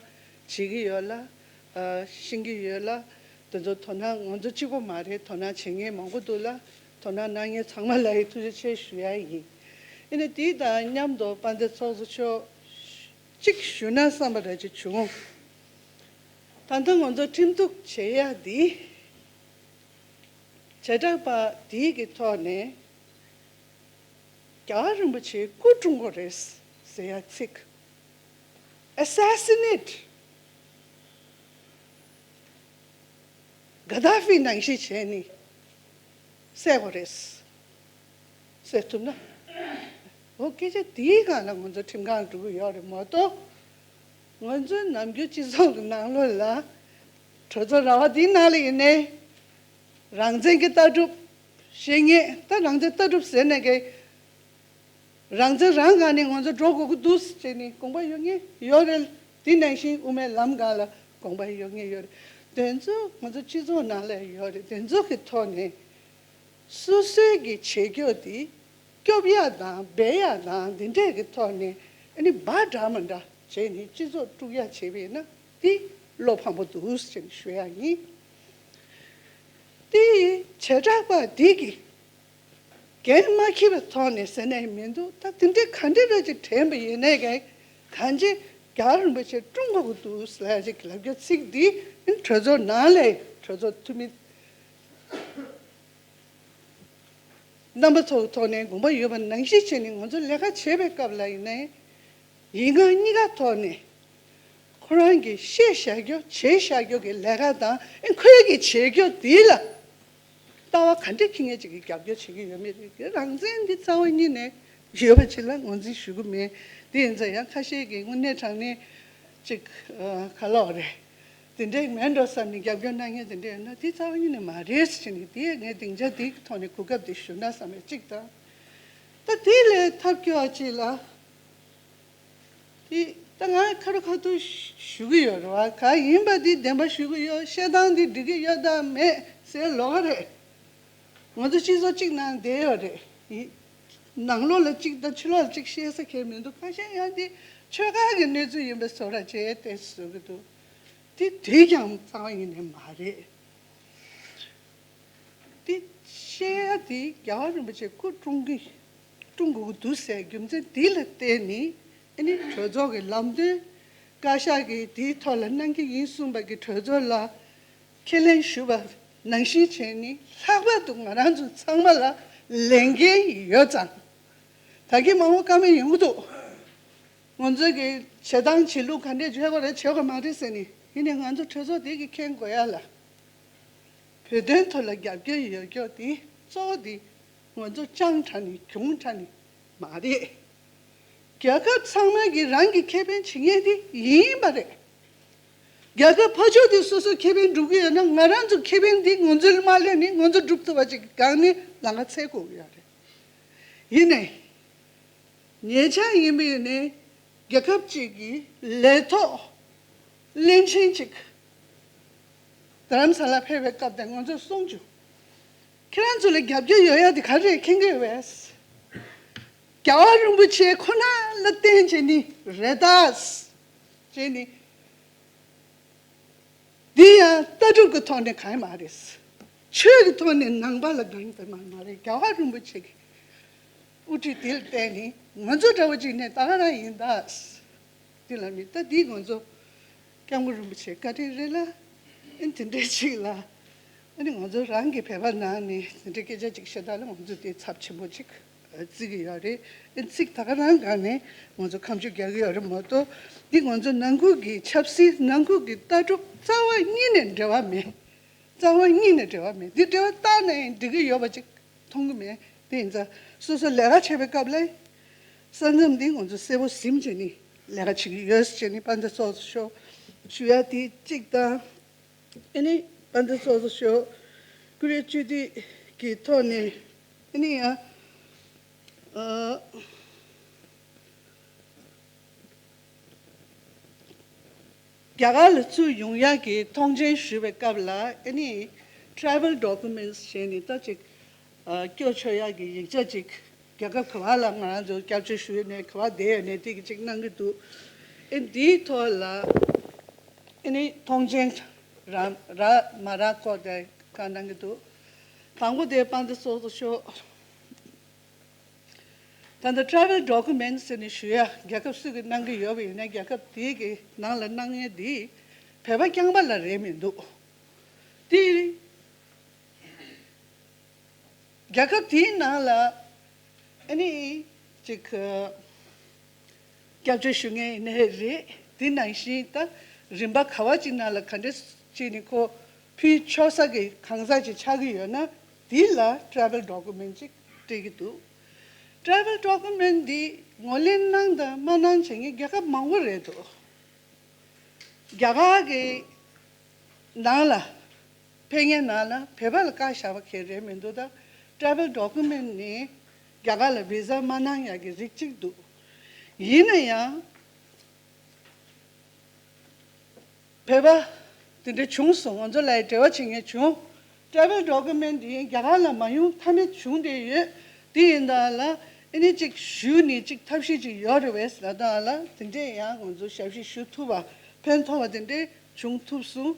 ཀྱི་ཡོད་ལ། ཨ་ཤེས་ཀྱི་ཡོད་ལ། དེ་ཚོ་དོ་སྣང་ང་ཚོ་གཅིག་པོ་མ་རེད། དོ་སྣང་བྱེད་མཁན་མང་པོ་འདུག་ལ། དོ་སྣང་གནང་མཁན་ཚང་མ་ལ་ཡི་ཐུགས་རྗེ་ཆེ་ཞུ་ཡ་ཡིན། ཨ་ནི་དེ་དང་མཉམ་དུ་དཔལ་ལྡན་ཚོགས་གཙོ་མཆོག་གཅིག་ཞུ་ན་བསམ་པ་རེ་ཅིག་བྱུང་། ད་ལྟ་ང་ཚོ་ཁྲིམས་གཏུག་བྱེད་ཡ་འདི། བྱེ་བྲག་པ་འདི་གི་ཐོག་ནས་རྒྱལ་བ་རིན་པོ་ཆེའི་སྐུ་བཀྲོངས་པ་རེད་ཟེར་ཡ་ཚིག Assassinate Gaddafi ནང་བཞིན་བྱས་ནས་བསད་པ་རེད་ཟེར་ཐུབ་ན། འོ། སྐད་ཆ་དེའི་སྒང་ལ་ང་ཚོ་ཁྲིམས་ཁང་འགྲོ་གི་ཡོད་རེད་མ་གཏོགས། ང་ཚོའི་ནམ་རྒྱུན་སྤྱི་ཚོགས་ཀྱི་ནང་ལོགས་ལ། གྲོས་ཚོགས་ར་བ་འདིའི་ནང་ལ་ཡིན་ནའི། རང་བཙན་གྱི་ལྟ་གྲུབ་བཤད་མཁན། ད་རང་བཙན་ལྟ་གྲུབ་ཟེར་ནས་ཀྱི། རང་བཙན་རང་སྒང་ནས་ང་ཚོ་འགྲོ་དགོས་ཀྱི་འདུག་ཟེར་ནས་དགོངས་པ་ཡོད་མཁན་ཡོད་རེད། དེ་ནང་བཞིན་དབུ་མའི་ལམ་སྒང་ལ་དགོངས་པ་ཡོད་མཁན་ཡོད་རེད། དེ་ཚོ་ང་ཚོ་སྤྱི་ཚོགས་ནང་ལ་ཡོད་རེད། དེ་ཚོ་གི་ཐོག་ནས་སོ་སོའི་གི་བྱེད་སྐྱོ་དེ་སྐྱོབ་ཡ་དང་སྦས་ཡ་དང་འདི་འདྲས་ཀྱི་ཐོག་ནས། ཨ་ནི་འབའ་འདྲ་མ་འདྲ་བྱས་ནས་སྤྱི་ཚོགས་དཀྲུག་ཡ་བྱས་པས་ན། དེ་བློ་ཕམ་པོ་འདུག་ཟེར་ནས་ཞུ་ཡ་ཡིན། དེ་བྱེ་བྲག་པ་འདི་གི་འགན་མ་འཁྱེར་བའི་ཐོག་ནས་ཟེར་ནས་མི་འདུག་ད་དེ་འདྲའི་ག་འདྲ་རེ་ཅིག་དྲན་པ་ཡིན་ནའི་གང་། གང་ཅི་རྒྱལ་བ་རིན་པོ་ཆེ་བཀྲོངས་དགོས་ཀྱི་འདུག་ཟེར་ཡ་ཅིག་ལབ་རྒྱུ་ཚིག་འདི་གྲོས་ཚོགས་ནང་ལས། གྲོས་ཚོགས་འཐུས་མི་རྣམ་པ་ཚོ་ཐོག་ནས་དགོངས་པ་ཡོད་པ་ནང་བཞིན་བྱས་ནས་ང་ཚོ་ལས་ཀ་བྱེད་པའི་སྐབས་ལ་ཡིན་ནའི། ཡིན་གང་གཉིས་ཀ་ཐོག་ནས་ཁོ་རང་གིས་བཤད་བཞག་རྒྱུ་བྱེད་བཞག་རྒྱུ་གི་ལས་ཀ་དང་། ཨེ་ཁོའི་གི་བྱེད་རྒྱུ་དེ་ལ་ལྟ་བ་ག་འདྲ་ཁྱི་ངན་ཅིག་གིས་རྒྱབ་སྐྱོར་བྱེད་ཀྱི་ཡོད་མེད་རེད། རང་བཙན་འདི་རྩ་བ་ཉིད་ནས་ཡོད་པ་ཅིག་ལ་ངོས་འཛིན་ཞུ་གི་མེད། དེ་ཡིན་ཙང་ཡང་ཁ་ཤས་ཀྱིས་དངོས་གནས་དྲང་གནས་ཅིག་ཨ་ག་ལབ་རེད། དེ་འདྲས་མེད་འགྲོ་བསམ་ནས་རྒྱབ་སྐྱོར་གནང་མཁན་དེ་འདྲས་ཡོད་ན། དེ་རྩ་བ་ཉིད་ནས་མ་རེད་ཟེར་ནས། དེ་ངས་སྡིངས་ཆ་དེའི་ཐོག་ནས་གོ་སྐབས་དེ་ཞུ་ན་བསམ་པའི་གཅིག་དང་། ད་དེ་ལས་ཐབས་སྐྱོ་བ་གཅིག་ལ། དེ་ད་ང་ཁ་རུ་ཁ་ཐུག་ཞུ་གི་ཡོད་རེད་བ། ག་ཡིན་པ་དེ་བདེན་པ་ཞུ་གི་ཡོད། བཤད་སྟངས་དེ་འགྲིག་གི་ཡོད་དམ་མེད་ཟེར་ལོགས་ཀ་རེད། ང་ཚོ་སྤྱི་ཚོགས་གཅིག་ནང་བསྡད་ཡོད་རེད། ཡིན། ནང་ལོགས་ལ་གཅིག་དང་ཕྱི་ལོགས་ལ་གཅིག་བཤད་ས་གང་ཡང་མི་འདུག་ཁ་ཤས་ཡང་དེ་ཆོལ་ཁ་གི་གནས་ཚུལ་ཡིན་པའི་བཟོ་འདྲ་བྱས་ཏེ་བཟོ་གི་འདུག་དེ་དེ་ཀྱང་རྩ་བ་ཉིད་ནས་མ་རེད། དེ་བཤད་ཡ་དེ་རྒྱལ་བ་རིན་པོ་ཆེ་སྐུ་བཀྲོངས་ཀྱི། བཀྲོངས་དགོས་ཀྱི་འདུག་ཟེར་རྒྱུ་མཚན་འདི་ལ་བརྟེན་ནས། ཨ་ནི་གྲོས་ཚོགས་ཀྱི་ལམ་སྟོན་བཀའ་ཤག་གིས་དེའི་ཐོག་ལ་གནང་གི་ཡིན་གསུངས་པ་གི་གྲོས་ཚོགས་ལ་ཁས་ལེན་ཞུས་པ་ནང་བཞིན་བྱས་ནས། ལྷག་པར་དུ་ང་རང་ཚོ་ཚང་མ་ལ་ལས་འགན་ཡོད་ཙང་། ད་གིན་མང་པོ་བཀའ་མོལ་ཡོང་གི་འདུག་ང་ཚོ་གི་བྱེད་སྟངས་བྱེད་ལུགས་ག་འདྲས་བྱེད་དགོས་རེད། བྱེད་དགོས་མ་རེད་ཟེར་ནས། ཡིན་ནའི་ང་ཚོ་གྲོས་ཚོགས་དེ་གི་མཁྱེན་དགོས་ཡ་ལ། བོད་དོན་ཐོག་ལ་རྒྱབ་སྐྱོར་ཡོད་སྐྱོར་དེ་གཙོ་བོ་དེ་ང་ཚོ་སྤྱང་དྲགས་ནས་གྱོང་དྲགས་ནས་མ་རེད། རྒྱལ་ཁབ་ཚང་མ་གིས་རང་གི་ཁེ་ཕན་བྱེད་མཁན་དེ་ཡིན་པ་རེད། རྒྱལ་ཁབ་ཕར་ཕྱོགས་དེ་སོ་སོའི་ཁེ་ཕན་སྒྲུབ་ཀྱི་ཡོད་ན་ང་རང་ཚོའི་ཁེ་ཕན་དེ་ང་ཚོས་མ་ལེན་ནས་ང་ཚོ་སྒྲུབ་ཐུབ་པ་ཅིག་སྒང་ནས་ལམ་ཁ་འཚོལ་དགོས་ཀྱི་ཡོད་རེད། ཡིན་ནའི། ཉེ་ཆར་ཡིན་པ་ཡིན་ནའི་རྒྱལ་ཁབ་ཅིག་གི་ལས་ཐོག་བློན་ཆེན་ཅིག་རྡ་རམ་ས་ལ་ཕེབས་པའི་སྐབས་དེ་ང་ཚོས་གསུངས་བྱུང་། ཁྱེད་རང་ཚོ་ལ་རྒྱབ་སྐྱོར་ཡོད་ཡ་དེ་ག་རེ་མཁྱེན་གྱི་ཡོད་པས། རྒྱལ་བ་རིན་པོ་ཆེ་ཁོ་ན་ལ་བརྟེན་བྱས་ནི་རེད་ད། བྱས་ནི། འདི་ཡང་ལྟ་གྲུབ་ཀྱི་ཐོག་ནས་གང་ཡང་མ་རེད། ཆོས་ཀྱི་ཐོག་ནས་ནང་པ་ལ་གང་ཡང་མ་རེད། རྒྱལ་བ་རིན་པོ་ཆེ་གི་དབུ་ཁྲིད་དེ་ལ་བརྟེན་ནས་ང་ཚོ་འདྲ་བོ་ཅིག་ནས་ད་ག་རང་ཡིན་ད། དེ་ལ་མི་ལྟ་འདི་ང་ཚོ་སྐྱབས་མགོན་རིན་པོ་ཆེ་བཀའ་དྲིན་རེད་ལ། ཨེ་དེ་འདྲའི་ཅིག་ལ། ཨ་ནི་ང་ཚོ་རང་གི་བོད་པ་ནང་ནས་དེ་འདྲའི་སྐད་ཆ་ཅིག་བཤད་སྟངས་ལ་ང་ཚོ་དེ་ཚབས་ཆེན་པོ་ཅིག་བརྩི་གི་ཡོད་རེད། ཨེ་ཚིག་ད་ག་རང་སྒང་ནས་ང་ཚོ་ཁ་མཆུ་རྒྱག་གི་ཡོད་རེད་མ་གཏོགས། འདི་ང་ཚོ་ནང་ཁུལ་གྱི་ཆབ་སྲིད་ནང་ཁུལ་གྱི་ལྟ་གྲུབ་རྩ་བ་ཉིད་ནས་འབྲེལ་བ་མེད། རྩ་བ་ཉིད་ནས་འབྲེལ་བ་མེད། འདི་འབྲེལ་བ་བཏང་ན་ཡང་འགྲིག་གི་ཡོད་པ་ཅིག་མཐོང་གི་མེད། དེ་ཡིན་ཙང་སོ་སོ་ལས་ཀ་བྱེད་པའི་སྐབས་ལ་ས་མཚམས་འདི་ང་ཚོ་གསལ་པོ་ཟིན་བྱས་ནས་ལས་ཀ་བྱེད་ཀྱི་ཡོད་ཟེར་ནས་དཔལ་ལྡན་ཚོགས་གཙོ་མཆོག་ཞུ་ཡ་དེ་གཅིག་དང་། ཨ་ནི་དཔལ་ལྡན་ཚོགས་གཙོ་མཆོག་ཀུ་རེ་སྤྱི་འཐུས་ཀྱི་ཐོག་ནས་ཨ་ནི་ཡང་ཨ། རྒྱ་གར་ལ་ཚུར་ཡོང་ཡག་གི་ཐོངས་མཆན་ཞུ་བའི་སྐབས་ལ་ཨ་ནི་travel documents་བྱས་ནས་ད་ཅིག་ཨ་སྐྱོ་ཆོག་ཡག་གི་ཡིག་ཆ་ཅིག་རྒྱལ་ཁབ་ག་བ་ལ་ང་རང་ཚོ་སྐྱབས་བཅོལ་ཞུ་ཡོད་ནས་ག་བ་བསྡད་ཡོད་ནས་དེ་གི་ཅིག་གནང་གི་འདུག་ཨ་འདིའི་ཐོག་ལ་ཨ་ནི་ཐོངས་མཆན་རག་རག་མ་རག་སྐོར་དེ་བཀའ་གནང་གི་འདུག་དང་པོ་དེ་དཔལ་ལྡན་ཚོགས་གཙོ་མཆོག་ད་ལྟ་travel documents་ཟེར་ནས་ཞུ་ཡ་རྒྱལ་ཁབ་སུ་གིས་གནང་གི་ཡོད་པ་ཡིན་ན་རྒྱལ་ཁབ་དེའི་གི་ནང་ལ་གནང་ཡ་དེ་བོད་པ་རྐྱང་པ་ལ་རེད་མི་འདུག་དེ་རྒྱལ་ཁབ་དེའི་ནང་ལ་ཨ་ནི་ཅིག་སྐྱབས་བཅོལ་ཞུ་མཁན་ཡིན་ནའི་རེད། དེ་ནང་བཞིན་ད་རིམ་པ་ག་བ་ཅིག་ནང་ལ་ག་འདྲས་ཅིག་ནས་ཁོ་ཕུལ་ཆོག་ས་གི་གང་ཟག་ཅིག་ཆགས་ཀྱི་ཡོད་ན་དེ་ལ་travel document་ཅིག་སྤྲད་ཀྱི་འདུག travel document་འདི་ངོས་ལེན་གནང་དང་མ་གནང་བྱེད་མཁན་རྒྱལ་ཁབ་མང་པོ་རེད་འདུག་རྒྱ་གར་གྱི་ནང་ལ་ཕེབས་མཁན་ནང་ལ་བོད་པ་ལ་བཀའ་བཞག་པ་གང་རེད་མི་འདུག་ད་travel document་ནི་རྒྱ་གར་ལ་བི་ཟ་མ་གནང་ཡག་གི་རིགས་གཅིག་འདུག་ཡིན་ན་ཡང་། བོད་པ་དེ་འདྲ་བྱུང་སོང་། ང་ཚོ་ལ་འབྲེལ་བ་བྱེད་མཁན་བྱུང་། travel document་དེ་རྒྱ་གར་ལ་མ་ཡོང་ཐབས་མེད་བྱུང་བསྡད་ཡོད། དེ་ཡིན་དང་ལ་ཨ་ནི་གཅིག་ཞུས་ནས་གཅིག་ཐབས་ཤེས་གཅིག་ཡོད་རེད་པས་ལབ་དང་ལ་དེ་འདྲས་ཡང་ང་ཚོ་ཞབས་ཕྱི་ཞུ་ཐུབ་པ་ཕན་ཐོགས་པ་དེ་འདྲས་བྱུང་ཐུབ་སོང་།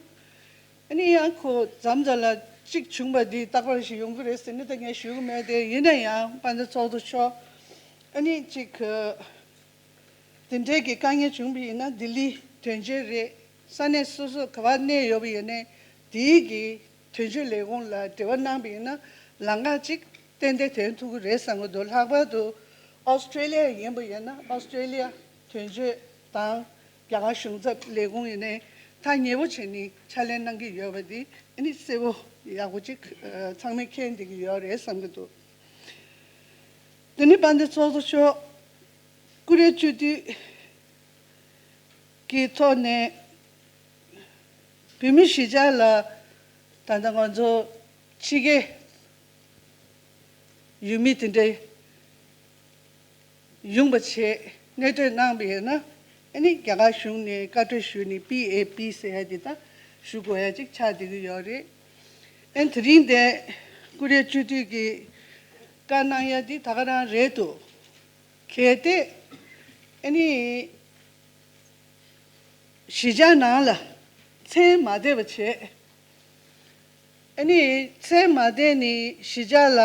ཨ་ནི་ཡང་ཁོ་མཚམས་མཚམས་ལ་གཅིག་བྱུང་བ་འདི་རྟག་པར་ཞིག་ཡོང་གི་རེད་ཟེར་ནས་ད་ངས་ཞུ་གི་མེད་དེ་ཡིན་ན་ཡང་དཔལ་ལྡན་ཚོགས་གཙོ་མཆོག་ཨ་ནི་གཅིག་གི་དེ་འདྲའི་གི་དཀའ་ངལ་བྱུང་བ་ཡིན་ན་ལྡི་ལི་དོན་གཅོད་རེད། ས་གནས་སོ་སོ་ག་བ་གནས་ཡོད་པ་ཡིན་ནའི་དེའི་གི་དོན་གཅོད་ལས་ཁུངས་ལ་འབྲེལ་བ་གནང་བ་ཡིན་ན་ལམ་ཁ་གཅིག་ཏན་ཏན་ཐོན་ཐུབ་ཀྱི་རེད་བསམ་གྱི་འདུག་ལྷག་པར་དུ་ཨོ་སི་ཀྲེ་ལི་ཡ་ཡིན་པ་ཡིན་ན་ཨོ་སི་ཀྲེ་ལི་ཡ་དོན་གཅོད་དང་རྒྱ་གར་གཞུང་ཚབ་ལས་ཁུངས་ཡིན་ནའི་ཐག་ཉེ་པོ་བྱས་ནས་ཕྱག་ལས་གནང་གི་ཡོད་པ་འདི་ཨ་ནི་གསལ་པོ་ཡག་པོ་གཅིག་ཚང་མས་མཁྱེན་བསྡད་ཀྱི་ཡོད་རེད་བསམ་གྱི་འདུག་དེ་ནི་དཔལ་ལྡན་ཚོགས་གཙོ་མཆོག་ཀུ་རེ་སྤྱི་འཐུས་ཀྱི་ཐོག་ནས་བོད་མི་གཞིས་ཆགས་ལ་ད་ལྟ་ང་ཚོ་ཕྱི་རྒྱལ་ཡུལ་མི་དེ་འདྲའི་ཡོང་པ་བྱས་གནས་སྡོད་གནང་བ་ཡིན་ན་ཨ་ནི་རྒྱ་གར་གཞུང་ནས་བཀའ་འཁྲོལ་ཞུས་ནས་པི་ཨེ་པི་ཟེར་ཡ་དེ་ད་ཞུ་དགོས་ཡ་ཅིག་ཆགས་བསྡད་ཀྱི་ཡོད་རེད། ཨ་ནི་དེ་རིང་དེ་ཀུ་རེ་སྤྱི་འཐུས་ཀྱིས་བཀའ་གནང་ཡ་དེ་ད་ག་རང་རེད་འདུག་གལ་ཏེ་ཨ་ནི་གཞིས་ཆགས་ནང་ལ་མཚན་མ་བསྡད་པ་བྱས། ཨ་ནི་མཚན་མ་བསྡད་ནས་གཞིས་ཆགས་ལ་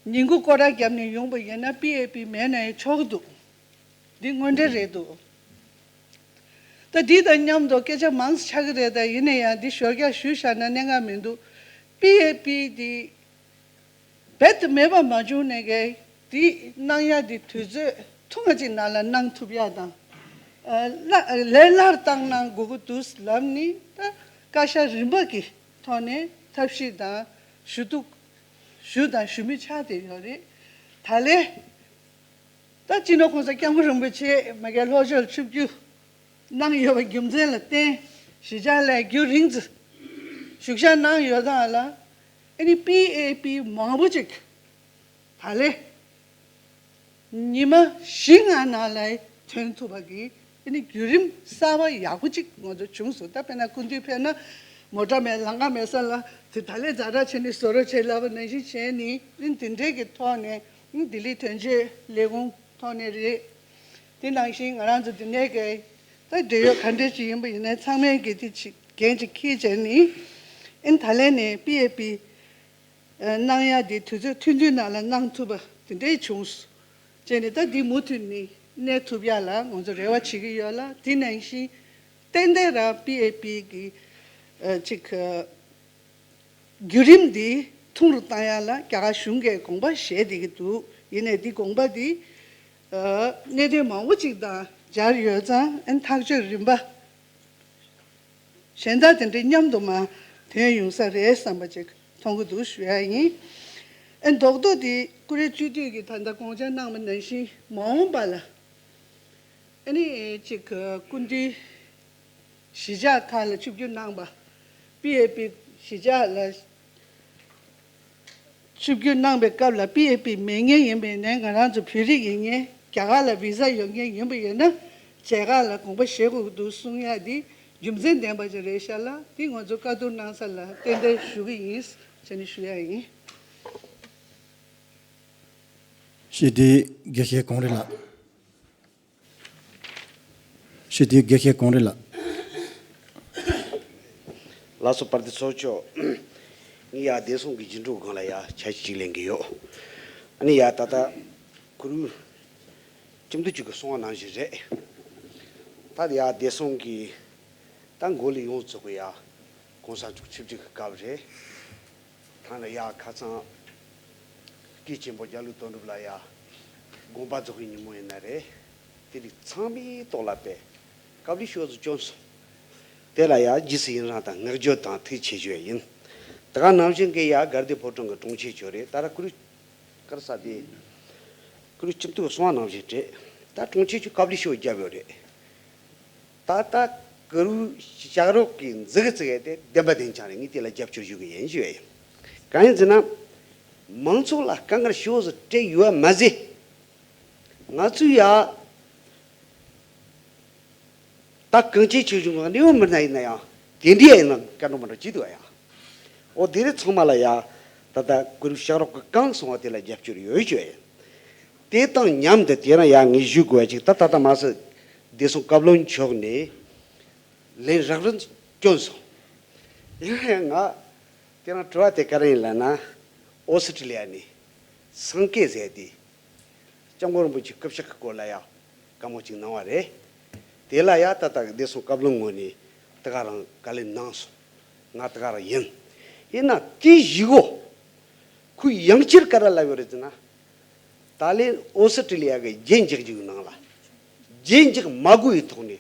ཉིན་གུང་སྐོར་ར་བརྒྱབ་ནས་ཡོང་པ་ཡིན་ན་པི་ཨེ་པི་མེད་ན་ཡང་ཆོག་གི་འདུག་འདི་དངོས་འབྲེལ་རེད་འདུག་ད་འདི་དང་མཉམ་དུ་སྐད་ཆ་མང་ཙམ་ཆགས་ཀྱི་རེད། ད་ཡིན་ན་ཡང་འདི་ཞོར་རྒྱག་ཞུས་བཞག་ན་གནད་འགག་མི་འདུག་པི་ཨེ་པི་འདི་རྦད་དེ་མེད་པ་མ་བྱུང་ནས་ཀྱི་འདི་གནང་ཡ་འདི་དུས་ཚོད་ཐུང་ང་ཅིག་ནང་ལ་གནང་ཐུབ་ཡ་དང་། ཨ་ལ་ལས་སླར་བཏང་གནང་དགོས་ཀྱི་འདུག་ལབ་ནི་ད་བཀའ་ཤག་རིམ་པ་གི་ཐོག་ནས་ ཐབས་ཤེས་དང་ཞུ་གཏུག་ཞུ་དང་ཞུ་མུས་ཆགས་བསྡད་ཡོད་རེད། ད་ལན་ད་སྤྱི་ནོར་༸གོང་ས་༸སྐྱབས་མགོན་རིན་པོ་ཆེ་མ་གི་ལྷོ་ཕྱོགས་ཆིབས་བསྒྱུར་གནང་ཡོད་པའི་རྒྱུ་མཚན་ལ་བརྟེན་གཞིས་ཆགས་ལ་རྒྱུན་རིང་ཙམ་བཞུགས་ཞག་གནང་ཡོད་སྟངས་ལ་ཨ་ནི་པི་ཨེ་པི་མང་པོ་ཅིག་ད་ལན་ཉི་མ་བཞི་ལྔ་ནང་ལ་ཐོན་ཐུབ་པ་གི་ཨ་ནི་བརྒྱུད་རིམ་གསར་པ་ཡག་པོ་ཅིག་ང་ཚོ་བྱུང་སོང་། ད་དཔེར་ན་སྐུ་མདུན་ཕེབས་ན་མོ་ཊ་མེད་ལམ་ཁ་མེད་ས་ལ་དེ་ད་ལན་ཛ་དྲག་བྱས་ནས་བཟོ་རོགས་བྱེད་ལབ་པ་ནང་བཞིན་བྱས་ནས་ཨ་ནི་དེ་འདྲའི་གི་ཐོག་ནས་ཨ་ནི་ལྡི་ལི་དོན་གཅོད་ལས་ཁུངས་ཐོག་ནས་རེད། དེ་ནང་བཞིན་ང་རང་ཚོ་འདི་ནས་གི་ད་འབྲེལ་ཡོད་ག་འདྲས་ཅིག་ཡིན་པ་ཡིན་ནའི་ཚང་མས་གི་དེ་ཅིག་འགན་ཅིག་འཁྱེར་བྱས་ནས་ཨ་ནི་ད་ལན་ནས་པི་ཨེ་པི་གནང་ཡ་དེ་དུས་ཚོད་ཐུང་ཐུང་ནང་ལ་གནང་ཐུབ་པ་དེ་འདྲས་བྱུང་སོང་བྱས་ནས་ད་འདི་མུ་མཐུད་ནས་གནས་ཐུབ་ཡ་ལ་ང་ཚོ་རེ་བ་བྱེད་ཀྱི་ཡོད་ལ། དེ་ནང་བཞིན་ཏན་ཏན་རང་པི་ཨེ་པི་གི་ཅིག་བརྒྱུད་རིམ་འདི་ཐུང་རུ་བཏང་ཡ་ལ་རྒྱ་གར་གཞུང་གིས་དགོངས་པ་བཞེས་བསྡད་ཀྱི་འདུག་ཡིན་ནའི་འདི་དགོངས་པ་འདི་གནད་དོན་མང་པོ་ཅིག་དང་སྦྱར་ཡོད་ཙང་ཨ་ནི་ཐག་གཅོད་རིམ་པ་གཞན་དག་དེ་འདྲའི་མཉམ་དུ་མ་ཐོན་ཡོང་ས་རེད་བསམ་པ་ཅིག་མཐོང་གི་འདུག་ཞུ་ཡ་ཡིན། ཨ་ནི་རྡོག་རྡོག་དེ་ཀུ་རེ་སྤྱི་འཐུས་ཀྱིས་ད་ལྟ་དགོངས་འཆར་གནང་བ་ནང་བཞིན་མ་འོངས་པ་ལ་ཨ་ནི་ཅིག་སྐུ་མདུན་གཞིས་ཆགས་ཁག་ལ་ཆིབས་བསྒྱུར་གནང་པ། པི་ཨེ་པི་གཞིས་ཆགས་ལ་ཆིབས་བསྒྱུར་གནང་པའི་སྐབས་ལ་པི་ཨེ་པི་མེད་མཁན་ཡིན་པ་ཡིན་ནའི་ང་རང་ཚོ་བོད་རིགས་ཡིན་མཁན་རྒྱ་གར་ལ་བི་ཟ་ཡོད་མཁན་ཡིན་པ་ཡིན་ན་མཇལ་ཁ་ལ་དགོངས་པ་བཞེས་དགོས་ཀྱི་འདུག་གསུང་ཡ་འདི་རྒྱུ་མཚན་ལྡན་པ་ཅིག་རེད་ཤག་ལ། འདི་ང་ཚོ་བཀའ་བསྡུར་གནང་ས་ལ་ཏན་ཏན་ཞུ་གི་ཡིན་ཟེར་ནས་ཞུ་ཡ་ཡིན། ཞེས་དེ་དགེ་བཤེས་གངས་རི་ལགས། ཞུ་དུས་དགེ་བཤེས་གངས་རི་ལགས། ལགས་སོ། པར་དེ་ཚོགས་མཆོག་ངས་ཡ་བདེ་སྲུང་གི་རྒྱུན་སྒྲོག་སྒང་ལ་ཡ་ཆ་ཤས་ཅིག་ལེན་གི་ཡོད། ཨ་ནི་ཡ་ད་ལྟ་ཁུ་རུ་ཁྱིམ་དུ་བཅུག་གི་སོང་བ་ནང་བཞིན་རེད། ད་ཡ་བདེ་སྲུང་གི་ད་མགོ་ལ་ཡོངས་རྫོགས་གི་ཡ་གོང་ས་མཆོག་ཆིབས་བསྒྱུར་གི་སྐབས་རེད། ཐང་ལ་ཡ་ཁ་སང་། སྐུ་ཆེན་པོ་རྒྱ་ལོ་དོན་གྲུབ་ལ་ཡ། དགོངས་པ་རྫོགས་པའི་ཉིན་མོ་ཡིན་ན་རེད། དེ་རིགས་ཚང་མའི་ཐོག་ལ་དཔེ། དཀའ་ལས་ཤོར་ཚོ་བསྐྱོན་སོང་། དེ་ལ་ཡ་རྗེས་སུ་ཡི་རང་དང་བསྔགས་བརྗོད་དང་ཐུགས་ཆེ་ཞུ་ཡ་ཡིན། ད་ག་ནང་བཞིན་གྱི་ཡ་དགའ་བདེ་ཕོ་བྲང་གི་དྲུང་ཆེ་ཁྱོད་རེད། ད་ར་ཀུ་རུ། ཀར་ས་དེ། ཀུ་རུ་ཁྱིམ་ཐུག་སོང་བ་ནང་བཞིན་རེད། ད་དྲུང་ཆེ་ཁྱོད་དཀའ་ལས་ཤོར་རྒྱབ་ཡོད་རེད། ད་ལྟ་གུ་རུ་ཞག་རོགས་ཀྱི་འཛུགས་བཙུགས་ཡས་དེ་བདེན་པ་བདེན་ཆ་རེད། ངས་དེ་ལ་རྒྱབ་སྐྱོར་ཞུ་གི་ཡིན་ཞུ་ཡ་ཡིན། གང་ཡིན་ཟེར་ན། མང་ཚོགས་ལ་དཀའ་ངལ་ཤོག་ཟེར་སྤྲད་ཡོད་མ་ཟད། ང་ཚོས་ཡ། ད་གངས་ཅན་ཆོས་གཞུང་གི་གནས་བབ་མི་སྣ་ཡིན་ན་ཡང་དེ་འདྲའི་ཡིན་ན་བཀའ་འགྲོ་མ་འགྲོ་ཅི་འདུག་ཡ། འོ་དེ་རིགས་ཚང་མ་ལ་ཡ། ད་ལྟ་གུ་རུ་ཞག་རོགས་ཀྱི་གང་གསུང་བ་དེ་ལ་རྒྱབ་སྐྱོར་ཡོད་ཞུ་ཡ་ཡིན། དེ་དང་མཉམ་དུ་དེ་རིང་ཡང་ངས་ཞུ་དགོས་པ་ཅིག་ད་ད་ལྟ་མ་ཟད་བདེ་སྲུང་བཀའ་བློན་མཆོག་ནས་ལན་རག་རིན་བསྐྱོན་སོང་། ཡིན་ན་ཡང་ང་དེ་རིང་དྲི་བ་དེ་ག་རེ་ཡིན་ལབ་ན། ཨོ་སི་ཀྲི་ལི་ཡ་ནས་སངས་རྒྱས་ཟེར་དེ་སྐྱབས་མགོན་རིན་པོ་ཆེ་སྐུ་ཕྱག་གི་སྐོར་ལ་ཡང་བཀའ་མོལ་ཅིག་གནང་བ་རེད། དེ་ལ་ཡང་ད་ལྟ་བདེ་སྲུང་བཀའ་བློན་ངོས་ནས་དེ་ག་རང་བཀའ་ལན་གནང་སོང་། ང་དེ་ག་རང་ཡིན། ཡིན་ན་དེ་བཞི་གོ། ཁོས་ཡང་བསྐྱར་ག་རེ་ལབ་ཡོད་རེད་ཟེར་ན། ད་ལན་ཨོ་སི་ཀྲི་ལི་ཡ་གི་རྒྱན་འཇགས་རྒྱུའི་ནང་ལ། རྒྱན་འཇགས་མ་དགོས་པའི་ཐོག་ནས།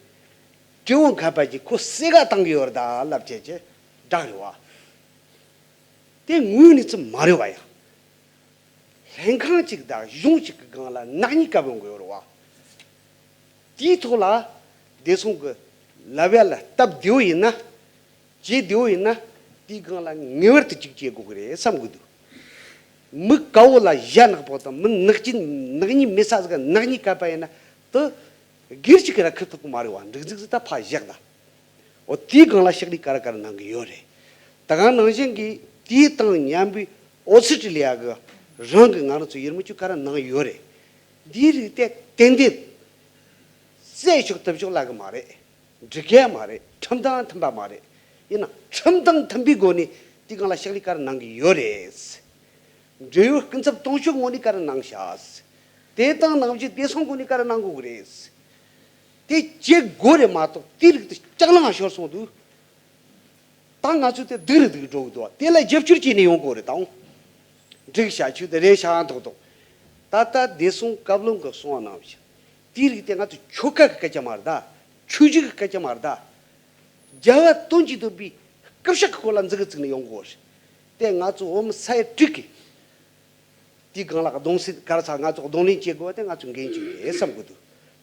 ཀྲི་ཝུན་ཁ་པ་གྱིས་ཁོ་སེ་ག་བཏང་གི་ཡོད་རེད་ད་ལབ་བྱས་བྱས་བསྒྲགས་རེད་བ། དེ་དངོས་གནས་ཚུལ་མ་རེད་བ་ཡ། ལྷན་ཁང་གཅིག་དང་གཞུང་གཅིག་གི་སྒང་ལ་ནག་ཉེས་བཀལ་ཡོང་གི་ཡོད་རེད་བ། དེའི་ཐོག་ལ་བདེ་སྲུང་གི་ལབ་ཡ་ལ་སྟབས་བདེ་བོ་ཡིན་ན། བྱེད་བདེ་བོ་ཡིན་ན་དེའི་སྒང་ལ་ངེས་པར་དུ་གཅིག་བྱེད་དགོས་ཀྱི་རེད་བསམ་གི་འདུག་མི་དཀར་བོ་ལ་ཞྭ་ནག་པོ་དང་མི་ནག་ཅན་ནག་ཉེས་མེད་ས་ཟིག་ག་ནག་ཉེས་བཀལ་པ་ཡིན་ན་དེ་སྒེར་གཅིག་གི་ར་ཁུར་ཐུབ་ཀྱི་མ་རེད་བ། འགྲིག་འཛུགས་ཟིག་ད་ཕར་བཞག་ད། འོ་དེའི་སྒང་ལ་ཕྱག་ལས་ག་རེ་ག་རེ་གནང་གི་ཡོད་རེད། ད་ག་ནང་བཞིན་གྱི་དེའི་དང་མཉམ་པའི་ཨོ་སི་ཀྲི་ལི་ཡ་གི་རང་གི་ང་རང་ཚོ་ཡུལ་མི་ཚོས་ག་རེ་གནང་ཡོད་རེད། འདིའི་རིགས་དེ་ཏན་ཏན་བཙལ་ཆོག་ཐུབ་ཆོག་ལབ་གི་མ་རེད། འགྲིག་གི་མ་རེད། ཁྲིམས་དང་མཐུན་པ་མ་རེད། ཡིན་ན་ཁྲིམས་དང་མཐུན་པའི་སྒོ་ནས་དེའི་སྒང་ལ་ཕྱག་ལས་ག་རེ་གནང་གི་ཡོད་རེད། འབྲེལ་ཡོད་སྐུ་ཚབ་དོན་གཅོད་ངོས་ནས་ག་རེ་གནང་ཤག་དེ་དང་ནང་བཞིན་བདེ་སྲུང་སྒོ་ནས་ག་རེ་གནང་དགོས་ཀྱི་རེད། དེ་བྱེད་དགོས་རེད་མ་གཏོགས་དེའི་རིགས་དེ་ལྕགས་ལང་ཤོར་སོང་འདུག་ད་ང་ཚོས་དེ་སྡུག་རུ་སྡུག་འགྲོ་གི་འདུག་དེ་ལ་རྒྱབ་སྐྱོར་བྱས་ནས་ཡོང་དགོས་རེད་དང་། འགྲིག་བྱ་ཆུ་དེ་རེད་ཤག་ཐོག་ཐོག་ད་ལྟ་བདེ་སྲུང་བཀའ་བློན་གྱིས་གསུངས་པ་ནང་བཞིན་དེའི་རིགས་དེ་ང་ཚོ་ཆོལ་ཁ་གི་སྐད་ཆ་མ་རེད་ད། ཆོས་བརྒྱུད་ཀྱི་སྐད་ཆ་མ་རེད་ད། རྒྱལ་བ་དོན་གྱི་བསྟན་པའི་སྐུ་ཕྱག་གི་སྐོར་ལ་འཛིན་གི་བཙུགས་ནས་ཡོང་དགོས་རེད། དེ་ང་ཚོ་འོ་མ་ས་ཡ་དྲུག་གི་དེའི་སྒང་ལ་གདོང་སེ་ག་རེ་ཟེར། ང་ཚོ་གདོང་ལེན་བྱེད་དགོས་པ་དེ་ང་ཚོ་འགན་ཅིག་རེད་བསམ་གི་འདུག་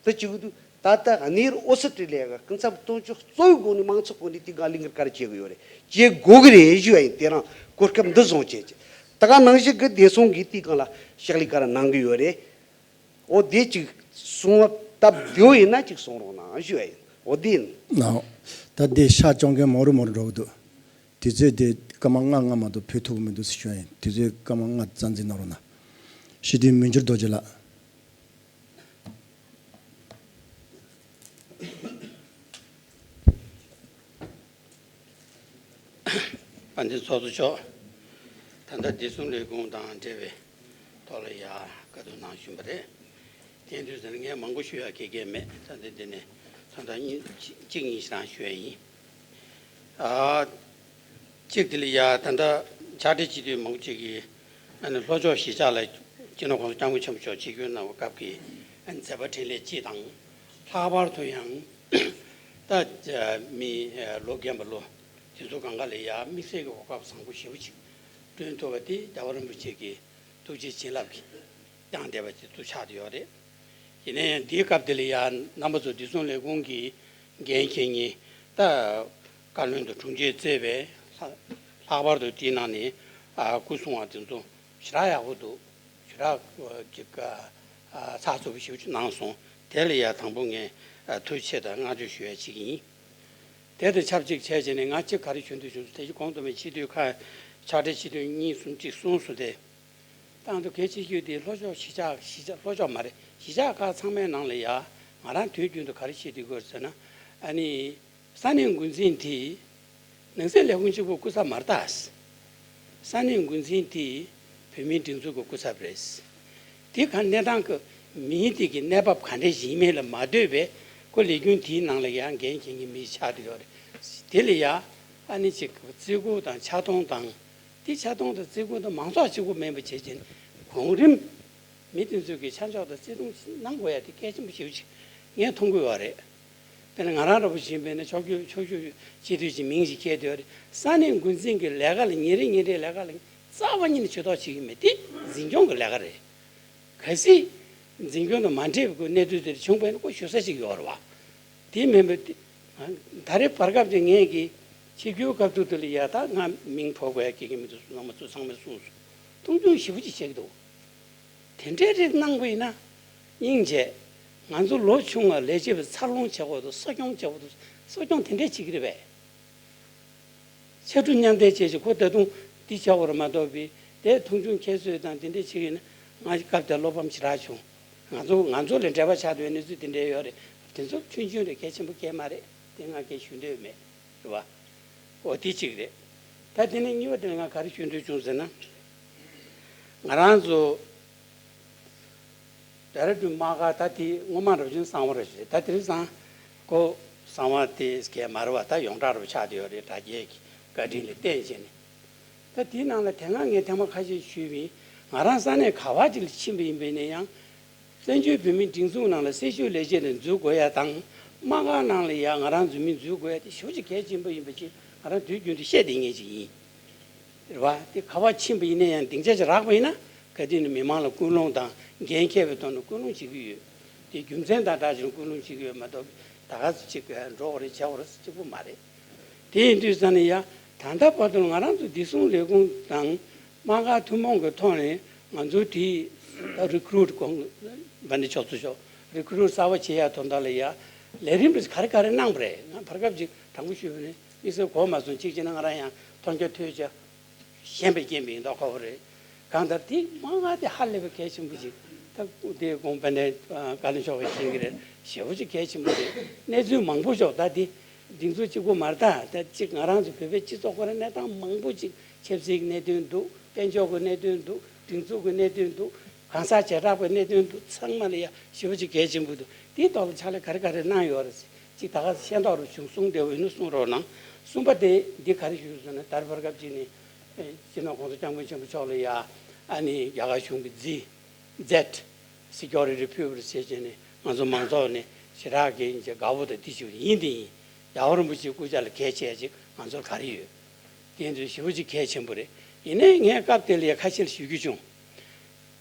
ད་ཅིག་འདུག་ད་ལྟ་གནས་ཡུལ་ཨོ་སི་ཀྲི་ལི་ཡ་གི་སྐུ་ཚབ་དོན་གཅོད་གཙོ་བོའི་སྒོ་ནས་མང་ཚོགས་སྒོ་ནས་དེའི་སྒང་ལས་འགུལ་ག་རེ་བྱེད་གི་ཡོད་རེད། བྱེད་དགོས་གི་རེད་ཞུ་བ་ཡིན། དེ་རང་གོ་སྐབས་འདི་བཟུང་བྱས་ཀྱི་ད་ག་ནང་བཞིན་གི་བདེ་སྲུང་གིས་དེའི་སྒང་ལ་ཕྱག་ལས་ག་རེ་གནང་གི་ཡོད་རེད། འོ་དེ་ཅིག་གསུང་བ་སྟབས་བདེ་བོ་ཡིན་ན་ཅིག་གསུང་རོགས་གནང་ཞུ་བ་ཡིན། འོ་དེ་ཡིན། ནའོ། ད་དེ་ཤག་བཅོ་མཁན་མང་རུ་མང་རུ་འགྲོ་གི་འདུག་དུས་ཚོད་དེ་སྐར་མ་ལྔ་ལྔ་མ་གཏོགས་ཕུལ་ཐུབ་ཀྱི་མི་འདུག་ཟེར་ཞུ་ཡ་ཡིན། དུས་ཚོད་སྐར་མ་ལྔ་རྩ་འཛིན་གནང་རོགས་གནང་། སྤྱི་འཐུས་མི་འགྱུར་རྡོ་རྗེ་ལགས། དཔལ་ལྡན་ཚོགས་གཙོ་མཆོག་ད་ལྟ་བདེ་སྲུང་ལས་ཁུངས་དང་འབྲེལ་བའི་ཐོག་ལ་ཡ་བཀའ་བསྡུར་གནང་བཞིན་པ་རེད། དེ་དུས་ཙམ་ངས་མང་པོ་ཞུ་ཡ་གལ་གལ་མེད། ད་ལྟ་འདི་ནས་ཚོན་མདོག་གཉིས་གཅིག་གཉིས་ཤིག་རང་ཞུ་ཡ་ཡིན། ཨ། གཅིག་དེ་ལ་ཡ་ད་ལྟ་ཕྱག་སྦྲེལ་སྤྱི་འཐུས་མང་པོ་ཅིག་གིས་ཨ་ནི་ལྷོ་ཕྱོགས་གཞིས་ཆགས་ལ་སྤྱི་ནོར་༸གོང་ས་༸སྐྱབས་མགོན་ཆེན་པོ་མཆོག་ཆིབས་བསྒྱུར་གནང་བའི་སྐབས་ཀྱི་ཨ་ནི་མཛད་པ་འཕྲིན་ལས་སྤྱི་དང་། ལྷག་པར་དུ་ཡང་ད་མི་ལོ་རྒན་པ་ལོ་དེ་ཚོ་སྒང་ག་ལ་ཡ་དམིགས་བསལ་གྱི་གོ་སྐབས་བཟང་པོ་ཞེ་པོ་ཅིག་བསྐྲུན་ཐུབ་པ་དེ་རྒྱལ་བ་རིན་པོ་ཆེ་གི་ཐུགས་རྗེ་བྱིན་རླབས་ཀྱིས་བསྐྱངས་བསྡད་པ་དེ་ཚོ་ཆགས་བསྡད་ཡོད་རེད། ཡིན་ན་ཡང་འདིའི་སྐབས་དེ་ལ་ཡང་རྣམ་པ་ཚོ་བདེ་སྲུང་ལས་ཁུངས་ཀྱི་འགན་འཁྱེར་མཁན་ད་བཀའ་བློན་དང་དྲུང་ཆེ་གཙོས་པའི་ལྷག་ལྷག་པར་དུ་དེའི་ནང་ནས་ཨ་སྐུ་སྲུང་བ་དེ་ཚོ་ཞེ་དྲག་ཡག་པོ་འདུག་ཞེ་དྲག་ཅིག་ཨ་ཚགས་ཚུད་པོ་ཞེ་པོ་ཅིག་གནང་སོང་། དེ་ལ་ཡང་དང་པོ་ངས་ཨ་ཐུགས་རྗེ་ཆེ་དང་བསྔགས་བརྗོད་ཞུ་ཡ་ཅིག་ཡིན། དེ་དང་ཆབས་ཅིག་བྱས་བྱས་ནས་ང་གཅིག་ག་རེ་ཞུ་འདོད་བྱུང་སོང་། དེ་བཞིན་གོང་དུ་མའི་སྤྱི་འཐུས་ཁག་ཕྱག་སྦྲེལ་སྤྱི་འཐུས་གཉིས་གསུམ་གཅིག་གསུངས་སོང་སྟེ། དང་དུ་གལ་ཆེ་ཤོས་དེ་ལྷོ་ཕྱོགས་གཞིས་ཆགས་གཞིས་ཆགས་ལྷོ་ཕྱོགས་མ་རེད། གཞིས་ཆགས་ཁག་ཚང་མའི་ནང་ལ་ཡ་ང་རང་དུས་རྒྱུན་དུ་ག་རེ་བཤད་དུས་དགོས་ཟེར་ན། ཨ་ནི་ས་གནས་འགོ་འཛིན་དེ་ནང་སྲིད་ལས་ཁུངས་གཅིག་པུ་སྐུ་ཚབ་མ་རེད་ད། ས་གནས་འགོ་འཛིན་དེ་བོད་མིའི་སྒྲིག་འཛུགས་ཀྱི་སྐུ་ཚབ་རེད། དེ་ག་གནས་སྟངས་ཀྱི་མིའི་དེ་གི་གནས་བབ་ག་འདྲ་ཞིག་ཡིན་མིན་ལ་མ་ལྟོས་པའི་ཁོ་ལས་རྒྱུན་དེའི་ནང་ལ་ཡང་འགན་འཁྱེར་མཁན་མི་ཆགས་བསྡད་ཡོད་རེད། དེ་ལ་ཡ་ཨ་ནི་ཅིག་བརྩི་བཀུར་དང་ཆགས་མཐོང་དང་། དེ་ཆགས་མཐོང་དང་བརྩི་བཀུར་དང་མང་ཚོགས་གཅིག་པུ་མིན་པ་བྱེད་ཀྱིན་གོང་རིམ་མི་དེ་ཚོས་ཀྱི་ཆ་འཇོག་དང་བརྩི་མཐོང་གནང་དགོས་ཡ་དེ་གལ་ཆེན་པོ་ཞེ་པོ་ཅིག་ངས་མཐོང་གི་ཡོད་རེད། དཔེར་ན་ང་རང་འདྲ་པོ་ཞིག་ཡིན་པ་ཡིན་ན་ཕྱོགས་བསྐྱོད་ཕྱོགས་བསྐྱོད་སྤྱི་འཐུས་ཀྱི་མིང་ཞིག་འཁྱེར་བསྡད་ཡོད་རེད། ས་གནས་འགོ་འཛིན་གྱི་ལས་ཀ་ལ་ཉིན་རེ་ཉིན་རེའི་ལས་ཀ་ལ་རྩ་བ་ཉིད་ནས་ཇུས་གཏོགས་བྱེད་ཀྱི་མེད། དེ་འཛིན་སྐྱོང་གི་ལས་ཀ་རེད། གལ་སྲིད་འཛིན་སྐྱོང་དང་མ་འབྲེལ་བའི་གནས་ཚུལ་དེ་འདྲ་བྱུང་བ་ཡིན་ན་ཁོ་ཞུ་ས་ཞིག་ཡོད་རེད་བ། དེ་མིན་པ་དེ་ད་རེས་བར་སྐབས་ཀྱི་ངས་ཀྱི་ཆིབས་བསྒྱུར་སྐབས་ཐོག་དེ་ལ་ཡ་ད་ང་མིང་ཕོག་དགོས་ཡ་སྐད་ཀྱི་མི་འདུག་རྣམ་པ་ཚོ་ཚང་མས་གསུངས་སོང་། མཐོང་ཆུང་ཞེ་པོ་ཅིག་བྱེད་ཀྱི་འདུག་དེ་འདྲའི་རིགས་གནང་བ་ཡིན་ན་སྙིང་རྗེ། ང་ཚོ་ལོ་ཆུང་བ་ལས་བྱེད་པ་འཚར་ལོངས་བྱེད་དགོས་འདུག་གསོ་སྐྱོང་བྱེད་དགོས་འདུག་གསོ་སྐྱོང་དེ་འདྲས་བྱེད་ཀྱི་རེད་པས། ཕྱར་གྲུ་མཉམ་འདེགས་བྱས་ཤིང་ཁོ་ད་དུང་འདི་བྱ་བར་མ་གཏོགས་པའི་དེ་མཐོང་ཆུང་ཁྱད་གསོད་དང་དེ་འདྲས་བྱེད་ཀྱི་ཡིན་ན་ང་སྐབས་དེར་བློ་ཕམ་ཞེ་དྲག་བྱུང་། ང་ཚོ་ང་ཚོ་ལ་འབྲེལ་བ་ཆགས་བསྡད་པའི་གནས་ཚུལ་དེ་འདྲས་ཡོད་རེད། དེ་ཚོ་ཆུང་ཆུང་རེད། གལ་ཆེན་པོ་གལ་མ་རེད། དེ་ང་སྐད་ཞུ་འདོད་མེད། རེད་བ། འོ་དེ་གཅིག་རེད། ད་དེ་ནས་གཉིས་པ་དེ་ལ་ང་ག་རེ་ཞུ་འདོད་བྱུང་ཟེར་ན། ང་རང་ཚོ་ཌེ་ར་ཌུན་དམག་སྒར་ད་དེ་སྔོན་མ་རབ་བྱུང་གསང་བ་རེད། ད་དེ་རིང་སང་ཁོ་གསང་བ་དེ་སྐད་མ་རེད་བ། ད་ཡོངས་གྲགས་རུ་ཆགས་བསྡད་ཡོད་རེད། དྲ་རྒྱའི་བཀའ་དྲིན་ལ་བརྟེན་བྱས་ནས། ད་དེའི་ནང་ལ་དེ་སྔ་ངས་ཐེངས་མ་ཁ་ཤས་ཞུས་པ་ཡིན། ང་རང་ས་གནས་ག་བ་ཅིག་ལ་ཕྱིན་པ་ཡིན་པ་ཡིན་ན་ཡང་། བཙན་བྱོལ་བོད་མིའི་སྒྲིག་འཛུགས་ནང་ལ་སྲི་ཞུ་ལས་བྱེད་དུ་འཛུལ་དགོས་ཡ་དང་། དམག་སྒར་ནང་ལ་ཡ་ང་རང་འཛུལ་མིན་འཛུལ་དགོས་ཡ་དེ་ཞེ་པོ་ཅིག་གལ་ཆེན་པོ་ཡིན་པ་ཅིག་ང་རང་དུས་རྒྱུན་དུ་བཤད་བསྡད་མཁན་ཅིག་ཡིན། རེད་བ། དེ་ག་བ་ཕྱིན་པ་ཡིན་ན་ཡང་སྡིངས་ཆ་ཅིག་རག་པ་ཡིན་ན་ག་དུས་ནས་མི་མང་ལ་སྐུལ་སློང་དང་འགན་འཁྱེར་བའི་ཐོག་ནས་སྐུལ་སློང་བྱེད་ཀྱི་ཡོད། དེ་རྒྱུ་མཚན་དང་སྦྲགས་ཀྱི་སྐུལ་སློང་བྱེད་ཀྱི་ཡོད་མ་གཏོགས་ད་ག་ཚོད་ཅིག་འགྲོ་དགོས་རེད་བྱ་དགོས་རེད་གཅིག་པུ་མ་རེད། དེ་ཡིན་དུས་ཙང་ནས་ཡ་ད་ལྟ་བར་དུ་ང་རང་ཚོ་བདེ་སྲུང་ལས་ཁུངས་དང་དམག་སྒར་ཐུན་མོང་གི་ཐོག་ནས་ང་ཚོ་དེ་ད་རི་ཀུ་རུ་ཊི་གོང་བན་དེ་ཆོག་ཚུལ་ཤོག་རི་ཀུ་རུ་ཊི་གསར་པ་བྱེད་ཡ་དོན་དག་ལ་ཡ་ལས་རིམ་རེ་ག་རེ་ག་རེ་གནང་བ་རེད། ང་བར་སྐབས་ཅིག་དྲང་པོ་ཞུས་པ་ནི་དམིགས་བསལ་གོ་མ་སོང་། གཅིག་བྱས་ན་ང་རང་ཡང་མཐོང་རྒྱ་ཐོས་རྒྱ་ཞན་པའི་རྐྱེན་པས་ཡིན་མདོག་ཁ་པོ་རེད། གང་ལྟར་དེ་དམག་སྒར་དེ་ཧ་ལས་པའི་གལ་ཆེན་པོ་ཅིག་ད་དེ་དགོངས་པ་ནས་བཀའ་བློན་མཆོག་གིས་མཁྱེན་གྱི་རེད། ཞེ་པོ་ཅིག་གལ་ཆེན་པོ་རེད། གནས་ཚུལ་མང་པོ་ཤོག་ད་དེ་སྒྲིག་འཛུགས་གཅིག་པུ་མ་རེད། ད་ད་ཅིག་ང་རང་ཚོ་བོད་པའི་སྤྱི་ཚོགས་ཁོ་རང་གནས་སྟངས་མང་པོ་ཅིག་ཆབ་སྲིད་ཀྱི་གནད་དོན་འདུག་དཔལ་འབྱོར་གྱི་གནད་དོན་འདུག་སྒྲིག་འཛུགས་ཀྱི་གནད་དོན་འདུག་གང་ཟག་བྱེ་བྲག་པའི་གནད་དོན་འདུག་ཚང་མ་ལ་ཡ་ཞེ་པོ་ཅིག་གལ་ཆེན་པོ་འདུག་དེའི་ཐོག་ལ་ཕྱག་ལས་ག་རེ་ག་རེ་གནང་ཡོད་རེད། ཅིག་ད་ག་ཤེས་རྟོགས་རུ་བྱུང་གསུང་བདེ་བོ་ཡིན་ན་གསུང་རོགས་གནང་། གསུམ་པ་དེ་འདི་ག་རེ་ཞུ་ཟེར་ན་ད་རེས་བར་སྐབས་ཅིག་ནས་ཨེ་སྤྱི་ནོར་༸གོང་ས་༸སྐྱབས་མགོན་ཆེན་པོ་མཆོག་ལ་ཡ་ཨ་ནི་རྒྱ་གར་གཞུང་གི་རྫི་ཛེད་སི་ཀྱོ་རི་ཊི་ཕུལ་བ་རེད་ཟེར་བྱས་ནས་ང་ཚོ་མང་ཚོགས་ནས་ཞེ་དྲག་གི་དགའ་བོ་དང་འདི་ཞུ་ཡིན། དེ་ཡིན་རྒྱལ་བ་རིན་པོ་ཆེའི་སྐུ་ཕྱྭ་ལ་གལ་ཆེ་ཅིག་ང་ཚོར་ག་རེ་ཡོད། དེ་ཡིན་དུས་ཞེ་པོ་ཅིག་གལ་ཆེན་པོ་རེད། ཡིན་ནའི་ངས་སྐབས་དེ་ལ་ཡ་ཁ་ཤས་ལ་ཞུ་རྒྱུ་བྱུང་།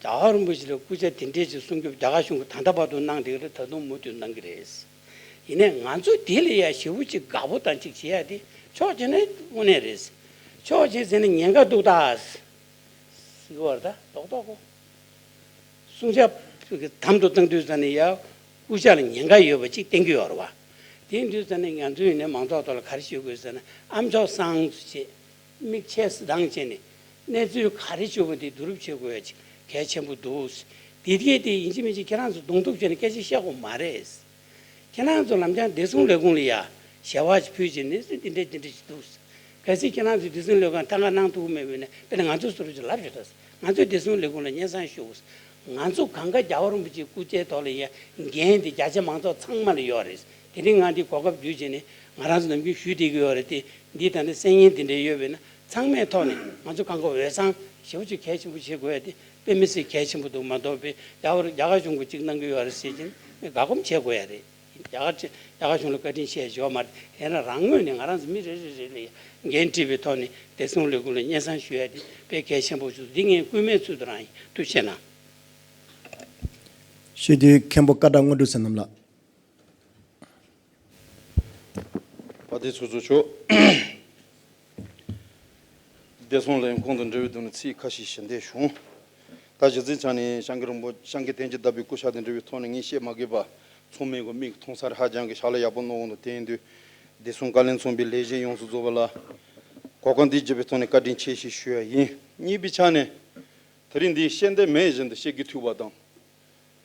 རྒྱལ་བ་རིན་པོ་ཆེ་ལ་སྐུ་ཕྱྭ་དེ་འདྲས་ཅིག་གསུང་སྐྱོབ་རྒྱ་གར་གཞུང་གིས་ད་ལྟ་བར་དུ་གནང་བསྡད་ཀྱི་རེད། ད་དུང་མུ་མཐུད་གནང་གི་རེད། ཡིན་ནའི་ང་ཚོ་དེ་ལ་ཡ་ཞེ་པོ་ཅིག་དགའ་པོ་དང་ཅིག་བྱེད་ཡ་དེ་ཆོག་བྱས་ན་དངོས་གནས་རེད། ཆོག་བྱས་ཟེར་ན་ཉེན་ཁ་འདུག་ད། ཟེར་བར་ད་རྡོག་རྡོག་གོ། སྲུང་སྐྱོབ་དམ་དུ་བཏང་དུས་ཙ་ནས་ཡ། སྐུ་ཕྱྭ་ལ་ཉེན་ཁ་ཡོད་པ་ཅིག་བསྟན་གྱི་ཡོད་རེད་བ། དེ་དུས་ཙ་ནས་ང་ཚོས་ནས་མང་ཚོགས་ཐོག་ལ་ག་རེ་ཞུ་དགོས་ཟེར་ན་ཨ་མཆོག་གསང་བྱེད། མིག་ཆེ་སི་དང་བྱས་ནས་གནས་ཚུལ་ག་རེ་བྱུང་བ་དེ་བསྡུ་རུབ་བྱེད་དགོས་ཡ་ཅིག་གལ་ཆེན་པོ་འདུག། དེ་དེ་དེ་ཡིན་གཅིག་མིན་གཅིག་ཁྱེད་རང་ཚོ་གདོང་གཏུག་བྱས་ནས་སྐད་ཆ་བཤད་དགོས་མ་རེད། ཁྱེད་རང་ཚོ་ལམ་སང་བདེ་སྲུང་ལས་ཁུངས་ལ་ཡ་ཞལ་བ་ཞིག་ཕུལ་བྱས་ནས་སྲིད་འདི་འདྲས་འདི་འདྲས་ཞིག་འདུག། གལ་སྲིད་ཁྱེད་རང་ཚོས་བདེ་སྲུང་ལས་ཁུངས་ཐད་ཀར་གནང་ཐུབ་ཀྱི་མེད་པ་ཡིན་ན་དཔེར་ན་ང་ཚོ་སུ་རུ་ཅིག་ལབ་ཞུ་ད། ང་ཚོས་བདེ་སྲུང་ལས་ཁུངས་ལ་སྙན་སེང་ཞུ་དགོས། ང་ཚོ་གང་ག་རྒྱལ་བ་རིན་པོ་ཆེའི་སྐུ་ཕྱྭའི་ཐོག་ལ་ཡ་འགན་དེ་བརྒྱ་ཆ་མང་ཚོགས་ཚང་མ་ལ་ཡོད་རེད། དེ་རིང་ང་འདི་གོ་སྐབས་བརྒྱུད་བྱས་ནས་ང་རང་ཚོ་ནམ་རྒྱུན་ཞུས་བསྡད་ཀྱི་ཡོད་རེད་དེ། འདི་ད་ནི་གསན་མཁན་དེ་འདྲས་ཡོད་པས་ན་ཚང་མའི་ཐོག་ནས་ང་ཚོ་གང་ག་འོས་འཚམ་ཞེ་པོ་ཅིག་གལ་ཆེན་པོ་བྱེད་དགོས་ཡ་དེ་དཔེ་མི་སྲིད་གལ་ཆེན་པོ་འདུག་མ་གཏོགས་པའི་རྒྱ་གར་རྒྱ་གར་གཞུང་གིས་གཅིག་གནང་གི་ཡོད་རེད་ཟེར་གྱིན་དགའ་སྒོམ་བྱེད་དགོས་ཡ་རེད། རྒྱ་གར་རྒྱ་གར་གཞུང་ལ་བཀའ་དྲིན་ཆེ་ཞུ་བ་མ་རེད། ཡིན་ན་རང་ངོས་ནས་ང་རང་ཚོ་མི་རེ་རེ་རེ་ལ་འགན་དཀྲིས་པའི་ཐོག་ནས་བདེ་སྲུང་ལས་ཁུངས་ལ་སྙན་སེང་ཞུ་ཡ་དེ་དཔེ་གལ་ཆེན་པོ་ཞིག་འདི་ངས་སྐུལ་མའི་ཚུལ་དུ་རང་ཡིན། ཐུགས་རྗེ་གནང་། ཞུ་དུས་མཁན་པོ་ཀ་དག་དངོས་གྲུབ་བསོད་ནམས་ལགས། བ་དེ་ཚོ་ཚོ་ཆོག། བདེ་སྲུང་ལས་ཁུངས་དང་འབྲེལ་བའི་སྡོམ་ནི་ཚིག་ཁ་ཤས་ཞུ་འདོད་བྱུང་། ད་གཞི་རྩའི་ཆ་ནས་ཤང་གི་རིན་པོ་ཤང་གི་བསྟན་འཛིན་ལྟ་བུའི་སྐུ་ཕྱྭ་དང་འབྲེལ་བའི་ཐོག་ནས་ངས་བཤད་མ་དགོས་པ་ཚང་མས་གོ་མིག་མཐོང་སར་ཧ་ཅང་གི་ཤ་ལ་ཡག་པོ་གནང་འོང་དུ་བསྟན་དུས། བདེ་སྲུང་བཀའ་བློན་ཚོགས་པའི་ལས་བྱེད་ཡོངས་སུ་རྫོགས་པ་ལ་གོ་སྐབས་འདི་བརྒྱབ་པའི་ཐོག་ནས་བཀའ་དྲིན་ཆེ་ཞེས་ཞུ་ཡ་ཡིན། གཉིས་པའི་ཆ་ནས་དེ་རིང་འདི་བཤད་འདོད་མེད་བཞིན་དུ་བཤད་དགོས་ཐུག་པ་དང་།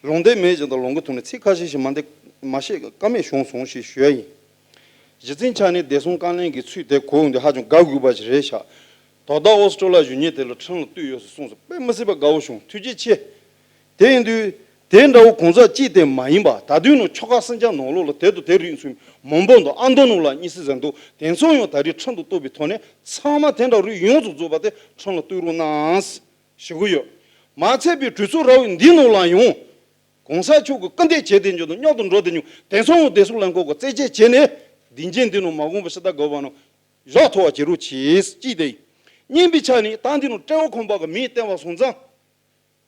ལོང་འདོད་མེད་ཅིག་དང་ལོང་གི་ཐོག་ནས་ཚིག་ཁ་ཤས་ཤིག་མ་འདི་མ་བཤད་ཀ་མེད་བྱུང་སོང་ཞེས་ཞུ་ཡ་ཡིན། གཞི་རྩའི་ཆ་ནས་བདེ་སྲུང་བཀའ་བློན་གྱི་ཚུལ་དེ་གོ་འོང་དུས་ཧ་ཅང་དགའ་དགོས་པ་ཞིག་རེད་ཤག། དོ་བདག་ཨོ་སི་ཀྲོ་ལ་བཞུགས་མཁན་དེ་ལ་ཁྲིམས་ལ་གཏུགས་ཡོད་ཟེར་གསུངས་སོང་། དཔེ་མི་སྲིད་པ་དགའ་བོ་བྱུང་། ཐུགས་རྗེ་ཆེ། དེ་ཡིན་དུས། དེ་འདྲ་བོ་གང་ཟག་གཅིག་དེ་མ་ཡིན་པ་ད་དུང་ནང་ཆོལ་ཁ་གསུམ་ཆ་ནང་ལོགས་ལ་དེ་དང་དེ་རིགས་ཚུན་མང་པོ་འདུག། ཨ་མདོ་ནང་ལ་གཉིས་སྲིད་ཟེར་འདུག། དེ་ཚོ་ཡང་ད་རེས་ཁྲིམས་དང་གཏུགས་པའི་ཐོག་ནས་ཚང་མ་དེ་འདྲ་རིགས་ཡོངས་སུ་རྫོགས་པ་དེ་ཁྲིམས་ལ་གཏུགས་རོགས་གནང་། ཞུ་གི་ཡོད། མ་ཚད་པའི་གྲོས་ཚོགས་ར་བའི་འདི་ནང་ལ་ཡང་། གོང་ས་མཆོག་གི་སྐུ་འདས་བྱས་ཏེ་འཇོག་དང་རྙོག་ཏུ་འགྲོ་དེ་ཉུང་དེ་ཚོ་བོ་བདེ་སྲུང་ལས་ཁུངས་ཀྱི་རྩད་གཅོད་བྱས་ནས་སྡིངས་ཆའི་འདི་ནང་མ་འོངས་པ་ཕྱི་ཟླ་དགུ་པ་ནང་བཞག་ཐུབ་པ་བྱེད་རོགས་གྱིས། གཅིག་དེ། གཉིས་པའི་ཆ་ནས་ད་འདི་ནང་སྤྲེའུ་ཁང་པ་གི་མིང་བཏོན་པ་སོང་ཙང་།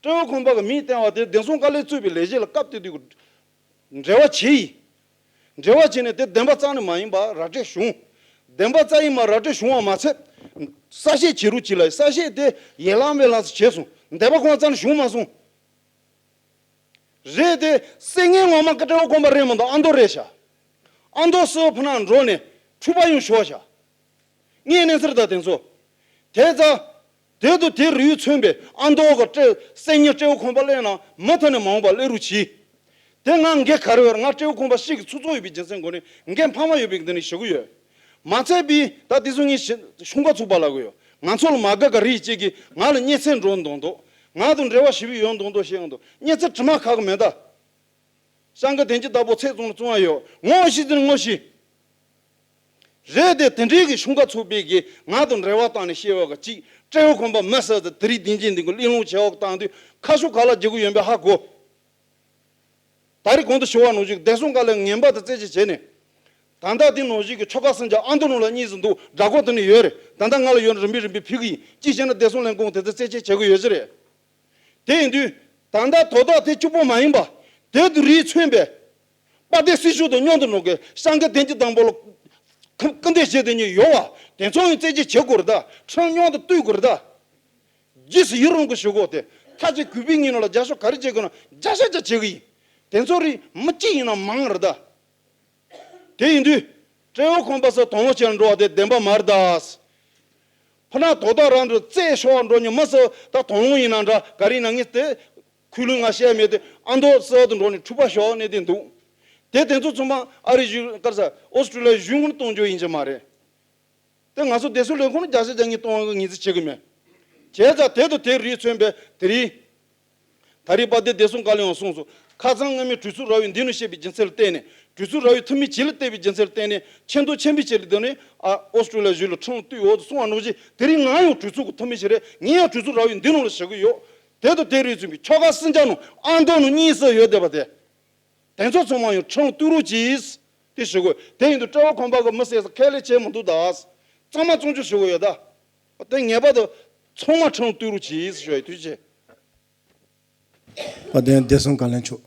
སྤྲེའུ་ཁང་པ་གི་མིང་བཏོན་པ་དེ་བདེ་སྲུང་བཀའ་བློན་གཙོས་པའི་ལས་བྱེད་ལ་སྐབས་དེ་དུས་ཀྱི་འབྲེལ་བ་བྱས་ཡིན། འབྲེལ་བ་བྱས་ནས་དེ་བདེན་པ་རྩ་ནས་མ་ཡིན་པ་ར་སྤྲོད་བྱུང་། བདེན་པ་རྩ་ཡིན་པ་ར་སྤྲོད་བྱུང་བ་མ་ཚད། གསལ་བཤད་བྱེད་རོགས་གྱིས་ལ་གསལ་བཤད་དེ་ཡན་ལག་མེད་ལགས་སུ་བྱས་སོང་། བདེན་པ་ཁོང་རྩ་ནས་བྱུང་མ་སོང་། རེད་དེ་སྲིད་ངན་ངོ་མ་ཀ་སྤྲེའུ་ཁང་པ་རེད་མ་གཏོགས་ཨ་མདོ་རེད་ཤག། ཨ་མདོ་སྲིད་ཕུ་ན་འགྲོ་ནས་འཁྲུག་པ་ཡོང་ཤོག་ཤག། ངས་གནས་ཚུལ་དང་དེ་ཚོ། དེ་ཙང་། དེ་དུ་དེ་རུས་མཚོན་པའི་ཨ་མདོ་གི་སྤྲེ་སེ་ཉི་སྤྲེའུ་ཁང་པ་གླེང་ན་མུ་མཐུད་ནས་མ་འོངས་པ་གླེང་རོགས་གྱིས། དེ་ང་འགན་ག་རེ་ཡོད་རེད། ང་སྤྲེའུ་ཁང་པ་ཞིག་གི་ཚོགས་གཙོ་ཡོད་པའི་རྒྱུ་མཚན་སྒོ་ནས་འགན་འཕར་མ་ཡོད་པའི་འདི་ནས་ཞུ་གི་ཡོད། མ་ཚད་པའི་ད་དེ་ཚོ་ངས་ཤི་ཤུང་ཀ་ཚུགས་པ་ལབ་གི་ཡོད། ང་ཚོ་ལ་མ་དགའ་ག་རེ་ཡིན་ཅིག་གིས་ང་ལ་གཉེན་ཚན་འགྲོ་མདོག་མདོག། ང་དང་འབྲེལ་བ་ཞེ་པོ་ཡོད་མདོག་མདོག་བཤད་ཡོང་དུས་གཉེན་ཚན་དྲི་མ་ཁག་གི་མེད་ད། ཤང་གི་དེང་གི་བདག་པོ་ཚེ་བཙོང་ལ་བཙོང་བ་ཡོད། ངོ་ཤེས་ཚུལ་ངོ་ཤེས། རེད་དེ་དེ་འདྲའི་གི་ཤུང་ཀ་ཚུགས་པའི་གི་ང་དང་འབྲེལ་བ་བཏང་ནས་བཤད་བ་ག་གཅིག་སྤྲེའུ་ཁང་པ་མི་ཟེར་ཏེ་དེ་རིགས་སྡིངས་ཆའི་འདི་གི་གླེང་སློང་བྱེད་འོག་བཏང་དུས་ཁ་ཤུགས་ག་ལ་རྒྱག་གི་ཡོད་པའི་ཧ་གོ། ད་རེས་གོང་དུ་ཞུ་བ་ནང་བཞིན་བདེ་སྲུང་བཀའ་བློན་ངན་པ་དང་རྩད་གཅོད་བྱས་ནས། ད་ལྟ་དེ་ནང་བཞིན་གི་ཆོལ་ཁ་གསུམ་ཆ་ཨ་མདོ་ནང་ལ་གཉིས་སུ་འདུག། དགྲ་འགོག་དེ་ནས་ཡོད་རེད། ད་ལྟ་ང་ལ་ཡོད་ན་རིམ་པས་རིམ་པས་ཕུལ་གི་ཡིན། གཅིག་བྱས་ན་བདེ་སྲུང་ལས་ཁུངས་དེ་ཚོ་རྩད་གཅོད་བྱེད་དགོས་ཡོད་ཀྱི་རེད། དེ་ཡིན་དུས། ད་ལྟ་དོ་བདག་དེ་གཅིག་པོ་མ་ཡིན་པ། དེ་དུ་རིས་མཚོན་པའི། དཔལ་ལྡན་སྲིད་གཞུང་དང་མཉམ་དུ་འགྲོ་མཁན་ཤང་གི་དེང་གི་བདག་པོ་ལ། ཁ་སྐུ་འདས་བྱས་དེ་ཉིད་ཡོད་བ། དེ་ཚོ་ཡང་རྩད་གཅོད་བྱེད་དགོས་རེད་ད། ཁྲིམས་མཉམ་དུ་གཏུག་དགོས་རེད་ད། རྗེས་སུ་ཡི་རང་གི་ཞུ་སྒོ་དེ། ཐག་གཅོད་གུས་པའི་ངོས་ནས་ལ་རྒྱབ་སྐྱོར་ག་རེ་བྱེད་དགོས་ན་བརྒྱ་ཆ་བརྒྱ་བྱེད་གི་ཡིན། དེ་ཚོ་རིགས་མི་གཅིག་ཡིན་ན་མང་རེད་ད། དེ་ཡིན་དུས། སྤྲེའུ་ཁང་པ་སོགས་དང་བླངས་བྱས་འགྲོ་བ་དེ་བདེན་པ་མ་རེད་ད། ཕུ་ན་དོ་བདག་རང་འགྲོ་རྩེ་ཤོར་བ་འགྲོ་ཉི་མ་སོགས་ད་དང་བླངས་ཡིན་ན་འདྲ་ག་རེ་ཡིན་ན་ངས་དེ། ཁུལ་ལུང་ང་བཤད་མེད་དེ་ཨ་མདོ་སོགས་དུ་འགྲོ་ནས་འཁྲུག་པ་ཤོར་གནས་དེ་འདུག། དེ་དེ་ཚོ་ཚང་མ་ཨ་རི་གཞུང་ཀར་ས་ཨོ་སི་ཀྲི་ལི་ཡ་གཞུང་ངོས་གཏོང་རྒྱུ་ཡིན་གྱི་མ་རེད། དེ་ང་ཚོ་བདེ་སྲུང་ལས་ཁུངས་ནས་བརྒྱ་ཆ་བརྒྱ་ངས་གཏོང་བ་ངེས་ཚིག་བྱེད་གི་མེད། བྱས་ཙང་དེ་དང་དེ་རིགས་མཚོན་པའི་དེ་རིང་། ད་རེས་དཔལ་ལྡན་བདེ་སྲུང་བཀའ་བློན་ཡང་གསུངས་སོང་། ཁ་སང་སྔ་མའི་གྲོས་ཚོགས་ར་བའི་འདི་ནང་བཤད་པའི་རྒྱུ་མཚན་ལ་བརྟེན་ནས་གྲོས་ཚོགས་ར་བའི་འཐུས་མི་བྱེད་ལ་བལྟས་པའི་རྒྱུ་མཚན་ལ་བརྟེན་ནས་ཆེ་མཐོང་ཆེན་པོའི་ཆེད་ལ་དེ་ནས་ཨ་ཨོ་སི་ཀྲི་ལི་ཡ་གཞུང་ལ་ཁྲིམས་ལ་གཏུག་འོག་ཏུ་སོང་བ་ནང་བཞིན་དེ་རིང་ང་ཡང་གྲོས་ཚོགས་ཀྱི་འཐུས་མི་ཞིག་རེད། ངས་ཡང་གྲོས་ཚོགས་ར་བའི་འདི་ནང་ལ་བཞུགས་ཀྱི་ཡོད། དེ་དང་དེ་རིགས་མཚོན་པའི་ཆོལ་ཁ་གསུམ་ཆ་ནང་ཨ་མདོ་ནང་གཉིས་སུ་ཡོད་བསྡད་པ་དེ། དེ་ཚོ་ཚང་མ་ཡང་ཁྲིམས་ལ་གཏུག་རོགས་གྱིས། དེ་ཞུ་དགོས། དེ་ཡིན་དུས་སྤྲེའུ་ཁང་པ་གི་མི་ཟེར་ས་ཁས་ལེན་བྱེད་མི་འདུག་ད། གཙང་མ་གཙང་རྐྱང་ཞུ་དགོས་ཡོད་ད། དེ་ངེས་པར་དུ་ ཚང་མ་ཁྲང་བཏུལ་རོགས་གྱིས་ཟེར་ཞུ་ཡ་ཡིན། ཐུགས་རྗེ་ཆེ། དཔལ་ལྡན་བདེ་སྲུང་བཀའ་བློན་མཆོག་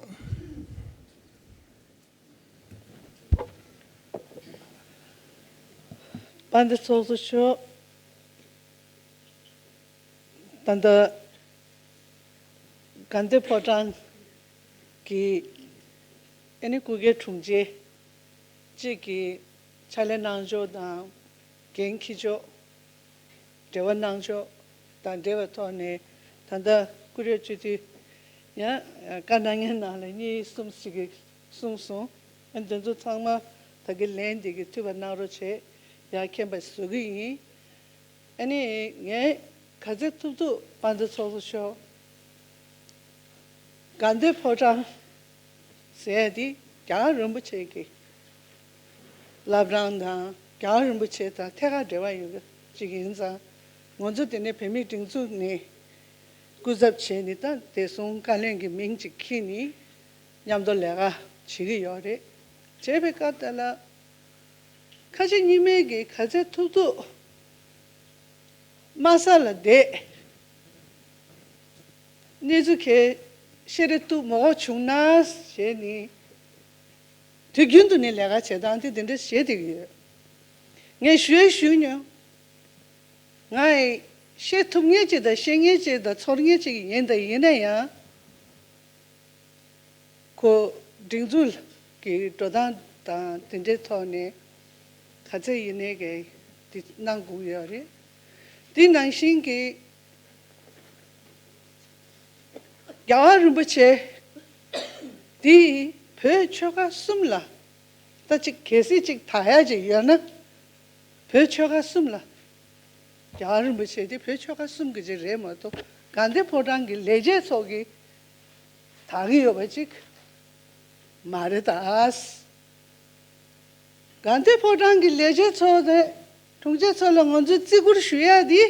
དཔལ་ལྡན་ཚོགས་གཙོ་མཆོག་ད་ལྟ་དགའ་ལྡན་ཕོ་བྲང་གི་ཨ་ནི་སྐུ་སྒེར་དྲུང་ཆེ་གཅིག་གིས་ཕྱག་ལས་གནང་ཕྱོགས་དང་འགན་འཁྱེར་ཕྱོགས། འབྲེལ་བ་གནང་ཕྱོགས་དང་འབྲེལ་བའི་ཐོག་ནས་ད་ལྟ་བཀུར་འོས་སྤྱི་འཐུས་ཡང་བཀའ་གནང་མཁན་ནང་ལ་གཉིས་གསུམ་ཞིག་གིས་གསུངས་སོང་། ཨ་འདི་ཚོ་ཚང་མ་ད་གི་ལན་འདི་གི་ཐུབ་པ་གནང་རོགས་བྱེད། ཡར་མཁྱེན་པ་བཟོ་གི་ཡིན། ཨ་ནི་ངས་ག་ཚད་ཐུབ་ཐུབ་དཔལ་ལྡན་ཚོགས་གཙོ་མཆོག་དགའ་ལྡན་ཕོ་བྲང་ཟེར་ཡ་དེ་རྒྱལ་བ་རིན་པོ་ཆེ་གི་བླ་བྲང་དང་རྒྱལ་བ་རིན་པོ་ཆེ་དང་ཐད་ཀར་འབྲེལ་བ་ཡོད་པ་ཅིག་ཡིན་ཙང་། ང་ཚོ་དེ་ནས་བོད་མིའི་སྒྲིག་འཛུགས་ནས་སྐུ་ཚབ་བྱས་ནས་ད་བདེ་སྲུང་བཀའ་བློན་གྱི་མིང་ཅིག་འཁྱེར་ནས་མཉམ་དུ་ལས་ཀ་བྱེད་ཀྱི་ཡོད་རེད། བྱས་པའི་སྐབས་དེ་ལ་ཁ་ཆེ་གཉིས་མེད་ཀྱིས་ག་ཚད་ཐུབ་ཐུབ་དམའ་ས་ལ་བསྡད། གནས་ཚུལ་གལ་ཤེས་རེ་གཏུག་མ་དགོས་བྱུང་ན་ཞེས་ནི། དུས་རྒྱུན་དུ་ནི་ལས་ཀ་བྱེད་སྟངས་དེ་དེ་འདྲ་བྱེད་བསྡད་ཀྱི་ཡོད། ངས་ཞུ་ཡས་ཞུས་མྱོང་། ང་ཡི་ཤེས་ཐུབ་མཁན་ཅིག་དང་ཤེས་མཁན་ཅིག་དང་ཚོར་མཁན་ཅིག་ཡིན་དང་ཡིན་ན་ཡང་། ཁོ་སྒྲིག་འཛུགས་ཀྱི་འགྲོ་སྟངས་དང་དེ་འདྲའི་ཐོག་ནས་ག་ཚད་ཡིན་ནའི་གི་དེ་གནང་དགོས་ཡོད་རེད། དེ་ནང་བཞིན་གྱི་རྒྱལ་བ་རིན་པོ་ཆེ་དེ་བོད་ཆོལ་ཁ་གསུམ་ལ་ད་ཅིག་གལ་སྲིད་ཅིག་དག་ཡ་ཅིག་ཡོད་ན། བོད་ཆོལ་ཁ་གསུམ་ལ། རྒྱལ་བ་རིན་པོ་ཆེ་དེ་བོད་ཆོལ་ཁ་གསུམ་གྱི་ཅིག་རེད་མ་གཏོགས་དགའ་ལྡན་ཕོ་བྲང་གི་ལས་བྱེད་ཚོ་གི་དག་གི་ཡོད་པ་ཅིག་མ་རེད་ད། དགའ་ལྡན་ཕོ་བྲང་གི་ལས་བྱེད་ཚོ་དེ་དྲུང་ཆེ་ཚོ་ལ་ང་ཚོས་བརྩི་བཀུར་ཞུ་ཡ་དེ།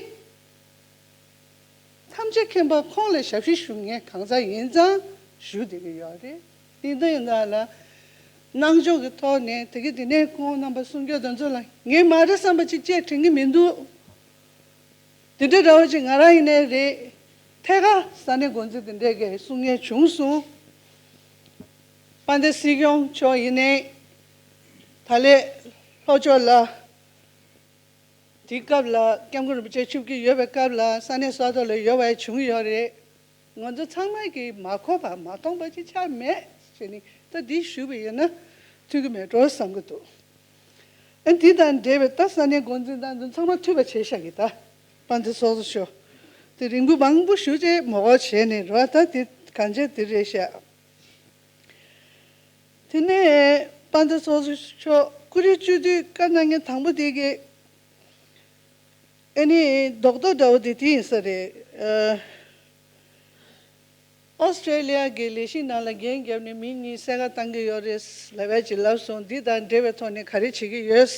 ཐམས་ཅད་མཁྱེན་པ་ཁོང་ལ་ཞབས་ཕྱི་ཞུ་མཁན་གང་ཟག་ཡིན་ཙང་ཞུ་བསྡད་ཀྱི་ཡོད་རེད། ཡིན་ད་ཡིན་ད་ལ་གནང་ཕྱོགས་ཀྱི་ཐོག་ནས་དེ་གི་དེ་ནས་ཁོང་རྣམ་པ་གསུང་སྐྱོད་དེ་ཚོ་ལ་ངས་མ་རེད་བསམ་པ་ཅིག་བཅས་དྲན་གྱི་མི་འདུག་དེ་འདྲ་འདྲ་བོ་ཅིག་ང་རང་ཡིན་ནའི་རེད། ཐད་ཀར་ས་གནས་འགོ་འཛིན་དེ་འདྲས་ཀྱིས་གསུང་མཁན་བྱུང་སོང་། དཔལ་ལྡན་སྲིད་སྐྱོང་མཆོག་ཡིན་ནའི་ད་ལས་ལྷོ་ཕྱོགས་ལ། དེའི་སྐབས་ལ་སྐྱབས་མགོན་རིན་པོ་ཆེ་ཆིབས་བསྒྱུར་ཡོད་པའི་སྐབས་ལ་ས་གནས་ས་ཐོག་ལ་ཡོད་པ་བྱུང་ཡོད་རེད། ང་ཚོ་ཚང་མ་གིས་མ་གོ་བ་མ་མཐོང་བ་ཅིག་ཆགས་མེད་ཟེར་ནས་ད་འདི་ཞུས་པ་ཡིན་ན་འཐུས་ཀྱི་མེད་འགྲོ་བསམ་གྱི་འདུག་ཨ་འདི་དང་འབྲེལ་བའི་ད་ས་གནས་འགོ་འཛིན་དང་འདི་ཚང་མ་འཐུས་པ་བྱས་བཞག་གི་ད་དཔལ་ལྡན་ཚོགས་གཙོ་མཆོག་དེ་རིང་པོ་མང་པོ་ཞུ་བྱས་མ་གོ་བྱས་ནས་རོ་ད་དེ་གང་བྱས་དེ་རེད་ཤག་དེ་ནས་དཔལ་ལྡན་ཚོགས་གཙོ་མཆོག་བཀུར་འོས་སྤྱི་འཐུས་བཀའ་གནང་མཁན་དང་པོ་དེ་གི་ཨ་ནི་རྡོག་རྡོག་འདྲ་བོ་དེ་དེ་ཡིན་ས་རེད། ཨ་ཨོ་སི་ཀྲེ་ལི་ཡ་གི་ལས་གཞི་ནང་ལ་འགན་བརྒྱབ་ནས་མི་གཉིས་གསལ་ཁ་བཏང་གི་ཡོད་རེད་ལབ་ཡ་ཅིག་ལབ་སོང་། འདི་དང་འབྲེལ་བའི་ཐོག་ནས་ག་རེ་བྱེད་ཀྱི་ཡོད།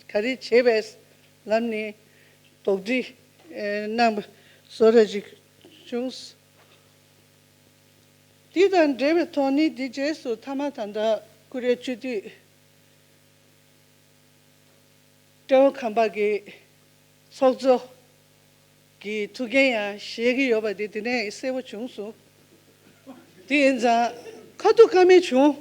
ག་རེ་བྱེད་པའི་ལམ་ནས་དོགས་འདྲི་གནང་བ་བཟོ་འདྲ་ཅིག་བྱུང་། འདི་དང་འབྲེལ་བའི་ཐོག་ནས་འདི་རྗེས་སུ་མཐའ་མ་ད་ལྟ་བཀུར་འོས་སྤྱི་འཐུས་སྤྲེའུ་ཁམས་པ་གི་ཚོགས་གཙོ་གི་ཐུགས་འགན་ཡང་བཞེས་ཀྱི་ཡོད་པ་དེ་དེ་ནས་གསལ་པོ་བྱུང་སོང་། དེ་ཡིན་ཙང་ཁ་ཐུག་ཁ་མེད་བྱུང་།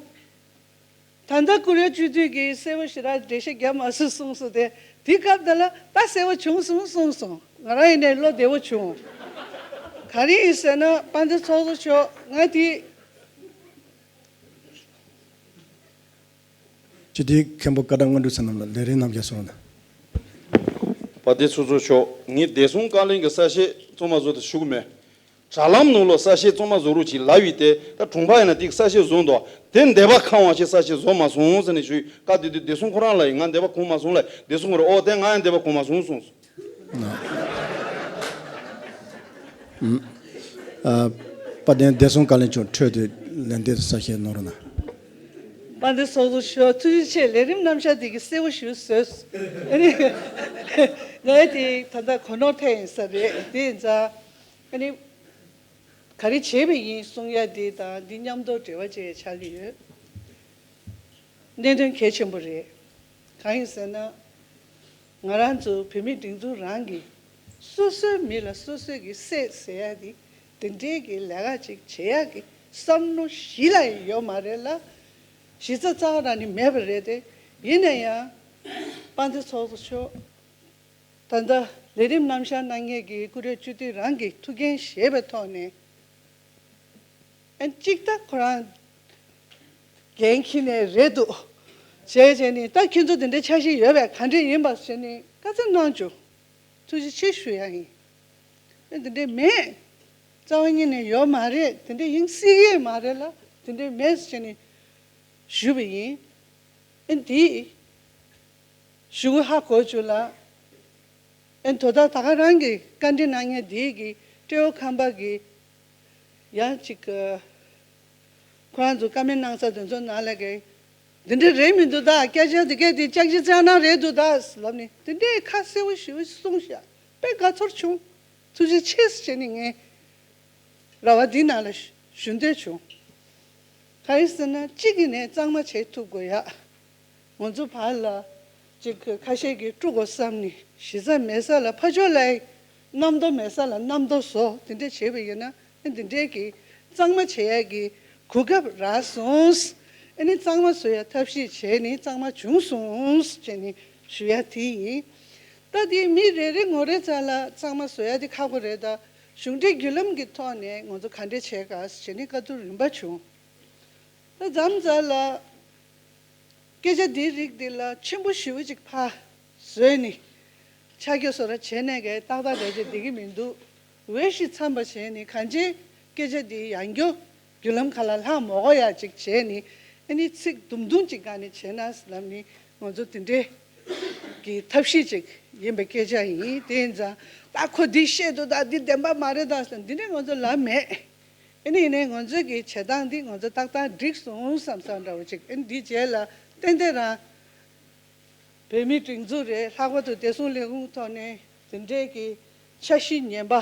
ད་ལྟ་བཀུར་འོས་སྤྱི་འཐུས་ཀྱིས་གསལ་པོ་ཞེ་དྲག་འགྲེལ་བཤད་རྒྱབ་མ་སོང་གསུངས་སོང་སྟེ། དེ་སྐབས་དེ་ལ་ད་གསལ་པོ་བྱུང་སོང་གསུངས་སོང་། ང་རང་ཡིན་ནའི་བློ་བདེ་བོ་བྱུང་། ག་རེ་ཡིན་ཟེར་ན་དཔལ་ལྡན་ཚོགས་གཙོ་མཆོག་ང་དེ། སྤྱི་འཐུས་མཁན་པོ་སྐད་གྲགས་དངོས་གྲུབ་བསོད་ནམས་ལ་ལས་རིམ་རྣམས་ཀྱང་གསུངས་དང་། དཔལ་ལྡན་ཚོགས་གཙོ་མཆོག་ངས་བདེ་སྲུང་བཀའ་བློན་གྱི་གསལ་བཤད་གཙང་མ་བཟོ་དང་ཞུ་གི་མེད། དྲ་ལམ་ནང་ལ་གསལ་བཤད་གཙང་མ་བཟོ་རོགས་གྱིས་ལབ་ཡོད་དེ། ད་དྲུང་འཕར་ཡིན་ན་དེ་གསལ་བཤད་བཟོ་འདུག་དེ་འདས་པ་ཁ་དབང་ཆེ་གསལ་བཤད་བཟོ་མ་སོང་ཟེར་ནས་ཞུས། བཀའ་དེ་དུས་བདེ་སྲུང་ཁོ་རང་ལ་ཡིན། ང་འདས་པ་གོ་མ་སོང་ལ། བདེ་སྲུང་རེད། ཨོ་དེ་ང་ཡང་འདས་པ་གོ་མ་སོང་གསུངས་སོང་། ཨ། དཔལ་ལྡན་བདེ་སྲུང་བཀའ་བློན་མཆོག་འཕྲོས་དུ་ལན་འདེབས་གསལ་བཤད་གནང་རོགས་གནང་། དཔལ་ལྡན་ཚོགས་གཙོ་མཆོག་ཐུགས་རྗེ་ཆེ། ལས་རིམ་རྣམ་གཞག་འདི་གི་གསལ་པོ་ཞུ་བཟོས། ཨ་ནི་ངའི་དེ་ད་ལྟ་གོ་ནོར་ཐེབས་ཡིན་ས་རེད། དེ་ཡིན་ཙང་ཨ་ནི་ག་རེ་བྱས་པ་ཡིན་གསུང་ཡ་དེ་དང་འདི་མཉམ་དུ་འབྲེལ་བ་བྱས་ཆགས་ཀྱི་ཡོད། གནད་དོན་གལ་ཆེན་པོ་རེད། གང་ཡིན་ཟེར་ན། ང་རང་ཚོ་བོད་མིའི་སྒྲིག་འཛུགས་རང་གི་ སོ་སོའི་མི་ལ་སོ་སོའི་གི་སྲས་ཟེར་ཡ་དེ་དེ་འདྲའི་གི་ལས་ཀ་ཅིག་བྱེད་ཡ་གི་བསམ་བློ་གཞི་ལ་ཡང་ཡོད་མ་རེད་ལ། གཞི་རྩ་རྩ་བ་རང་ནས་མེད་པ་རེད་དེ། ཡིན་ན་ཡང་དཔལ་ལྡན་ཚོགས་གཙོ་མཆོག་ད་ལྟ་ལས་རིམ་རྣམ་གཞག་གནང་མཁན་གྱི་སྐུ་ཕྲེང་བཅུ་བདུན་རང་གི་ཐུགས་འགན་བཞེས་པའི་ཐོག་ནས། ཨན་གཅིག་ད་ཁོ་རང་འགན་འཁྱེར་ནས་རེད་འདུག་བྱས་བྱས་ནས་ད་ཁྱེད་ཚོ་དེ་འདྲའི་འཆར་གཞི་ཡོད་པས་ག་འདྲས་ཡིན་པ་བྱས་ནས་བཀའ་སྩལ་གནང་བྱུང་། ཐུགས་རྗེ་ཆེ་ཞུ་ཡ་ཡིན། ཨན་དེ་འདྲས་མེད། རྩ་བ་ཉིད་ནས་ཡོད་མ་རེད། དེ་འདྲས་ཡིན་སྲིད་ཀྱི་མ་རེད་ལ། དེ་འདྲས་མེད་ཟེར་བྱས་ནས་ཞུས་པ་ཡིན། ཨན་དེ་ཞུ་གི་ཧ་གོ་བྱུང་ལ། ཨེ་དོ་བདག་ད་ག་རང་གི་བཀའ་འདྲི་གནང་མཁན་དེའི་གི་སྤྲེའུ་ཁམས་པ་གི་ཡང་ཅིག་ཁོ་རང་ཚོ་བཀའ་མོལ་གནང་ས་དེ་ཚོ་ནང་ལ་གི་འདི་འདྲ་རེད་མི་འདུག་ད་སྐད་ཆ་འདི་སྐད་དེ་ལྕགས་ཀྱི་རྩ་ནག་རེད་འདུག་ད་ལབ་ནས་དེ་འདྲའི་ཁ་གསལ་བོ་ཞེ་པོ་གསུངས་ཤག་དཔེ་དགའ་ཚོར་བྱུང་། ཐུགས་རྗེ་ཆེ་ཟེར་བྱས་ནས་ངས་ར་བ་འདི་ནང་ལ་ཞུ་འདོད་བྱུང་། གང་ཡིན་ཟེར་ན་གཅིག་གིས་ནས་གཙང་མ་བྱེད་ཐུབ་དགོས་ཡ། ང་ཚོ་བར་ལ་ཅིག་ཁ་ཤས་ཀྱིས་དཀྲུག་དགོས་བསམ་ནས་གཞི་རྩ་མེད་ས་ལ་ཕར་ཕྱོགས་ལ་རྣམ་རྟོག་མེད་ས་ལ་རྣམ་རྟོག་བཟོ་དེ་འདྲས་བྱས་པ་ཡིན་ན་ཨ་འདི་འདྲས་ཀྱི་གཙང་མ་བྱེད་ཡ་གི་གོ་སྐབས་རག་སོང་། ཨ་ནི་གཙང་མ་བཟོ་ཡ་ཐབས་ཤེས་བྱས་ནས་གཙང་མ་བྱུང་སོང་ཟེར་ནས་ཞུ་ཡ་དེ་ཡིན། ད་དེ་མི་རེ་རེ་ངོ་རེ་རྩ་ལ་གཙང་མ་བཟོ་ཡ་དེ་ཁག་པོ་རེད། ད་གཞུང་འབྲེལ་བརྒྱུད་ལམ་གྱི་ཐོག་ནས་ང་ཚོ་ག་འདྲས་བྱས་ག་ཟེར་ནས་བཀའ་བསྡུར་རིམ་པ་བྱུང་། ད་མཚམས་མཚམས་ལ་སྐད་ཆ་འདིའི་རིགས་འདི་ལ་ཆེན་པོ་ཞེ་པོ་ཅིག་ཕར་བཟོས་ནས་ཆ་རྒྱུས་བཟོ་འདྲ་བྱས་ནས་གས་ཏག་ཏག་རེད་ཅེས་འགྲིག་གི་མི་འདུག་འོས་ཤིག་འཚམས་པ་བྱས་ནས་གང་ཅིའི་སྐད་ཆ་འདི་ཡང་བསྐྱར་བརྒྱུད་ལམ་ཁག་ལ་ལྷག་མ་དགོས་ཡ་ཅིག་བྱས་ནས་ཨ་ནི་ཚིག་དུམ་དུམ་ཅིག་སྒང་ནས་བྱས་ན་ལབ་ནས་ང་ཚོ་དེ་འདྲའི་གི་ཐབས་ཤེས་ཅིག་ཡིན་པའི་སྐད་ཆ་ཡིན། དེ་ཡིན་ཙང་ད་ཁོ་འདི་བཤད་འདུག་ད་འདི་བདེན་པ་མ་རེད་ད་ཟེར་འདི་འདྲའི་ང་ཚོ་ལབ་མེད། ཨ་ནི་ཡིན་ནའི་ང་ཚོའི་གི་བྱེད་སྟངས་འདི་ང་ཚོ་ཏག་ཏག་འགྲིག་སོང་བསམ་བསམ་འདྲ་བོ་ཅིག་ཨ་ནི་འདི་རྗེས་ལ་ཏན་ཏན་རང་བོད་མིའི་སྒྲིག་འཛུགས་རེད། ལྷག་པར་དུ་བདེ་སྲུང་ལས་ཁུངས་ཐོག་ནས་དེ་འདྲའི་གི་འཆར་གཞི་ངན་པ་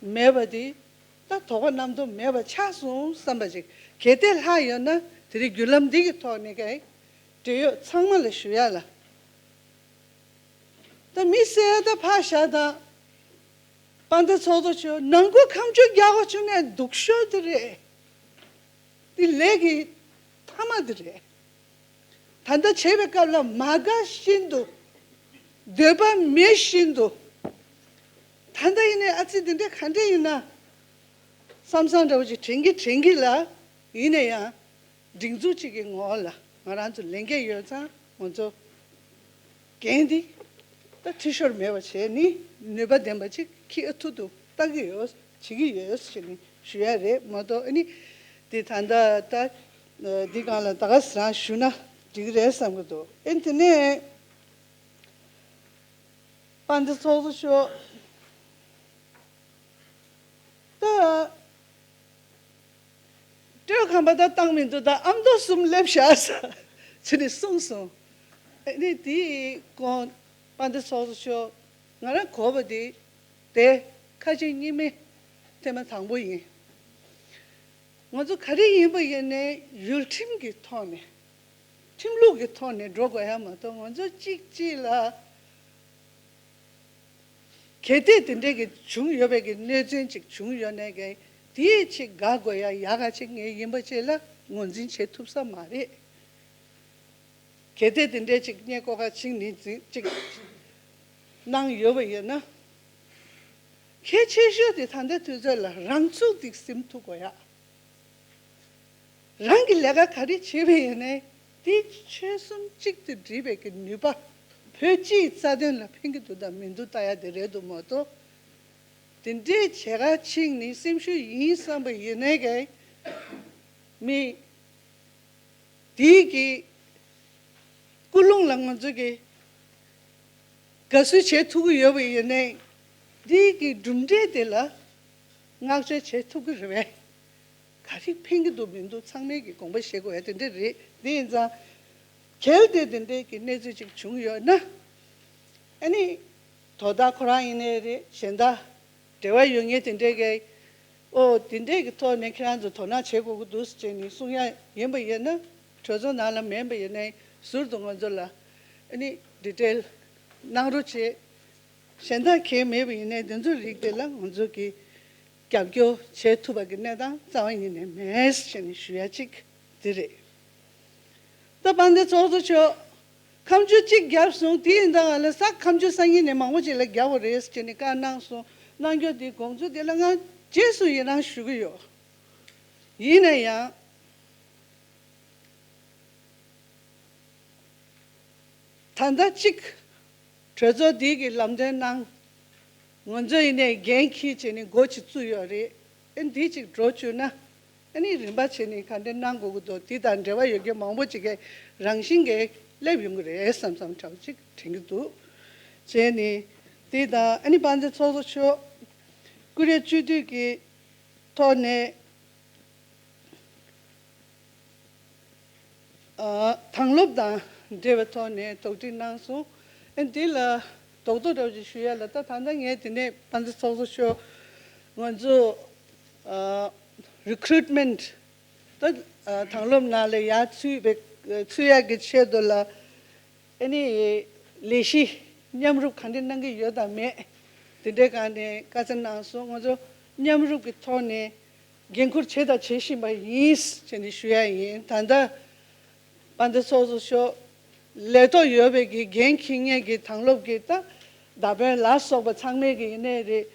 མེད་པ་འདི་ད་དོགས་པ་རྣམ་རྟོག་མེད་པ་ཆགས་སོང་བསམ་པ་ཅིག་གལ་ཏེ་ལྷག་ཡོད་ན་དེ་རིང་བརྒྱུད་ལམ་འདི་གི་ཐོག་ནས་གི་འབྲེལ་ཡོད་ཚང་མ་ལ་ཞུ་ཡ་ལ། ད་མི་བསད་ཡ་ད་ཕར་བཞག་དང་། དཔལ་ལྡན་ཚོགས་གཙོ་མཆོག་ནང་ཁུལ་ཁ་མཆུ་རྒྱག་དགོས་བྱུང་ན་སྡུག་ཤོས་དེ་རེད། དེ་ལས་ཀྱི་མཐའ་མ་དེ་རེད། ད་ལྟ་བྱེད་པའི་སྐབས་ལ་མ་དགའ་བཞིན་དུ། འདོད་པ་མེད་བཞིན་དུ། ད་ལྟ་ཡིན་ནའི་ཨ་ཙི་དེ་འདྲ་ག་འདྲ་ཡིན་ན། བསམ་བསམ་འདྲ་བོ་ཅིག་དྲན་གྱི་དྲན་གྱི་ལ། ཡིན་ན་ཡང་། སྒྲིག་འཛུགས་གཅིག་གི་ངོ་བོ་ལ་ང་རང་ཚོ་ལས་འགན་ཡོད་ཙང་ང་ཚོ་འགན་འདི་ད་འཐུས་ཤོར་མེད་པ་བྱས་ནི་ནུས་པ་ལྡན་པ་ཅིག་འཁྱེར་ཐུབ་ཏུ་ལྟ་གི་ཡོད་བྱེད་ཀྱི་ཡོད་ཞེས་ནི་ཞུ་ཡ་རེད་མ་གཏོགས་ཨ་ནི་འདི་ད་ལྟ་ད་འདི་སྒང་ལ་ད་ག་ཟེ་རང་ཞུ་ན་འགྲིག་གི་རེད་བསམ་གི་འདུག་ཨེ་དེ་ནས་དཔལ་ལྡན་ཚོགས་གཙོ་མཆོག་ད། སྤྲེའུ་ཁམས་པ་ད་བཏང་མི་འདུག་ད་ཨ་མདོ་གསུམ་སླེབས་བཞག་ཟེར་ནས་གསུངས་སོང་། ཨ་ནི་དེའི་གོང་དཔལ་ལྡན་ཚོགས་གཙོ་མཆོག་ང་རང་གོ་བ་དེ་དེ་ཁ་ཆེ་གཉིས་མེད་ཐེངས་མ་དང་པོ་ཡིན། ང་ཚོ་ག་རེ་ཡིན་པ་ཡིན་ནའི་ཡུལ་ཁྲིམས་ཀྱི་ཐོག་ནས་ཁྲིམས་ལུགས་ཀྱི་ཐོག་ནས་འགྲོ་དགོས་ཡ་མ་གཏོགས་ང་ཚོ་གཅིག་གཅིག་ལ། གལ་ཏེ་དེ་འདྲའི་གི་བྱུང་ཡོད་པའི་གི་གནད་དོན་ཅིག་བྱུང་ཡོད་ནའི་གི་དེའི་ཆེད་དགའ་དགོས་ཡ་ཡག་ག་ཅིག་ངས་ཡིན་པ་ཅིག་ལ་ངོས་འཛིན་བྱེད་ཐུབ་ས་མ་རེད། གལ་ཏེ་དེ་འདྲའི་ཅིག་རྙེད་ཀོ་ཁ་ཅིག་ནི་ཅིག་གནང་ཡོད་པ་ཡིན་ན། གལ་ཆེ་ཤོས་དེ་ད་ལྟའི་དུས་ཚོད་ལ་རང་ཚུགས་དེ་ཟིན་ཐུབ་དགོས་ཡ། རང་གི་ལས་ཀ་ག་རེ་བྱེད་པ་ཡིན་ནའི་དེ་ཆོལ་གསུམ་གཅིག་ཏུ་སྒྲིལ་བའི་གི་ནུས་པ་བོད་སྤྱིའི་རྩ་དོན་ལ་ཕན་གི་འདུག་དང་མི་འདུག་ལྟ་ཡ་དེ་རེད་འདུག་མ་གཏོགས། དེ་འདྲའི་བྱེད་ག་ཕྱིན་ནི་སེམས་ཤུགས་ཡིན་བསམ་པ་ཡིན་ནའི་གི་མི་དེའི་གི་ཀུན་སློང་ལ་ང་ཚོ་གི་དགའ་བསུ་བྱེད་ཐུབ་ཀྱི་ཡོད་པ་ཡིན་ནའི་དེའི་གི་གྲུབ་འབྲས་དེ་ལ་བསྔགས་བརྗོད་བྱེད་ཐུབ་ཀྱི་རེད་པས། ག་རེ་ཕན་གྱི་འདུག་མི་འདུག་ཚང་མས་ཀྱི་དགོངས་པ་བཞེས་དགོས་ཡ་དེ་འདྲ་རེད། དེ་ཡིན་ཙང་། གལ་ཏེ་དེ་འདྲའི་གི་གནས་ཚུལ་ཅིག་བྱུང་ཡོད་ན། ཨ་ནི། དོ་བདག་ཁོ་རང་ཡིན་ནའི་རེད་གཞན་དག་འབྲེལ་བ་ཡོད་མཁན་དེ་འདྲའི་གི། ཨོ་དེ་འདྲའི་གི་ཐོག་ནས་ཁྱེད་རང་ཚོ་དོ་སྣང་བྱེད་དགོས་ཀྱི་འདུག་ཟེར་ནས་གསུང་ཡ་ཡིན་པ་ཡིན་ན། གྲོས་ཚོགས་ནང་ལ་མེད་པ་ཡིན་ནའི་ཟུར་དུ་ང་ཚོ་ལ། ཨ་ནི་ཌི་ཊེལ་གནང་རོགས་བྱེད། གཞན་དག་གང་མེད་པ་ཡིན་ནའི་འདི་ཚོའི་རིགས་དེ་ལ་ང་ཚོ་གིས་རྒྱབ་སྐྱོར་བྱེད་ཐུབ་པ་གི་གནས་སྟངས་རྩ་བ་ཉིད་ནས་མེད་ཟེར་ནས་ཞུ་ཡ་གཅིག་འདི་རེད། ད་དཔལ་ལྡན་ཚོགས་གཙོ་མཆོག་ཁ་མཆུ་གཅིག་བརྒྱབ་སོང་། དེ་ཡིན་ད་ང་ལ་ས་ཁ་མཆུ་སང་ཉིན་ནས་མང་པོ་ཅིག་ལ་བརྒྱབ་པ་རེད་ཟེར་ནས་བཀའ་གནང་སོང་། གནང་རྒྱུ་དེ་དགོངས་ཚུལ་དེ་ལ་ང་རྗེས་སུ་ཡི་རང་ཞུ་གི་ཡོད། ཡིན་ན་ཡང་། ད་ལྟ་གཅིག་གྲོས་ཚོགས་འདི་གི་ལམ་སྟོན་གནང་། ང་ཚོ་ཡིན་ནའི་འགན་འཁྱེར་བྱས་ནས་འགོ་ཅིག་བཙུགས་ཡོད་རེད། ཨ་འདི་ཅིག་འགྲོ་བཅུག་ན་ཨ་ནི་རིམ་པ་བྱས་ནས་ག་འདྲ་གནང་དགོས་ཀྱི་འདུག་འདི་དང་འབྲེལ་བ་ཡོད་མཁན་མང་པོ་ཅིག་གིས་རང་བཞིན་གྱིས་སླེབས་ཡོང་གི་རེད་བསམ་བསམ་འདྲ་བོ་ཅིག་དྲན་གྱི་འདུག་བྱས་ནས་འདི་དང་ཨ་ནི་དཔལ་ལྡན་ཚོགས་གཙོ་མཆོག་ཀུ་རེ་སྤྱི་འཐུས་ཀྱི་ཐོག་ནས། ཨ། དྭང་སློབ་དང་འབྲེལ་བའི་ཐོག་ནས་དོགས་འདྲི་གནང་སོང་། ཨ་འདི་ལ་རྡོག་རྡོག་འདྲ་བོ་ཅིག་ཞུ་ཡ་ལ། ད་ད་ལྟ་ངས་དེ་ནས་དཔལ་ལྡན་ཚོགས་གཙོ་མཆོག་ང་ཚོ་ཨ་རི་ཀུ་རུ་ཊི་མེན་ཊི་ད་ཨ་དྭང་སློབ་ནང་ལ་ཡར་ཚུད་པའི་ཚུད་ཡག་གི་ཆེད་དུ་ལ། ཨ་ནི་ལས་གཞི་མཉམ་རུབ་གང་འདྲ་གནང་གི་ཡོད་དང་མེད། དེ་འདྲའི་སྒང་ནས་བཀའ་སྩལ་གནང་སོང་། ང་ཚོ་མཉམ་རུབ་ཀྱི་ཐོག་ནས་འགན་འཁུར་བྱས་དང་བྱེད་བཞིན་པ་ཡིན་ཟེར་ནས་ཞུ་ཡ་ཡིན། ད་ལྟ་དཔལ་ལྡན་ཚོགས་གཙོ་མཆོག་ལས་ཐོག་ཡོད་པའི་གི་འགན་འཁྱེར་མཁན་གྱི་དྭང་སློབ་ཀྱི་ད་བརྡ་དཔོན་ལ་སོགས་པ་ཚང་མས་གི་ཡིན་ནའི་རེད།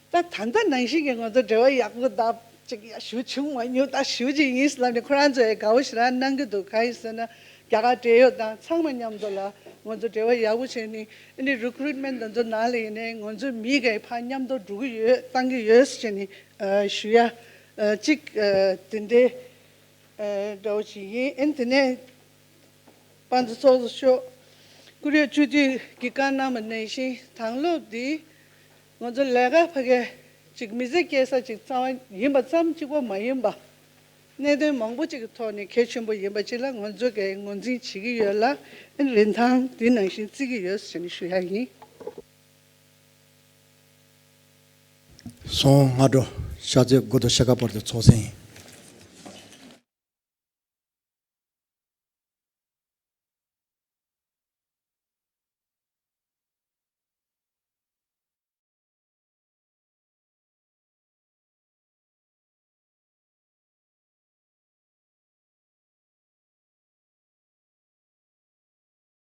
ད་ད་ལྟ་ནང་བཞིན་གྱི་ང་ཚོ་འབྲེལ་བ་ཡག་པོ་ད་ཅིག་ཡ་ཞུ་བྱུང་མ་མྱོང་། ད་ཞུ་ཅིག་ཡིན་ལབ་ནས་ཁོ་རང་ཚོས་དགའ་བོ་ཞེ་དྲག་གནང་གི་འདུག་གང་ཡིན་ཟེར་ན་རྒྱ་གར་འབྲེལ་ཡོད་དང་ཚང་མ་མཉམ་དུ་ལ་ང་ཚོ་འབྲེལ་བ་ཡག་པོ་བྱས་ནས་ཨ་ནི་རི་ཀུ་རུ་ཊི་མེན་ཊི་དེ་ཚོ་ནང་ལ་ཡིན་ནའི་ང་ཚོ་མི་གས་ཕར་མཉམ་དུ་འགྲོ་གི་ཡོད་བཏང་གི་ཡོད་ཟེར་ནས་ཞུ་ཡ་ཅིག་དེ་འདྲའི་འདྲ་བོ་ཞིག་ཡིན། ཨ་ནི་དེ་ནས། དཔལ་ལྡན་ཚོགས་གཙོ་མཆོག་ཀུ་རེ་སྤྱི་འཐུས་ཀྱིས་བཀའ་གནང་བ་ནང་བཞིན་དྭང་སློབ་འདི་ང་ཚོ་ལས་ཀ་ཕ་གི་ཅིག་མི་ཚེ་སྐྱེལ་ས་ཅིག་རྩ་བ་ཡིན་པ་ཙམ་གཅིག་པོ་མ་ཡིན་པ། གནད་དོན་མང་པོ་ཅིག་གི་ཐོག་ནས་གལ་ཆེན་པོ་ཡིན་པ་ཅིག་ལ་ང་ཚོ་གིས་ངོས་འཛིན་བྱེད་ཀྱི་ཡོད་ལ། རིན་ཐང་འདི་ནང་བཞིན་བརྩི་གི་ཡོད་ཟེར་ནས་ཞུ་ཡ་ཡིན། སོང་སྔ་དྲོ་ཤར་རྩེ་དགུ་དང་ཤར་ཁ་བར་དུ་ཚོགས་ཟིན།